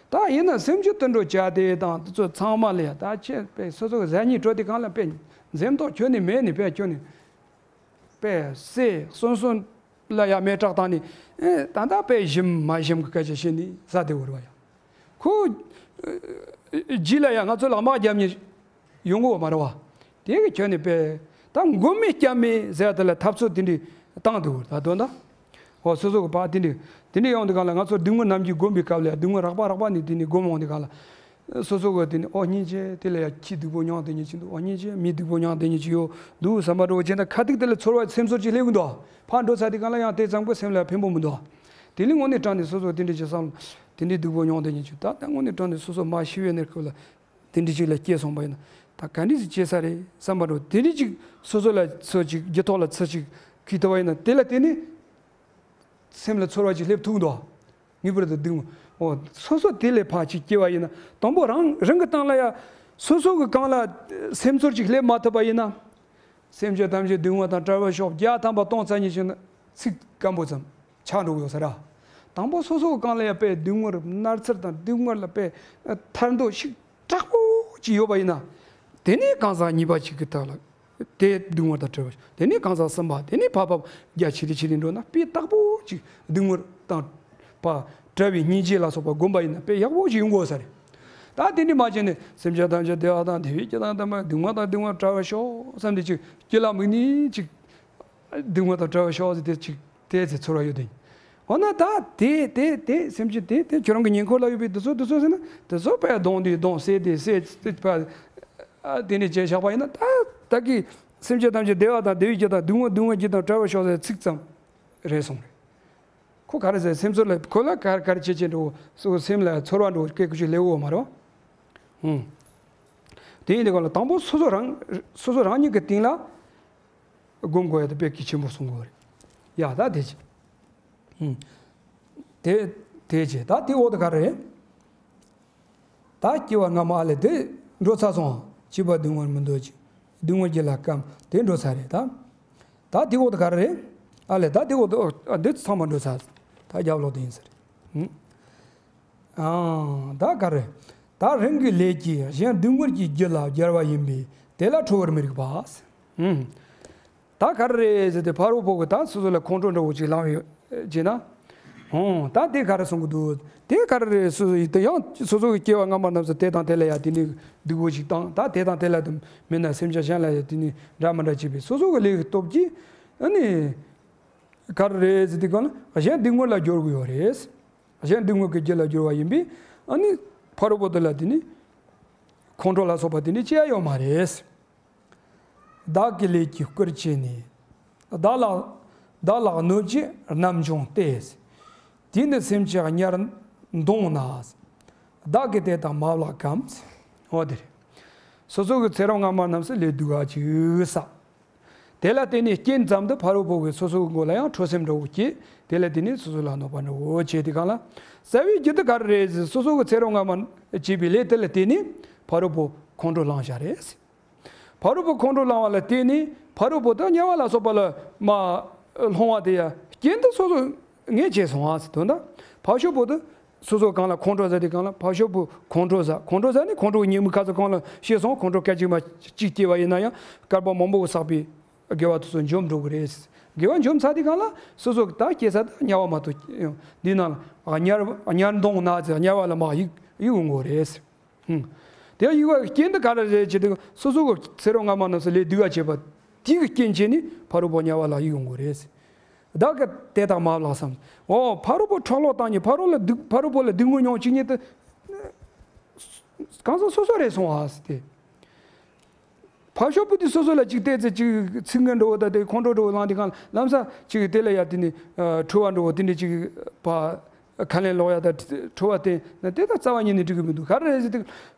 ད་ཡིན་ན་སེམས་ཅན་དུད་འགྲོ་བྱ་དེ་དང་དེ་ཚོ་ཚང་མ་ལ་ཡ་ད་ཁྱེད་པས་སོ་སོ་གི་ཟ་སྙིང་བྲོ་དེ་གང་ལ་པས་འཛེམ་དོགས་ཁྱོན་ནས་མེད་ནས་པས་ཁྱོན་ནས་པས་སེ་གསོན་གསོན་ལ་ཡ་མེ་སྲེག་བཏང་ནས་ཨེ་ད་ལྟ་པས་ཞིམ་མ་ཞིམ་གི་སྐད་ཆ་བཤད་ནས་ཟ་བདེ་བོ་རེད་བ་ཡ། ཁོ་ཨེ་རྗེས་ལ་ཡ་ང་ཚོ་ལ་དམག་རྒྱབ་ནས་ཡོང་གི་ཡོད་མ་རེད་བ། དེ་གི་ཁྱོན་ནས་པས་ད་མགོ་མེད་སྐྱ་མེད་ཟེར་དེ་ལ་འཐབ་རྩོད་དེ་འདྲ་བཏང་འདུག་ད་དོན་དག་ཧོ་སོ་སོ་གི་པ་དེ་འདྲ་དེ་འདྲ་ཡོང་དུས་གང་ལ་ང་ཚོ་སྡུག་བསྔལ་རྣམས་ཀྱིས་བསྒོམས་པའི་སྐབས་ལ་ཡ་སྡུག་བསྔལ་རགས་པ་རགས་པ་ནས་དེ་ནས་བསྒོམས་འོང་དུས་གང་ལ། སོ་སོ་གི་དེ་ནི་ཨོ་སྙིང་རྗེ་དེ་ལ་ཡ་ཁྱི་སྡུག་པོ་མྱོང་དེ་ཉིད་ཅིག་འདུག་ཨོ་སྙིང་རྗེ་མི་སྡུག་པོ་མྱོང་དེ་ཉིད་ཅིག་ཡོད་འདུག་བསམ་པ་འདྲ་བོ་བྱས་ན་ཁ་ཐུག་དེ་ལ་ཚོར་བ་སེམས་ཚོར་ཅིག་སླེབས་ཀྱི་འདུག་ཕར་འགྲོ་ཚར་དུས་གང་ལ་ཡང་དེ་ཙམ་གྱི་སེམས་ལ་ཕན་པོ་མི་འདུག་དེ་ནི་དངོས་གནས་དྲང་ནས་སོ་སོ་དེ་འདྲ་ཅིག་བསམ་དེ་འདྲའི་སྡུག་པོ་མྱོང་དེ་ཉིད་ཅིག་ད་ལྟ་དངོས་གནས་དྲང་ནས་སོ་སོ་མ་ཤི་བའི་གནས་སྐབས་ལ་དེ་འདྲ་ཅིག་ལ་སྐྱེས་སོང་པ་ཡིན་ན་ད་ག་འདྲ་ཞིག་སྐྱེས་ས་རེད་བསམ་པ་འདྲ་བོ་དེ་འདྲ་ཅིག་སོ་སོ་ལ་ཚོད་ཅིག་རྒྱུ་ཐོག་ལ་ཚོད་ཅིག་གིས་ཐུབ་པ་ཡིན་ན་དེ་ལ་དེ་ནི་སེམས་ལ་ཚོར་བ་ཅིག་སླེབས་ཐུབ་འདུག་ངེས་པར་དུ་སྡུག་བསྔལ། འོ། སོ་སོ་དེ་ལས་ཕར་ཅིག་སྐྱེ་བ་ཡིན་ན། དང་པོ་རང་རང་གི་སྟེང་ལ་ཡ། སོ་སོ་གི་སྒང་ལ་སེམས་ཚོར་ཅིག་སླེབས་མ་ཐུབ་པ་ཡིན་ན། སེམས་ཅན་ཐམས་ཅད་སྡུག་བསྔལ་དང་བྲལ་བར་ཤོག་བརྒྱ་ཐམ་པ་སྟོང་ཙམ་ཉིད་ཅིག་ན་ཚིག་སྐམ་པོ་ཙམ་ཆགས་འགྲོ་གི་ཡོད་ས་ར། དང་པོ་སོ་སོ་གི་སྒང་ལ་ཡ་དཔེ་སྡུག་བསྔལ་མནར་ཚུལ་དང་སྡུག་བསྔལ་ལ་དཔེ་ཐར་འདོད་ཞིག་དྲག་པོ་ ཅིག་ཡོད་པ་ཡིན་ན། དེ་ནས་གང་ཟག་གཉིས་པ་ཅིག་གི་ཐོག་ལ། དེ་སྡུག་བསྔལ་དང་བྲལ་བར་ཤོག་དེ་ནས་གང་ཟག་གསུམ་པ། དེ་ནས་ཕར་ཕར་རྒྱ་ཆེ་རེ་ཆེ་རེ་འགྲོ་ན་དཔེ་རྟག་པོ་ཅིག་སྡུག་བསྔལ་དང་། བ། བྲལ་བའི་སྙིང་རྗེ་ལ་སོགས་པ་བསྒོམ་པ་ཡིན་ན་དཔེ་ཡག་པོ་ཞིག་ཡོང་དགོས་ས་རེད། ད་དེ་འདྲ་མ་བྱས་ནས་སེམས་ཅན་ཐམས་ཅད་བདེ་བ་དང་བདེ་བའི་རྒྱུ་དང་ལྡན་པ། སྡུག་བསྔལ་དང་སྡུག་བསྔལ་བྲལ་བར་ཤོག་བསམ་སྟེ་ཅིག་སྐྱིད་ལ་དམིགས་ནས་ཅིག་སྡུག་བསྔལ་དང་བྲལ་བར་ཤོག་ཟེར་ཏེ་ཅིག་དེ་ཚེ་ཚོར་བ་ཡོད་དེ། འོ་ན་ད་དེ་དེ་དེ་སེམས་ཅན་དེ་དེ་ཁྱོད་རང་གི་ཉེ་འཁོར་ལ་ཡོད་པའི་དེ་ཚོ་དེ་ཚོ་ཟེར་ན་དེ་ཚོ་དཔེ་གདོང་དེ་གདོང་བསད་དེ་བསད་དེ་དཔེ་དེ་འདྲ་བྱས་བཞག་པ་ཡིན་ན། ད་ད་གི་སེམས་ཅན་ཐམས་ཅད་བདེ་བ་དང་བདེ་བའི་རྒྱུ་དང་། སྡུག་བསྔལ་སྡུག་བསྔལ་རྒྱུ་དང་བྲལ་བར་ཤོག་ཟེར་ཚིག་ཙམ་རེད་སོང་རེད། ཁོ་ག་རེ་ཟེར། སེམས་ཚོར་ལ་ཁོ་ལ་ག་ག་རེ་བྱེད་ཅེས་འགྲོ། སོ་སེམས་ལ་ཚོར་བ་འགྲོ་སྐད་ཁུ་ཞིག་སླེབས་འོ་མ་རོ། ཧུམ། དེ་ཡིན་དུས་གང་ལ་དང་པོ་སོ་སོ་རང་སོ་སོ་རང་ཉིད་ཀྱི་སྟེང་ལ་སྒོམ་དགོས་ཡ་དེ་དཔེ་གལ་ཆེན་པོ་གསུང་དགོས་རེད། ཡ་ད་དེ་བྱེད། ཧུམ། དེ་དེ་བྱེད། ད་དེ་འོག་ཏུ་ག་རེ་རེད། ད་སྐྱེ་བ་སྔ་མ་ཨ་ལས་དེ་འགྲོ་ཚར་སོང་། སྐྱིད་པ་སྡུག་བསྔལ་མི་འདོད་ཅིང་། སྡུག་བསྔལ་རྒྱུ་ལ་སྐམ་དེ་འགྲོ་ཚར་རེད་ད། ད་དེ་འོག་ཏུ་ག་རེ་རེད། ཨ་ལས་ད་དེ་འོག་ཏུ་ཨ་འདི་ཚང་མ་འགྲོ་ཚར། ད་རྒྱབ་ལོག་དེ་ཡིན་ཟེར། ཨང་། ད་ག་རེ། ད་རང་གི་ལས་ཀྱིས་གཞན་སྡུག་བསྔལ་གྱི་རྒྱུ་ལ་སྦྱར་བ་ཡིན་པས་དེ་ལ་ཁྲོ་བར་མི་རིགས་པ། ཨང་། ད་ག་རེ་རེད་ཟེར་ཏེ་ཕ་རོལ་པོ་གི་ད་སོ་སོ་ལ་ཁོང་ཁྲོ་འདྲ་བོ་ཅིག་ལངས་ཡོད་ཅེ་ན། ཨང་། ད་དེ་ག་རེ་གསུང་གི་འདུག་དེ་ག་རེ་རེད། སོ་སོ་ཡི་དེ་ཡང་སོ་སོ་གི་སྐྱེ་བ་སྔ་མ་རྣམས་སུ་དེ་དང་དེ་ལ་ཡ་དེ་ནི་སྡུག་པོ་ཅིག་བཏང་། ད་དེ་དང་དེ་ལ་དུ་མེད་ན་སེམས་ཅན་གཞན་ལ་ཡ་དེ་ནི་འདྲ་མི་འདྲ་བྱས་པའི་སོ་སོ་གི་ལས་ཀྱི་སྟོབས་ཀྱིས་ཨ་ནི་ག་རེ་རེད་ཟེར་དུས་གང་ལ་གཞན་སྡུག་བསྔལ་ལ་སྦྱོར་གི་ཡོད་རེད། གཞན་སྡུག་བསྔལ་གྱི་རྒྱུ་ལ་སྦྱོར་བ་ཡིན་པས་ཨ་ནི་ཕ་རོལ་པོ་དེ་ལ་དེ་ནི་ཁོང་ཁྲོ་ལ་སོགས་པ་དེ་ནི་སྐྱེ་ཡ་ཡོད་མ་རེད། བདག་གི་ལས་ཀྱིས་སྐུར་བྱས་ནས། བདག་ལ་བདག་ལ་གནོད་བྱེད་རྣམ་བྱུང་སྟེ། དེས་ནི་སེམས་ཅན་དམྱལ་གདོང་ན། བདག་གིས་དེ་དག་མ་བརླག་གམ། འོ་དེ་རེད། སོ་སོ་གི་ཚེ་རབས་སྔ་མ་རྣམས་སུ་ལས་སྡུག་ག་ཅིག་བསགས། དེ་ལ་བརྟེན་ནས་རྐྱེན་ཙམ་དུ་ཕ་རོལ་པོ་གིས་སོ་སོའི་མགོ་ལ་ཡང་ཁྲོ་སེམས་འདྲ་བོ་སྐྱེས། དེ་ལ་བརྟེན་ནས་སོ་སོ་ལ་གནོད་པ་འདྲ་བོ་བྱས་ཏེ་གང་ལ། རྩ་བའི་རྒྱུ་དེ་ག་རེ་རེད་ཟེར། སོ་སོ་གི་ཚེ་རབས་སྔ་མ་བྱས་པའི་ལས་དེ་ལ་བརྟེན་ནས་ཕ་རོལ་པོ་ཁོང་ཁྲོ་ལངས་བཞག་རེད། ཕ་རོལ་པོ་ཁོང་ཁྲོ་ལངས་པ་ལ་བརྟེན་ནས་ཕ་རོལ་པོ་དང་དམྱལ་བ་ལ་སོགས་པ་ལ་མ་ལྷུང་བ་དེ་ཡ་རྐྱེན་དེ་སོ་སོ་ངས་བྱས་སོང་ཨ་ཟེར་དོན་དག་ཕ་ཤོག་པོ་དེ་སོ་སོ་གང་ལ་ཁོང་ཁྲོ་ཟ་དེ་གང་ལ་ཕ་ཤོག་པོ་ཁོང་ཁྲོ་ཟ། ཁོང་ཁྲོ་ཟ་ནས་ཁོང་ཁྲོ་གི་ཉིན་མོ་ཁ་སང་གང་ལ་ཤེས་སོང་། ཁོང་ཁྲོ་སྐད་ཅིག་མ་གཅིག་སྐྱེས་པ་ཡིན་ན་ཡང་བསྐལ་པ་མང་པོ་བསགས་པའི་དགེ་བ་དེ་ཚོ་འཇོམས་འགྲོ་གི་རེད། དགེ་བ་འཇོམས་ཚར་དེ་གང་ལ་སོ་སོ་ད་སྐྱེ་ས་ད་དམྱལ་བ་མ་གཏོགས་འདི་ནང་ལ་དམྱལ་དམྱལ་གདོང་ན་ཟེར་དམྱལ་བ་ལ་མ་གཡུག་གཡུག་འོང་གི་རེད། ཧུམ། དེ་ཡི་བ་རྐྱེན་དེ་ག་རེ་རེད་ཅེས་དེ་སོ་སོ་གི་ཚེ་རབས་སྔ་མ་རྣམས་སུ་ལས་སྡུག་ག་བྱས་པ་དེ་གི་རྐྱེན་བྱས་ནས་ཕ་རོལ་པོ་དམྱལ་བ་ལ་གཡུག་ཡོང་གི་རེད། བདག་གིས་དེ་དག་མ་བརླག་གམ། འོ་ཕ་རོལ་པོ་ཁྲག་ལོག་བཏང་ཉིད་ཕ་རོལ་ལ་སྡུག་ཕ་རོལ་པོ་ལ་སྡུག་བསྔལ་མྱོང་བཅུག་ཉིད་དེ་གང་ཟག་སོ་སོ་རེད་སོང་ཨ་ཟེར་ཏེ། ཕ་ཤོག་པོ་དེ་སོ་སོ་ལ་ཅིག་བལྟས་ཚེ་ཅིག་ཚིག་ངན་འགྲོ་བ་དང་དེ་ཁོང་ཁྲོ་འགྲོ་བ་ལངས་དེ་གང་ལམ་སང་ཅིག་དེ་ལ་ཡ་དེ་ནི་ཁྲོ་བ་འགྲོ་བ་དེ་འདྲ་ཅིག་ཕ། ཁ་ལན་ལོག་ཡ་དང་ཁྲོ་བ་དེ་ན་དེ་དག་རྩ་བ་ཉིད་ནས་འགྲིག་གི་མི་འདུག་ག་རེ་རེད་ཟེར་དུས།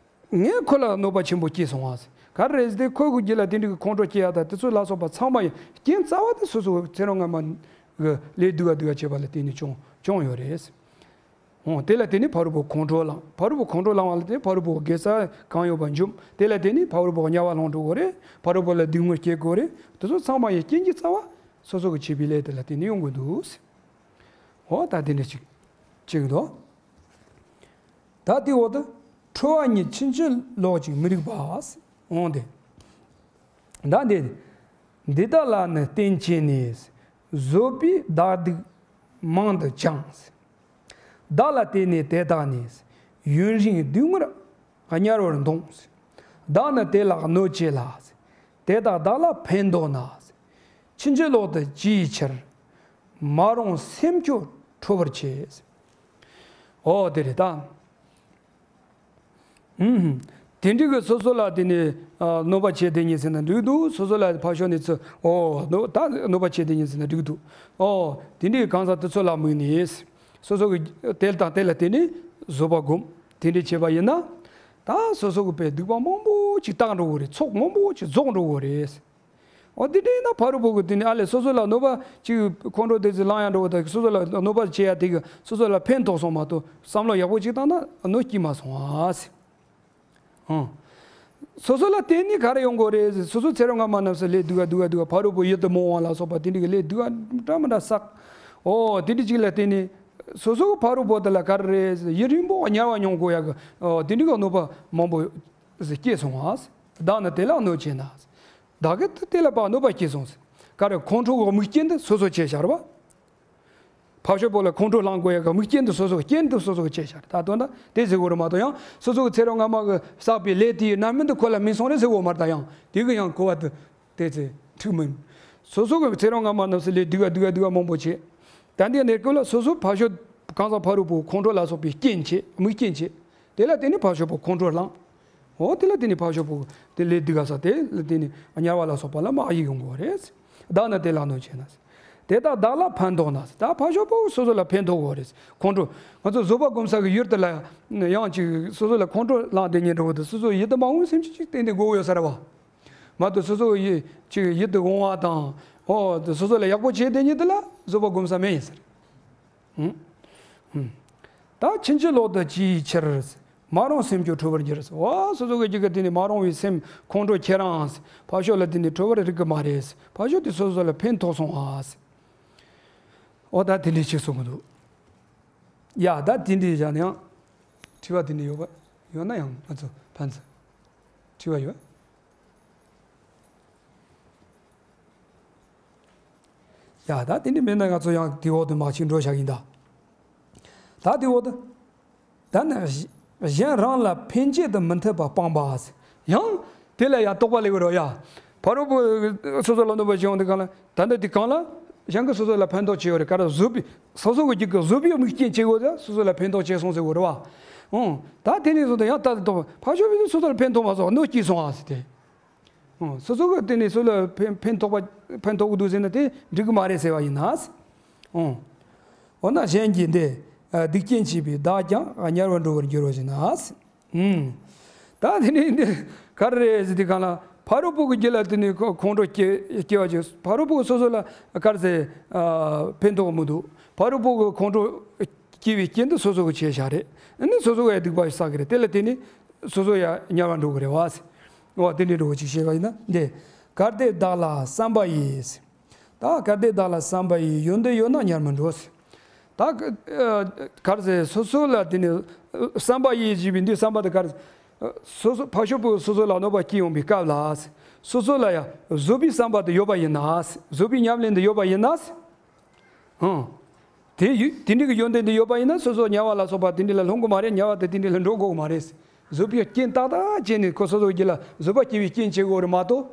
ངས་ཁོ་ལ་གནོད་པ་ཆེན་པོ་སྐྱེས་སོང་བ་ཟེར། ག་རེ་རེད་ཟེར་དུས་ཁོ་གི་རྒྱུད་ལ་དེ་འདྲ་གི་ཁོང་ཁྲོ་སྐྱེ་ཡ་དང་དེ་ཚོ་ལ་སོགས་པ་ཚང་མ་ཡི་རྐྱེན་རྩ་བ་དེ་སོ་སོ་ཚེ་རབས་སྔ་མ་གི་ལས་སྡུག་ག་སྡུག་ག་བྱས་པ་ལ་བརྟེན་ནས་བྱུང་བྱུང་ཡོད་རེད། འོ་དེ་ལ་བརྟེན་ནས་ཕ་རོལ་པོ་ཁོང་ཁྲོ་ལངས། ཕ་རོལ་པོ་ཁོང་ཁྲོ་ལངས་པ་ལ་བརྟེན་ཕ་རོལ་པོ་དགེ་རྩ་གང་ཡོད་པ་འཇོམས། དེ་ལ་བརྟེན་ནས་ཕ་རོལ་པོ་དམྱལ་བ་ལྷུང་འགྲོ་གི་རེད། ཕ་རོལ་པོ་ལ་སྡུག་བསྔལ་སྐྱེ་དགོས་རེད། དེ་ཚོ་ཚང་མ་ཡི་རྐྱེན་གྱི་རྩ་བ་སོ་སོ་གི་བྱས་པའི་ལས་དེ་ལ་བརྟེན་ནས་ཡོང་དགོས་འདུག་ཟེར། འོ་ད་དེ་འདྲ་ཅིག་ཅིག་འདུག་ད་དེ་འོག་ཏུ་ཁྲོ་བ་ཉིད་ཕྱིན་ཅི་ལོག་ཅིང་མི་རིགས་པ། འོང་སྟེ། ད་འདི། འདི་དག་ལ་ནི་བརྟེན་བྱས་ནས། བཟོད་པས་བདག་སྡིག་མང་དུ་བྱང་། བདག་ལ་བརྟེན་ནས་དེ་དག་ནི། ཡུན་རིང་སྡུག་བསྔལ་དམྱལ་བར་ལྡོངས། བདག་ནི་དེ་ལ་གནོད་བྱེད་ལ། དེ་དག་བདག་ལ་ཕན་འདོགས་ན། ཕྱིན་ཅི་ལོག་ཏུ་ཅི་ཡི་ཕྱིར། མ་རུངས་སེམས་ཁྱོད་ཁྲོ་བར་བྱེད། འོ་དེ་རེད་ད། ཨུམ། དེ་འདྲ་གི་སོ་སོ་ལ་དེ་ནི་ཨ་གནོད་པ་བྱེད་དེ་ཉིད་ཟེར་ན་འགྲིག་འདུག་སོ་སོ་ལ་ཕར་ཕྱོགས་ནས་ཚུར་འོ་གནོད་ད་གནོད་པ་བྱེད་དེ་ཉིད་ཟེར་ན་འགྲིག་འདུག་འོ་དེ་འདྲའི་གང་ཟག་དེ་ཚོ་ལ་དམིགས་ནས་སོ་སོ་གི་དེ་དང་དེ་ལ་བརྟེན་ནས་བཟོད་པ་སྒོམ། དེ་འདྲ་བྱས་པ་ཡིན་ན་ད་སོ་སོ་གི་དཔེ་སྡིག་པ་མང་པོ་ཅིག་དག་འགྲོ་གི་རེད། ཚོགས་མང་པོ་ཅིག་རྫོགས་འགྲོ་གི་རེད། འོ་དེ་འདྲ་ཡིན་ན་ཕ་རོལ་པོ་གི་དེ་ནི་ཨ་ལས་སོ་སོ་ལ་གནོད་པ་ཅིག་ཁོང་ཁྲོ་དེ་ཚོ་ལངས་ཡ་འགྲོ་བ་དང་སོ་སོ་ལ་གནོད་པ་བྱེད་ཡ་དེ་གི་སོ་སོ་ལ་ཕན་ཐོགས་སོང་མ་གཏོགས་བསམ་བློ་ཡག་པོ་ཅིག་བཏང་ན་གནོད་སྐྱེལ་མ་སོང་ཨ་ཟེར། ཨང་། སོ་སོ་ལ་བརྟེན་ནས་ག་རེ་ཡོང་དགོས་རེད་ཟེར། སོ་སོ་ཚེ་རབས་སྔ་མ་རྣམས་སུ་ལས་སྡུག་ག་སྡུག་ག་སྡུག་ག་ཕ་རོལ་པོ་ཡིད་དུ་མི་འོང་བ་ལ་སོགས་པ་དེ་འདྲ་གི་ལས་སྡུག་ག་འདྲ་མི་འདྲ་བསགས། འོ་དེ་འདྲ་ཅིག་ལ་བརྟེན་ནས་སོ་སོ་གི་ཕ་རོལ་པོ་དེ་ལ་ག་རེ་རེད་ཟེར། ཡུན་རིང་པོ་དམྱལ་བ་མྱོང་དགོས་ཡ་གི་འོ་དེ་འདྲ་གི་གནོད་པ་མང་པོ་ སྐྱེས་སོང་བ། བདག་ནི་དེ་ལ་གནོད་བྱེད་ན། བདག་གིས་དེ་ལ་ཕར་གནོད་པ་སྐྱེལ་སོང་ཟེར། ག་རེ། ཁོང་ཁྲོ་གི་དམིགས་རྐྱེན་དེ་སོ་སོ་བྱས་བཞག་རེད་བ། ཕར་ཕྱོགས་པོ་ལ་ཁོང་ཁྲོ་སློང་དགོས་ཡག་གི་དམིགས་རྐྱེན་དེ་སོ་སོ་གི་རྐྱེན་དེ་སོ་སོ་གིས་བྱས་བཞག་རེད། ད་དོན་དག་དེ་ཟེར་དགོས་རེད་མ་གཏོགས། ཡང་སོ་སོ་གི་ཚེ་རབས་སྔ་མ་གི་བསགས་པའི་ལས་དེའི་རྣམ་སྨིན་དེ་ཁོ་ལ་སྨིན་སོང་རེད་ཟེར་དགོས་མ་རེད། ད་ཡང་དེ་གི་ཡང་གོ་བ་དེ་དེ་ཚེ་འགྲིག་མིན། སོ་སོ་གི་ཚེ་རབས་སྔ་མ་རྣམས་སུ་ལས་སྡུག་ག་སྡུག་ག་སྡུག་ག་མང་པོ་བྱས། ད་འདི་གནས་སྐབས་ལ་སོ་སོ་ཕར་ཕྱོགས་གང་ཟག་ཕ་རོལ་པོ་ཁོང་ཁྲོ་ལ་སོགས་པའི་རྐྱེན་བྱས། དམིགས་རྐྱེན་བྱས། དེ་ལ་བརྟེན་ནས་ཕར་ཕྱོགས་པོ་ཁོང་ཁྲོ་བསླངས། འོ་དེ་ལ་བརྟེན་ནས་ཕར་ཕྱོགས་པོ་དེ་ལས་སྡུག་ག་ས་དེ་ལ་བརྟེན་ནས་དམྱལ་བ་ལ་སོགས་པ་ལ་མར་གཡུག་ཡོང་གི་རེད། བདག་ནི་དེ་ལ་གནོད་བྱེད་ན། དེ་དག་བདག་ལ་ཕན་ཐོགས་ན། ད་ཕར་ཕྱོགས་པོ་སོ་སོ་ལ་ཕན་ཐོགས་དགོས་རེད། ཁོང་ཁྲོ། ང་ཚོ་བཟོད་པ་སྒོམ་ས་གི་ཡུལ་དེ་ལ་ཡང་ཅིག་སོ་སོ་ལ་ཁོང་ཁྲོ་བསླངས་བསྡད་མཁན་འདྲ་བོ་དེ། སོ་སོ་ཡིད་དུ་མ་འོང་སེམས་ཅིག་ཏན་ཏན་དགོས་ཡོད་ས་རེད་བ། མ་གཏོགས་སོ་སོ་ཡི་ཅིག་ཡིད་དུ་འོང་བ་དང་། འོ་དེ་སོ་སོ་ལ་ཡག་པོ་བྱས་བསྡད་མཁན་དེ་ལ་བཟོད་པ་སྒོམ་ས་མེད་ཡིན་ཟེར། ཧུམ། ཧུམ། ད་ཕྱིན་ཅི་ལོག་ཏུ་སྐྱེ་བའི་ཕྱིར། མ་རུངས་སེམས་ཀྱང་འཁྲུལ་པར་འགྱུར་ཟེར། འོ་སོ་སོ་གི་རྒྱུད་ཀྱི་དེ་ནི་མ་རུངས་པའི་སེམས་ཁོང་ཁྲོ་ཁྱེད་རང་ཕར་ཕྱོགས་ལ་དེ་ནི་འཁྲུལ་པར་རིགས་ཀྱི་མ་རེད། ཕར་ཕྱོགས་དེ་སོ་སོ་ལ་ཕན་ཐོགས་སོང་ཨ་ཟེར། འོ་ད་དེ་འདྲའི་ཅིག་གསུང་གི་འདུག། ཡ་ད་དེ་འདྲའི་བཞག་ན་ཡང་། དྲི་བ་དེ་འདྲ་ཡོད་པ་ཡོད་ན་ཡང་ང་ཚོ་ཕན་ཚུན་དྲི་བ་ཡོད། ཡ་ད་དེ་འདྲ་མེད་ན་ང་ཚོ་ཡང་དེའི་འོག་ཏུ་མར་ཅིག་འགྲོ་བཞག་ཡིན་ད། ད་དེའི་འོག་ཏུ། ད་ནི་གཞན་རང་ལ་ཕན་བྱེད་དུ་མི་འཐད་པ་སྤངས་པ་ཟེར། ཡང་དེ་ལ་ཡང་དོགས་པ་སླེབས་ཀྱི་རེད་ཡ། ཕ་རོལ་པོ་སོ་སོ་ལ་གནོད་པ་བྱེད་ཡོང་དུས་སྒང་ལ། ད་ལྟ་དེ་གང་ལ་གཞན་གྱིས་སོ་སོ་ལ་ཕན་ཐོགས་བྱེད་ཡོད་རེད། ག་རེ། བཟོད་པའི་སོ་སོ་གི་རྒྱུད་ཀྱི་བཟོད་པའི་དམིགས་རྐྱེན་བྱེད་དགོས་ཟེར། སོ་སོ་ལ་ཕན་ཐོགས་བྱས་སོང་ཟེར་དགོས་རེད་བ། ཨང་། ད་དེ་ནས་བཟུང་སྟེ་ཡང་ལྟ་དུ་དོགས་པ། ཕར་ཕྱོགས་པས་སོ་སོ་ལ་ཕན་ཐོགས་མ་སོང་། གནོད་སྐྱེལ་སོང་ཨ་ཟེར་ཏེ། ཨང་། སོ་སོ་གི་དེ་ནས་སོ་ལ་ཕན་ཕན་ཐོགས་པ་ཕན་ཐོགས་ཀྱི་འདུག་ཟེར་ན་དེ་འགྲིག་གི་མ་རེད་ཟེར་བ་ཡིན་ན། ཨང་། འོ་ན་གཞན་གྱིས་འདི་སྡིག་ཅན་བྱས་པས་བདག་ཀྱང་དམྱལ་བར་འགྲོ་བར་འགྱུར་རོ་ཞེ་ན། ཨང་། ད་དེ་ནས་འདི་ག་རེ་རེད་ཟེར་དུས་སྒང་ལ། ཕ་རོལ་པོ་གི་རྒྱུད་ལ་དེ་ནས་ཁོ་ཁོང་ཁྲོ་སྐྱེ་སྐྱེ་བ་ཅིག། ཕ་རོལ་པོ་སོ་སོ་ལ་ག་རེ་ཟེར། ཨ། ཕན་ཐོགས་མི་འདུག། ཕ་རོལ་པོ་གི་ཁོང་ཁྲོ་སྐྱེ་བའི་རྐྱེན་དེ་སོ་སོ་གིས་བྱས་བཞག་རེད། ཨ་ནི་སོ་སོ་གིས་སྡིག་པ་བསགས་ཀྱི་རེད། དེ་ལ་བརྟེན་ནས་སོ་སོ་ཡང་དམྱལ་བར་འགྲོ་གི་རེད་བ་ཟེར། འོ་དེ་འདྲའི་འགྲོ་བ་ཅིག་བཤད་པ་ཡིན་ན། འདི་གལ་ཏེ་བདག་ལ་བསམ་པ་ཡིས། ད་གལ་ཏེ་བདག་ལ་བསམ་པ་ཡིས། ཡོན་ཏན་ཡོད་ན་དམྱལ་མི་འགྲོ་ཟེར། ད་ག་རེ་ཟེར། སོ་སོ་ལ་དེ་ནི་བསམ་པ་ཡིས་ཞེས་པའི་འདི་བསམ་པ་དེ་ག་རེ། སོ་སོ་ཕར་ཕྱོགས་པོ་སོ་སོ་ལ་གནོད་པ་སྐྱེལ་ཡོང་པའི་སྐབས་ལ། སོ་སོ་ལ་ཡང་བཟོད་པའི་བསམ་པ་དེ་ཡོད་པ་ཡིན་ན། བཟོད་པའི་ཉམས་ལེན་དེ་ཡོད་པ་ཡིན་ན། ཧང་། དེ་ཡུ་དེ་འདྲའི་གི་ཡོན་ཏན་དེ་ཡོད་པ་ཡིན་ན། སོ་སོ་དམྱལ་བ་ལ་སོགས་པ་དེ་འདྲ་ལ་ལྷུང་གི་མ་རེད། དམྱལ་བ་དེ་དེ་འདྲ་ལ་འགྲོ་དགོས་གི་མ་རེད། བཟོད་པའི་རྐྱེན་ཏག་ཏག་བྱས་ནས་ཁོ་སོ་སོའི་རྒྱུད་ལ་བཟོད་པ་སྐྱེ་བའི་རྐྱེན་བྱེད་དགོས་རེད་མ་གཏོགས།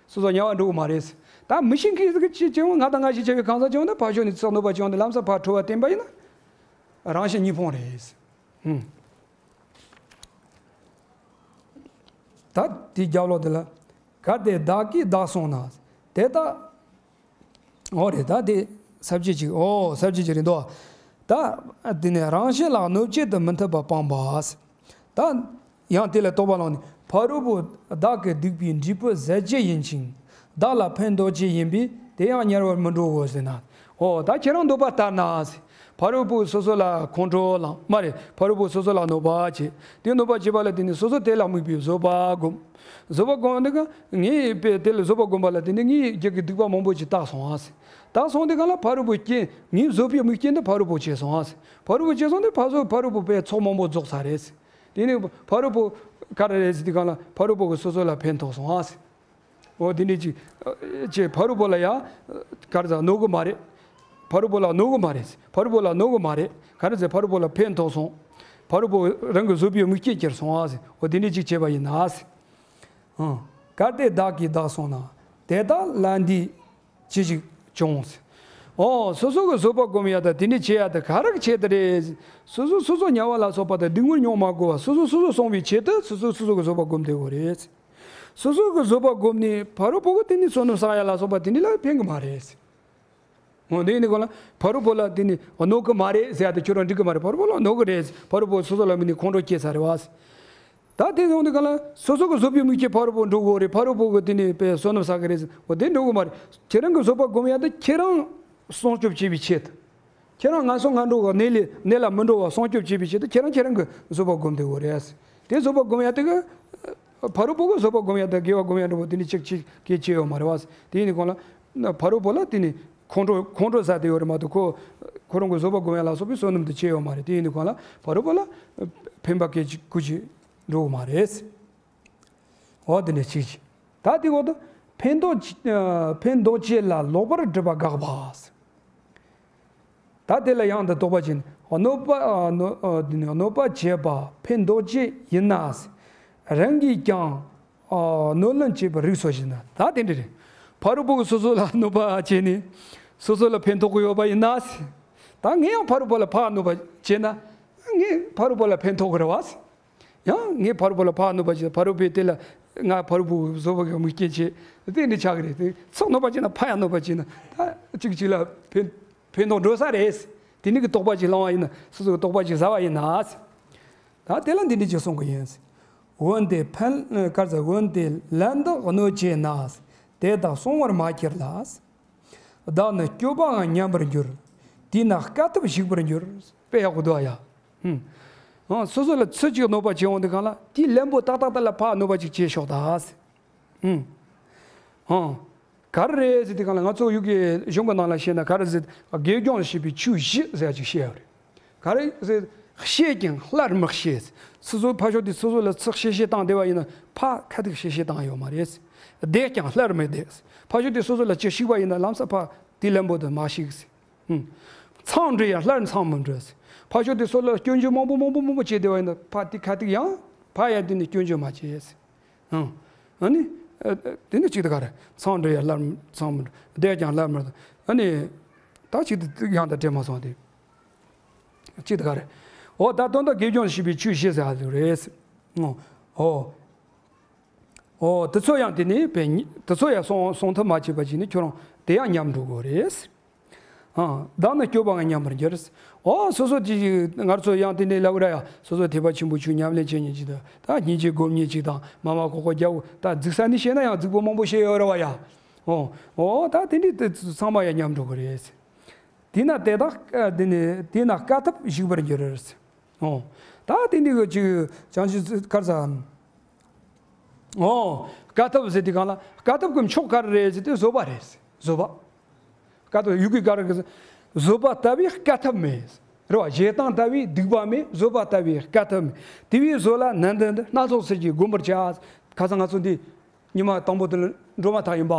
སོ་སོ་དམྱལ་བ་འགྲོ་གི་མ་རེད། ད་མི་ཤེས་མཁན་ཟིག་གིས་ཅི་བྱེད་ཡོང་། ང་དང་ང་ཞིག་བྱས་པའི་གང་ཟག་བྱས་ཡོང་ན། ཕར་ཕྱོགས་ནས་ཚིག་གནོད་པ་བྱས་ཡོང་དུས་ལམ་སང་ཕར་ཁྲོ་བ་བསྟན་པ་ཡིན་ན། རང་གཞན་གཉིས་ཕུང་རེད། ཧུམ། ད་དེའི་རྒྱབ་ལོགས་དེ་ལ། གལ་ཏེ་བདག་གིས་བདག་བསྲུངས་ན། དེ་ལྟ། འོ་རེད། ད་དེ་ས་བཅད་ཅིག། འོ་ས་བཅད་ཅིག་རེད་འདུག། ད་དེ་ནས་རང་གཞན་ལ་གནོད་བྱེད་དུ་མི་འཐད་པ་སྤངས་པ། ད་ཡང་དེ་ལ་དོགས་པ་ལངས་ནས། ཕ་རོལ་པོ་བདག་གི་སྡིག་པའི་འབྲས་བུ་ཟད་བྱེད་ཡིན་ཞིང་། བདག་ལ་ཕན་འདོགས་བྱེད་ཡིན་པས་དེ་ཡང་དམྱལ་བར་མི་འགྲོའོ་ཟེར་ན། འོ་ད་ཁྱེད་རང་འདོད་པ་ལྟར་ན་ཟེར། ཕ་རོལ་པོས་སོ་སོ་ལ་ཁོང་ཁྲོ་ལངས། མ་རེད། ཕ་རོལ་པོས་སོ་སོ་ལ་གནོད་པ་བྱེད། དེ་གནོད་པ་བྱེད་པ་ལ་བརྟེན་ནས་སོ་སོ་དེ་ལ་དམིགས་པའི་བཟོད་པ་བསྒོམ། བཟོད་པ་བསྒོམ་དུས་སྒང་ངས་དཔེ་དེ་ལ་བཟོད་པ་བསྒོམ་པ་ལ་བརྟེན་ནས་ངའི་རྒྱུད་ཀྱི་སྡིག་པ་མང་པོ་ཅིག་དག་སོང་ཨ་ཟེར། དག་སོང་དུས་སྒང་ལ་ཕ་རོལ་པོའི་རྐྱེན། ངའི་བཟོད་པའི་དམིགས་རྐྱེན་དེ་ཕ་རོལ་པོ་བྱས་སོང་ཨ་ཟེར། ཕ་རོལ་པོ་བྱས་སོང་དུས་ཕ་བཟོད་ཕ་རོལ་པོ་དཔེ་ཚོགས་མང་པོ་རྫོགས་ཚར་རེད་ཟེར། དེ་ནས་ཕ་རོལ་པོ་ག་རེ་རེད་ཟེར་དུས་སྒང་ལ་ཕ་རོལ་པོ་གིས་སོ་སོ་ལ་ཕན་ཐོགས་སོང་ཨ་ཟེར། འོ་དེ་འདྲ་ཅིག་བྱས། ཕ་རོལ་པོ་ལ་ཡང་ག་རེ་ཟེར། གནོད་གི་མ་རེད། ཕ་རོལ་པོ་ལ་གནོད་གི་མ་རེད། ཕ་རོལ་པོ་ལ་གནོད་གི་མ་རེད། ག་རེ་ཟེར། ཕ་རོལ་པོ་ལ་ཕན་ཐོགས་སོང་། ཕ་རོལ་པོ་རང་གི་བཟོད་པའི་དམིགས་རྐྱེན་གྱུར་སོང་ཨ་ཟེར། འོ་དེ་འདྲ་ཅིག་བྱས་པ་ཡིན་ན་ཟེར། ཨང་། གལ་ཏེ་བདག་གིས་བདག་བསྲུངས་ན། དེ་ལྟར་ལན་འདིས་ཅི་ཞིག་འབྱུང་ཟེར། འོ་སོ་སོ་གི་བཟོད་པ་སྒོམ་ཡ་ད་དེ་འདྲ་བྱེད་ཡ་ད་ག་རེ་གི་ཆེད་དུ་རེད། སོ་སོ་སོ་སོ་དམྱལ་བ་ལ་སོགས་པ་དང་སྡུག་བསྔལ་མྱོང་མ་དགོས་པ་སོ་སོ་སོ་སོ་བསྲུང་བའི་ཆེད་དུ་སོ་སོ་སོ་སོ་གི་བཟོད་པ་སྒོམ་བསྡད་དགོས་རེད། སོ་སོ་གི་བཟོད་པ་བསྒོམས་ནས་ཕ་རོལ་པོ་གིས་དེ་ནས་བསོད་ནམས་བསགས་ཡ་ལ་སོགས་པ་དེ་འདྲ་ལ་ཕན་གི་མ་རེད། འོ་དེ་ཡིན་དུས་སྒང་ལ་ཕ་རོལ་པོ་ལ་དེ་ནས་གནོད་གི་མ་རེད་ཟེར་ཡ་དེ་ཁྱོད་རང་འགྲིག་གི་མ་རེད། ཕ་རོལ་པོ་ལ་གནོད་གི་རེད། ཕ་རོལ་པོ་སོ་སོ་ལ་དམིགས་ནས་ཁོང་ཁྲོ་སྐྱེས་ཚར་རེད་བ། ད་དེ་ཡོང་དུས་སྒང་ལ་སོ་སོ་གི་བཟོད་པའི་དམིགས་རྐྱེན་ཕ་རོལ་པོ་འགྲོ་གི་རེད། ཕ་རོལ་པོ་གིས་དེ་ནས་དཔེ་བསོད་ནམས་བསགས་གི་རེད་ཟེར། འོ་དེ་འགྲོ་གི་མ་རེད། ཁྱེད་རང་གི་བཟོད་པ་སྒོམ་ཡ་དེ་ཁྱེད་རང་སྲུང་སྐྱོབ་བྱེད་པའི་ཆེད་དུ། ཁྱེད་རང་ངན་སོང་ང་འགྲོ་གི་གནས་ལས་གནས་ལ་མི་འགྲོ་བ་སྲུང་སྐྱོབ་བྱེད་པའི་ཆེད་དུ་ཁྱེད་རང་ཁྱེད་རང་གི་བཟོད་པ་སྒོམ་བསྡད་དགོས་རེད། དེ་བཟོད་པ་སྒོམ་ཡ་དེ་གི་ཕ་རོལ་པོ་གི་བཟོད་པ་སྒོམ་ཡ་དང་དགེ་བ་སྒོམ་ཡ་འདྲ་པོ་དེ་འདྲ་གཅིག་གཅིག་གི་ཆེད་ཡོད་མ་རེད་བ། དེ་ཡིན་དུས་སྒང་ལ་ཕ་རོལ་པོ་ལ་དེ་ནས་ཁོང་ཁྲོ་ཁོང་ཁྲོ་ཟ་བསྡད་ཡོད་རེད་མ་གཏོགས་ཁོ་ཁོ་རང་གི་བཟོད་པ་སྒོམ་ཡ་ལ་སོགས་པའི་བསོད་ནམས་དེ་ཆེད་ཡོད་མ་རེད། དེ་ཡིན་དུས་སྒང་ལ་ཕ་རོལ་པོ་ལ་ཕན་པ་སྐད་ཅིག་ཀུ་ཅིག་འགྲོ་གི་མ་རེད། འོ་དེ་འདྲ་ཅིག་ཅིག་ད་དེ་འོག་ཏུ་ཕན་འདོགས་ཕན་འདོགས་བྱེད་ལ་ལོག་པར་སྒྲིབ་པ་དགག་པ། ད་དེ་ལ་ཡང་དུ་དོགས་པ་བྱས་ནས་གནོད་པ་ཨ་གནོད་ཨ་དེ་ནི་གནོད་པ་བྱེད་པ་ཕན་འདོགས་བྱེད་ཡིན་ན། རང་གིས་ཀྱང་ཨ་གནོད་ལན་བྱེད་པའི་རིགས་སོ་ཞེ་ན། ད་དེ་འདྲ་རེད། ཕ་རོལ་པོ་གིས་སོ་སོ་ལ་གནོད་པ་བྱས་ནས་སོ་སོ་ལ་ཕན་ཐོགས་ཀྱི་ཡོད་པ་ཡིན་ན། ད་ངས་ཡང་ཕ་རོལ་པོ་ལ་ཕར་གནོད་པ་བྱས་ན་ངས་ཕ་རོལ་པོ་ལ་ཕན་ཐོགས་ཀྱི་རེད་བ། ཡང་ངས་ཕ་རོལ་པོ་ལ་ཕར་གནོད་པ་བྱས། ཕ་རོལ་པོས་དེ་ལ་ང་ཕ་རོལ་པོ་བཟོད་པ་གི་མིག་རྐྱེན་བྱས། དེ་འདྲ་ཆགས་ཀྱི་རེད། དེ་ཚུར་གནོད་པ་བྱས་ན་ཕར་ཡང་གནོད་པ་བྱས་ན་ད་གཅིག་གཅིག་ལ་ཕན་ཕན་ཐོགས་འགྲོ་ས་རེད། དེ་འདྲ་གི་དོགས་པ་ཅིག་བསླང་བ་ཡིན་ན། སོ་སོ་གི་དོགས་པ་ཅིག་ཟ་བ་ཡིན་ན། ད་དེ་ལ་འདི་འདྲ་ཅིག་གསུང་གི་ཡིན། འོན་ཏེ་ཕན་ག་རེ་ཟེར། འོན་ཏེ་ལན་དུ་གནོད་བྱེད་ན། དེ་དག་གསུང་བར་མ་ཁྱེར་ལ། བདག་ནི་སྐྱོབ་པའང་ཉམས་པར་འགྱུར། དེས་ན་དཀའ་ཐུབ་ཞིག་པར་འགྱུར། དཔེ་ཡག་པོ་འདུག་ཨ་ཡ། ཧུམ། ཨང་སོ་སོ་ལ་ཚུར་ཅིག་གནོད་པ་བྱེད་འོང་དུས་སྒང་ལ་དེའི་ལན་པོ་ཏག་ཏག་ཏག་ལ་ཕར་གནོད་པ་ཅིག་བྱེད་ཤོག་ད། ཧུམ། ཨང་། ག་རེ་རེད་ཟེར་དུས་སྒང་ལ་ང་ཚོ་ཡུལ་གྱི་གཞུང་གི་ནང་ལ་བཤད་ན་ག་རེ་ཟེར། དགེ་སྦྱོང་བྱེད་པའི་ཆོས་བཞི་ཟེར་ཡ་ཅིག་བཤད་ཡོད་རེད། ག་རེ་ཟེར། བཤད་ཀྱང་སླར་མི་བཤད། སོ་སོ་ཕར་ཕྱོགས་དེ་སོ་སོ་ལ་ཚུར་བཤད་བཤད་བཏང་བསྡད་པ་ཡིན་ན་ཕར་ཁ་ཐུག་བཤད་བཤད་བཏང་ཡོད་མ་རེད། བསྡད་ཀྱང་སླར་མི་བསྡད། ཕར་ཕྱོགས་དེ་སོ་སོ་ལ་ཅིག་ཞུགས་པ་ཡིན་ན་ལམ་སང་ཕར་དེའི་ལན་པོ་དེ་མ་ཞུགས། ཧུམ། མཚང་འབྲུ་ཡང་སླར་མཚང་མི་འབྲུ། ཕར་ཕྱོགས་དེ་སོ་སོ་ལ་སྐྱོན་བརྗོད་མང་པོ་མང་པོ་མང་པོ་བྱས་བསྡད་པ་ཡིན་ན་ཕར་དེ་ཁ་ཐུག་ཡང་ཕར་ཡང་དེ་ནས་སྐྱོན་བརྗོད་མ་བྱས། ཨང་། ཨ་ནི། ཨ་དེ་ནི་གཅིག་ཏུ་ག་རེ། མཚང་འབྲུ་ཡང་སླར་མཚང་མི་འབྲུ། བསྡད་ཀྱང་སླར་མི་འབྱུང་། ཨ་ནི། ད་གཅིག་ཏུ་ཡང་དང་འབྲེལ་མ་སོང་སྟེ། གཅིག་ཏུ་ག་རེ། འོ་ད་དོན་དག་དགེ་སྦྱོང་བྱེད་པའི་ཆོས་བཞི་ཟེར་ཡ་ཟིག་རེད། འོ། འོ། འོ་དེ་ཚོ་ཡང་དེ་ནི་དཔེ་ཉི་དེ་ཚོ་ཡང་སྲུང་སྲུང་ཐབས་མ་བྱས་པ་ཅིག་ནི་ཁྱོད་རང་དེ་ཡང་ཉམས་འགྲོ་དགོས་རེད། ཨང་། བདག་ནི་སྐྱོབ་པའང་ཉམས་པར་འགྱུར། འོ་སོ་སོ་དེ་ང་ཚོ་ཡང་དེ་ནས་ལབ་ར་ཡ། སོ་སོ་ཐེག་པ་ཆེན་པོའི་ཆོས་ཉམས་ལེན་བྱེད་མཁན་ཅིག་དང་། ད་སྙིང་རྗེ་སྒོམ་མཁན་ཅིག་དང་མ་མ་ཁོག་ཁོག་རྒྱ་བོ་ད་རྫིག་ས་ནས་བཤད་ན་ཡང་རྫིག་པོ་མང་པོ་བཤད་ཡོད་ར་བ་ཡ། འོ། འོ་ད་དེ་འདྲའི་དེ་ཚང་མ་ཡང་ཉམས་འགྲོ་གི་རེད། དེས་ན་དེ་དག་དེ་ནི་དེས་ན་དཀའ་ཐུབ་ཞིག་པར་འགྱུར། འོ། ད་དེ་འདྲའི་གི་ཅིག་བྱང་ཆུབ་ག་རེ་ཟེར། འོ། དཀའ་ཐུབ་ཟེར་དུས་སྒང་ལ་དཀའ་ཐུབ་ཀྱི་མཆོག་ག་རེ་རེད་ཟེར་དུས་བཟོད་པ་རེད། བཟོད་པ། དཀའ་ཐུབ་ཡུལ་གྱི་ག་རེ་གི་བཟོད་པ་ལྟ་བུའི་དཀའ་ཐུབ་མེད། རེད་བ། ཞེ་སྡང་ལྟ་བུའི་སྡིག་པ་མེད། བཟོད་པ་ལྟ་བུའི་དཀའ་ཐུབ་མེད། དེ་བས་བཟོད་ལ་ནན་ཏན་དུ་སྣ་ཚོགས་ཚུལ་གྱིས་བསྒོམ་པར་བྱ། ཁ་སང་ང་ཚོ་འདི་ཉི་མ་དང་པོ་དེ་ལ་འགྲོ་མ་ཐག་ཡིན་པ།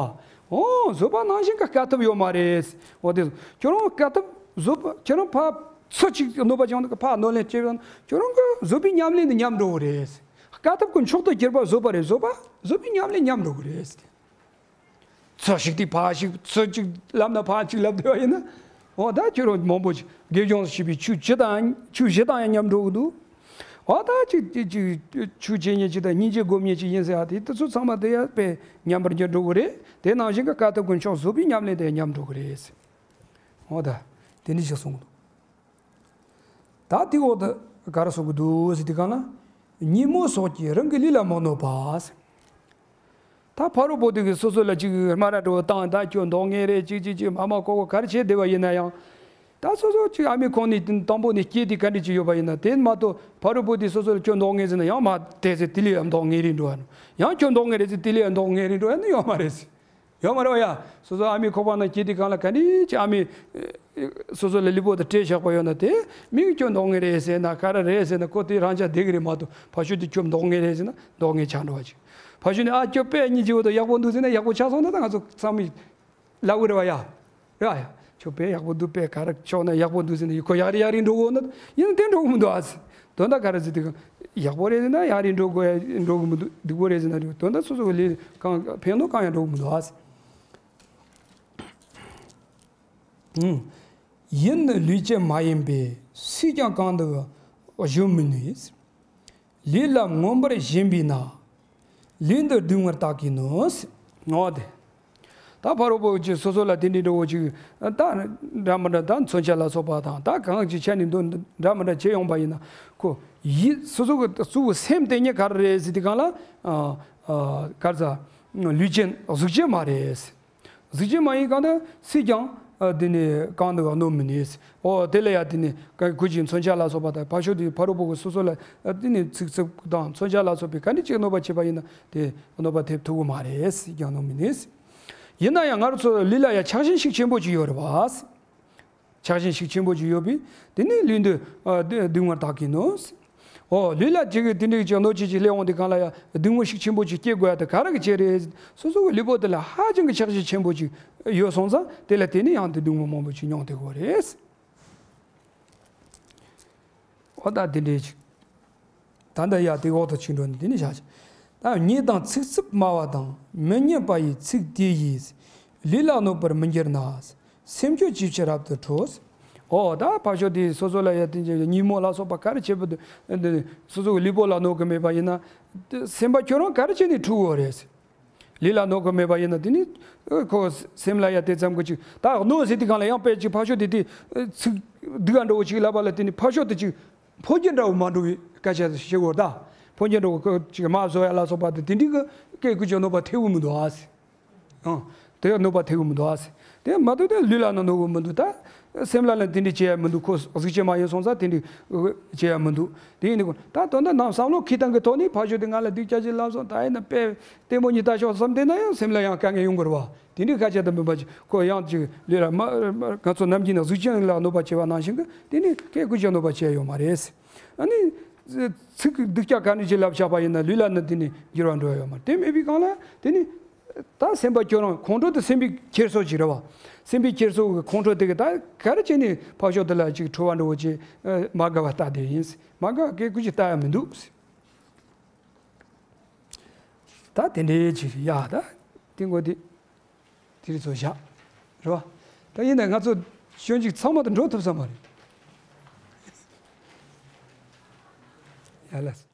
འོ་བཟོད་པ་ནང་བཞིན་གྱི་དཀའ་ཐུབ་ཡོད་མ་རེད། འོ་དེ་ཁྱོད་རང་དཀའ་ཐུབ་བཟོད་པ་ཁྱོད་རང་ཕར་ཚུར་ཅིག་གནོད་པ་བྱུང་དུས་ཕར་གནོད་ལན་སྐྱེལ་ཡོང་ན་ཁྱོད་རང་གི་བཟོད་པའི་ཉམས་ལེན་དེ་ཉམས་འགྲོ་གི་རེད། དཀའ་ཐུབ་ཀྱི་མཆོག་ཏུ་གྱུར་པ་བཟོད་པ་རེད། བཟོད་པ་བཟོད་པའི་ཉམས་ལེན་ཉམས་འགྲོ་གི་རེད། ཚུར་ཞིག་དེ་ཕར་ཞིག་ཚུར་ཅིག་ལབ་ན་ཕར་ཅིག་ལབ་བསྡད་པ་ཡིན་ན། འོ་ད་ཁྱོད་རང་མང་པོ་ཅིག་དགེ་སྦྱོང་བྱེད་པའི་ཆོས་བཅུ་དང་ཆོས་བཞི་དང་ཡང་ཉམས་འགྲོ་གི་འདུག་འོ་ད་ཅིག་ཅིག་ཅིག་ཆོས་བྱེད་མཁན་ཅིག་དང་སྙིང་རྗེ་སྒོམ་མཁན་ཅིག་ཡིན་ཟེར་ཡ་དེ་དེ་ཚོ་ཚང་མ་དེ་ཡང་དཔེ་ཉམས་པར་འགྱུར་འགྲོ་གི་རེད། དེ་ནང་བཞིན་གྱི་དཀའ་ཐུབ་ཀྱི་མཆོག་བཟོད་པའི་ཉམས་ལེན་དེ་ཡང་ཉམས་འགྲོ་གི་རེད། འོ་ད་དེ་འདྲ་ཞིག་གསུངས་འདུག་ད་དེའི་འོག་ཏུ་ག་རེ་གསུང་གི་འདུག་ཟེར་དུས་སྒང་ལ། ཉིན་མོ་སོགས་ཀྱིས་རང་གི་ལུས་ལ་མི་གནོད་པ། ད་ཕ་རོལ་པོ་དེ་གིས་སོ་སོ་ལ་ཅིག་སྨ་ར་འདྲ་བོ་བཏང་། ད་ཁྱོད་མདོག་ངན་རེད། ཅིག་ཅིག་ཅིག་མ་མ་ཀོ་ཀོ་ག་རེ་བྱས་བསྡད་པ་ཡིན་ན་ཡང་། ད་སོ་སོ་ཅིག་ཨ་མའི་ཁོག་ནས་དང་པོ་ནས་སྐྱེས་དུས་ག་འདྲ་ཅིག་ཡོད་པ་ཡིན་ན། དེ་མ་གཏོགས་ཕ་རོལ་པོ་དེས་སོ་སོ་ལ་ཁྱོད་མདོག་ངན་ཟེར་ན་ཡང་མ་དེ་ཟེར་དེ་ལས་ཡང་མདོག་ངན་རིགས་འགྲོ་བ་ནོ། ཡང་ཁྱོད་མདོག་ངན་རེད་ཟེར་དེ་ལས་ཡང་མདོག་ངན་རིགས་འགྲོ་ཡ་ནི་ཡོད་མ་རེད་ཟེར། ཡོད་མ་རེད་བ་ཡ། སོ་སོ་ཨ་མའི་ཁོག་པ་ན་སྐྱེས་དུས་སྒང་ལ་ག་འདྲ་ཅིག་ཨ་མས་སོ་སོ་ལ་ལུས་པོ་དེ་སྤྲད་བཞག་པ་ཡོད་ན། དེ་མིག་ཁྱོད་མདོག་ངན་རེད་ཟེར་ན་ག་རེ་རེད་ཟེར་ན་ཁོ་དེ་རང་ཅག་བསྡད་ཀྱི་རེད་མ་གཏོགས། ཕ་ཤུལ་དུ་ཁྱོད་མདོག་ངན་རེད་ཟེར་ན་མདོག་ངན་ཆགས་འགྲོ་བ་ཅིག་ཕ་ཤུལ་ནས་ཨ་ཁྱོད་དཔེ་སྙིང་རྗེ་བོ་དང་ཡག་པོ་འདུག་ཟེར་ན་ཡག་པོ་ཆགས་སོང་ན་ད་ང་ཚོ་ཚང་མས་ལབ་གི་རེད་བ་ཡ། རེད་བ་ཡ། ཁྱོད་དཔེ་ཡག་པོ་འདུག་དཔེ་ག་རེ་ཕྱོགས་ན་ཡག་པོ་འདུག་ཟེར་ན་ཁོ་ཡག་རེད་ཡག་རེད་འགྲོ་གོ་ན། ཡིན་ན་དེ་འགྲོ་གི་མི་འདུག་ཨ་ཟེར། དོན་དག་ག་རེ་ཟེར་དུས་ཡག་པོ་རེད་ཟེར་ན་ཡག་རེད་འགྲོ་གོ་ཡ་འགྲོ་གི་མི་འདུག་སྡུག་པོ་རེད་ཟེར་ན་རེད། དོན་དག་སོ་སོ་གི་ལས་གང་ཕན་ཐོགས་གང་ཡང་འགྲོ་གི་མི་འདུག་ཨ་ཟེར། ཡིད་ནི་ལུས་ཅན་མ་ཡིན་པས། སུས་ཀྱང་གང་དུ་གཞོམ་མི་ནུས། ལུས་ལ་མངོན་པར་ཞེན་པས་ན། ལུས་འདི་སྡུག་བསྔལ་དག་གིས་ནོན། འོ་དེ། ད་ཕ་རོལ་པོ་ཅིག་སོ་སོ་ལ་དེ་འདྲའི་འདྲ་བོ་ཅིག་ད་འདྲ་མི་འདྲ་ད་མཚོན་ཆ་ལ་སོགས་པ་དང་ད་གང་ཅིའི་ཆ་ནས་འདུག་འདྲ་མི་འདྲ་བྱེད་ཡོང་པ་ཡིན་ན། ཁོ་ཡིད་སོ་སོ་གི་གཙོ་བོ་སེམས་དེ་ཉིད་ག་རེ་རེད་ཟེར་དུས་སྒང་ལ། ཨ་ཨ་ག་རེ་ཟ། ལུས་ཅན་གཟུགས་ཅན་མ་རེད། གཟུགས་ཅན་མ་ཡིན་གང་དུ་སུས་ཀྱང་ཨ་དེ་ནི་གང་དུ་གནོད་མི་ནུས། འོ་དེ་ལ་ཡ་དེ་ནི་ཁོ་གི་མཚོན་ཆ་ལ་སོགས་པ་དང་ཕ་ཤུལ་དུ་ཕ་རོལ་པོ་གི་སོ་སོ་ལ་ཨ་དེ་ནི་ཚིག་རྩུབ་དང་མཚོན་ཆ་ལ་སོགས་པའི་ག་འདྲ་ཅིག་གནོད་པ་བྱེད་པ་ཡིན་ན་དེ་གནོད་པ་ཐེབས་ཐུབ་ཀྱི་མ་རེད། སུས་ཀྱང་གནོད་མི་ནུས། ཡིན་ན་ཡང་ང་རང་ཚོ་ལུས་ལ་ཡ་ཆགས་ཞེན་ཤུགས་ཆེན་པོ་ཅིག་ཡོད་རེད་བ། ཆགས་ཞེན་ཤུགས་ཆེན་པོ་ཅིག་ཡོད་པས་དེ་ནི་ལུས་འདི་ཨ་སྡུག་བསྔལ་དག་གིས་ནོན། ཨོ་ལུས་ལ་ཅིག་གི་དེ་འདྲའི་ཅིག་གནོད་བྱེད་ཅིག་སླེབས་འོང་དུས་སྒང་ལ་ཡང་སྡུག་བསྔལ་ཤུགས་ཆེན་པོ་ཅིག་སྐྱེ་དགོས་ཡ་དེ་ག་རེ་གི་ཆེད་རེད། སོ་སོ་གི་ལུས་པོ་དེ་ལ་ཧ་ཅང་གི་ཆགས་ཞེན་ཆེན་པོ་ཅིག་ཡོད་སོང་ཙང་དེ་ལ་བརྟེན་ནས་ཡང་དེ་སྡུག་བསྔལ་མང་པོ་ཅིག་མྱོང་བསྡད་ཀྱི་ཡོད་རེད། ཨོ་ད་དེ་འདྲའི་ཅིག་ད་ལྟ་ཡ་དེ་འོག་ཏུ་ཅིག་འགྲོ་ནས་དེ་ནས་བཞག་ཅིག་ད་ཉེས་དང་ཚིག་རྩུབ་སྨྲ་བ་དང་། མི་སྙན་པ་ཡི་ཚིག་དེ་ཡིས། ལུས་ལ་གནོད་པར་མི་འགྱུར་ན། སེམས་ཁྱོད་ཅི་ཕྱིར་རབ་ཏུ་ཁྲོ། ཨོ་ད་ཕར་ཕྱོགས་དེ་སོ་སོ་ལ་ཡ་དེ་ཉིན་མོ་ལ་སོགས་པ་ག་རེ་བྱེད་པ་དེ་སོ་སོ་གི་ལུས་པོ་ལ་གནོད་གི་མེད་པ་ཡིན་ན། སེམས་པ་ཁྱོད་རང་ག་རེ་བྱས་ནས་ཁྲོ་གི་ཡོད་རེད། ལུས་ལ་གནོད་གི་མེད་པ་ཡིན་ན་དེ་ནི་ཁོ་སེམས་ལ་ཡ་དེ་ཙམ་གི་ཅིག་ད་གནོད་ཟེར་དུས་སྒང་ལ་ཡང་དཔེ་ཅིག་ཕར་ཕྱོགས་དེ་དེ་ཚིག་སྡུག་ག་འདྲ་བོ་ཅིག་ལབ་པ་ལ་དེ་ནི་ཕར་ཕྱོགས་དེ་ཅིག་ཕོ་རྒྱུད་འདྲ་བོ་མ་འགྲོ་བའི་སྐད་ཆ་བཤད་དགོས་ད། ཕོ་རྒྱུད་འདྲ་བོ་ཅིག་མ་བཟོ་ཡ་ལ་སོགས་པ་དེ་དེ་འདྲའི་གི་སྐད་ཀུ་ཅོ་གནོད་པ་ཐེབས་གི་མི་འདུག་ཨ་ཟེར། ཨང་། དེ་གནོད་པ་ཐེབས་གི་མི་འདུག་ཨ་ཟེར། དེ་མ་གཏོགས་དེ་ལུས་ལ་ནི་གནོད་གི་མི་འདུག་ད། སེམས་ལ་ལ་དེ་འདྲའི་བྱེད་ཡ་མི་འདུག་ཁོ་གཟུགས་ཅན་མ་ཡིན་སོང་ཙང་དེ་འདྲའི་བྱེད་ཡ་མི་འདུག་དེ་ཡིན་ནི་ཁོ་ད་དོན་དག་ནང་བསམ་བློ་ཁེ་བཏང་གི་ཐོག་ནས་ཕར་ཕྱོགས་དེ་ང་ལ་སྡུག་ཅག་ཅིག་ལབ་སོང་ད་ཡིན་ན་དཔེ་ལྟད་མོ་གཉིས་ལྟ་ཆོག་བསམ་བསྡད་ན་ཡང་སེམས་ལ་ཡང་དཀའ་ངལ་ཡོང་གི་རེད་བ། དེ་འདྲའི་སྐད་ཆ་དེ་མིན་པ་ཅིག་ཁོ་ཡང་ཅིག་ལུས་ལ་མ་ང་ཚོ་ནམ་རྒྱུན་ནས་གཟུགས་ཅན་ལ་གནོད་པ་བྱེད་པ་ནང་བཞིན་གི་དེ་ནི་སྐད་ཀུ་ཅོ་གནོད་པ་བྱེད་ཡ་ཡོད་མ་རེད། ཨ་ནི། ཚིག་སྡུག་ཅག་ག་འདྲ་ཅིག་ལབ་བཞག་པ་ཡིན་ན་ལུས་ལ་ནི་དེ་ནི་འགྱུར་བ་འགྲོ་ཡ་ཡོད་མ་རེད། དེ་མེད་པའི་སྒང་ལ་དེ་ནི། ད་སེམས་པ་ཁྱོད་རང་ཁོང་ཁྲོ་དེ་སེམས་པའི་འཁྱེར་སོ་ཅིག་རེད་བ། སེམས་པའི་འཁྱེར་སོ་གི་ཁོང་ཁྲོ་དེ་གི་ད་ག་རེ་བྱས་ནས་ཕར་ཕྱོགས་དེ་ལ་ཅིག་ཁྲོ་བ་འགྲོ་བ་ཅིག་མ་དགའ་བ་ལྟ་དེ་ཡིན། མ་དགའ་བ་སྐད་ཀུ་ཅིག་ལྟ་ཡ་མི་འདུག་ད་དེ་འདྲའི་ཅིག་ཡ་ད་དེ་འགོ་དེ་དེ་རིགས་ཚོ་བཞག་རེད་བ། ད་ཡིན་ན་ང་ཚོ་ཞོན་ཅིག་ཚང་མ་དུ་འགྲོ་ཐུབ་ས་མ་རེད། ཡ་ལ།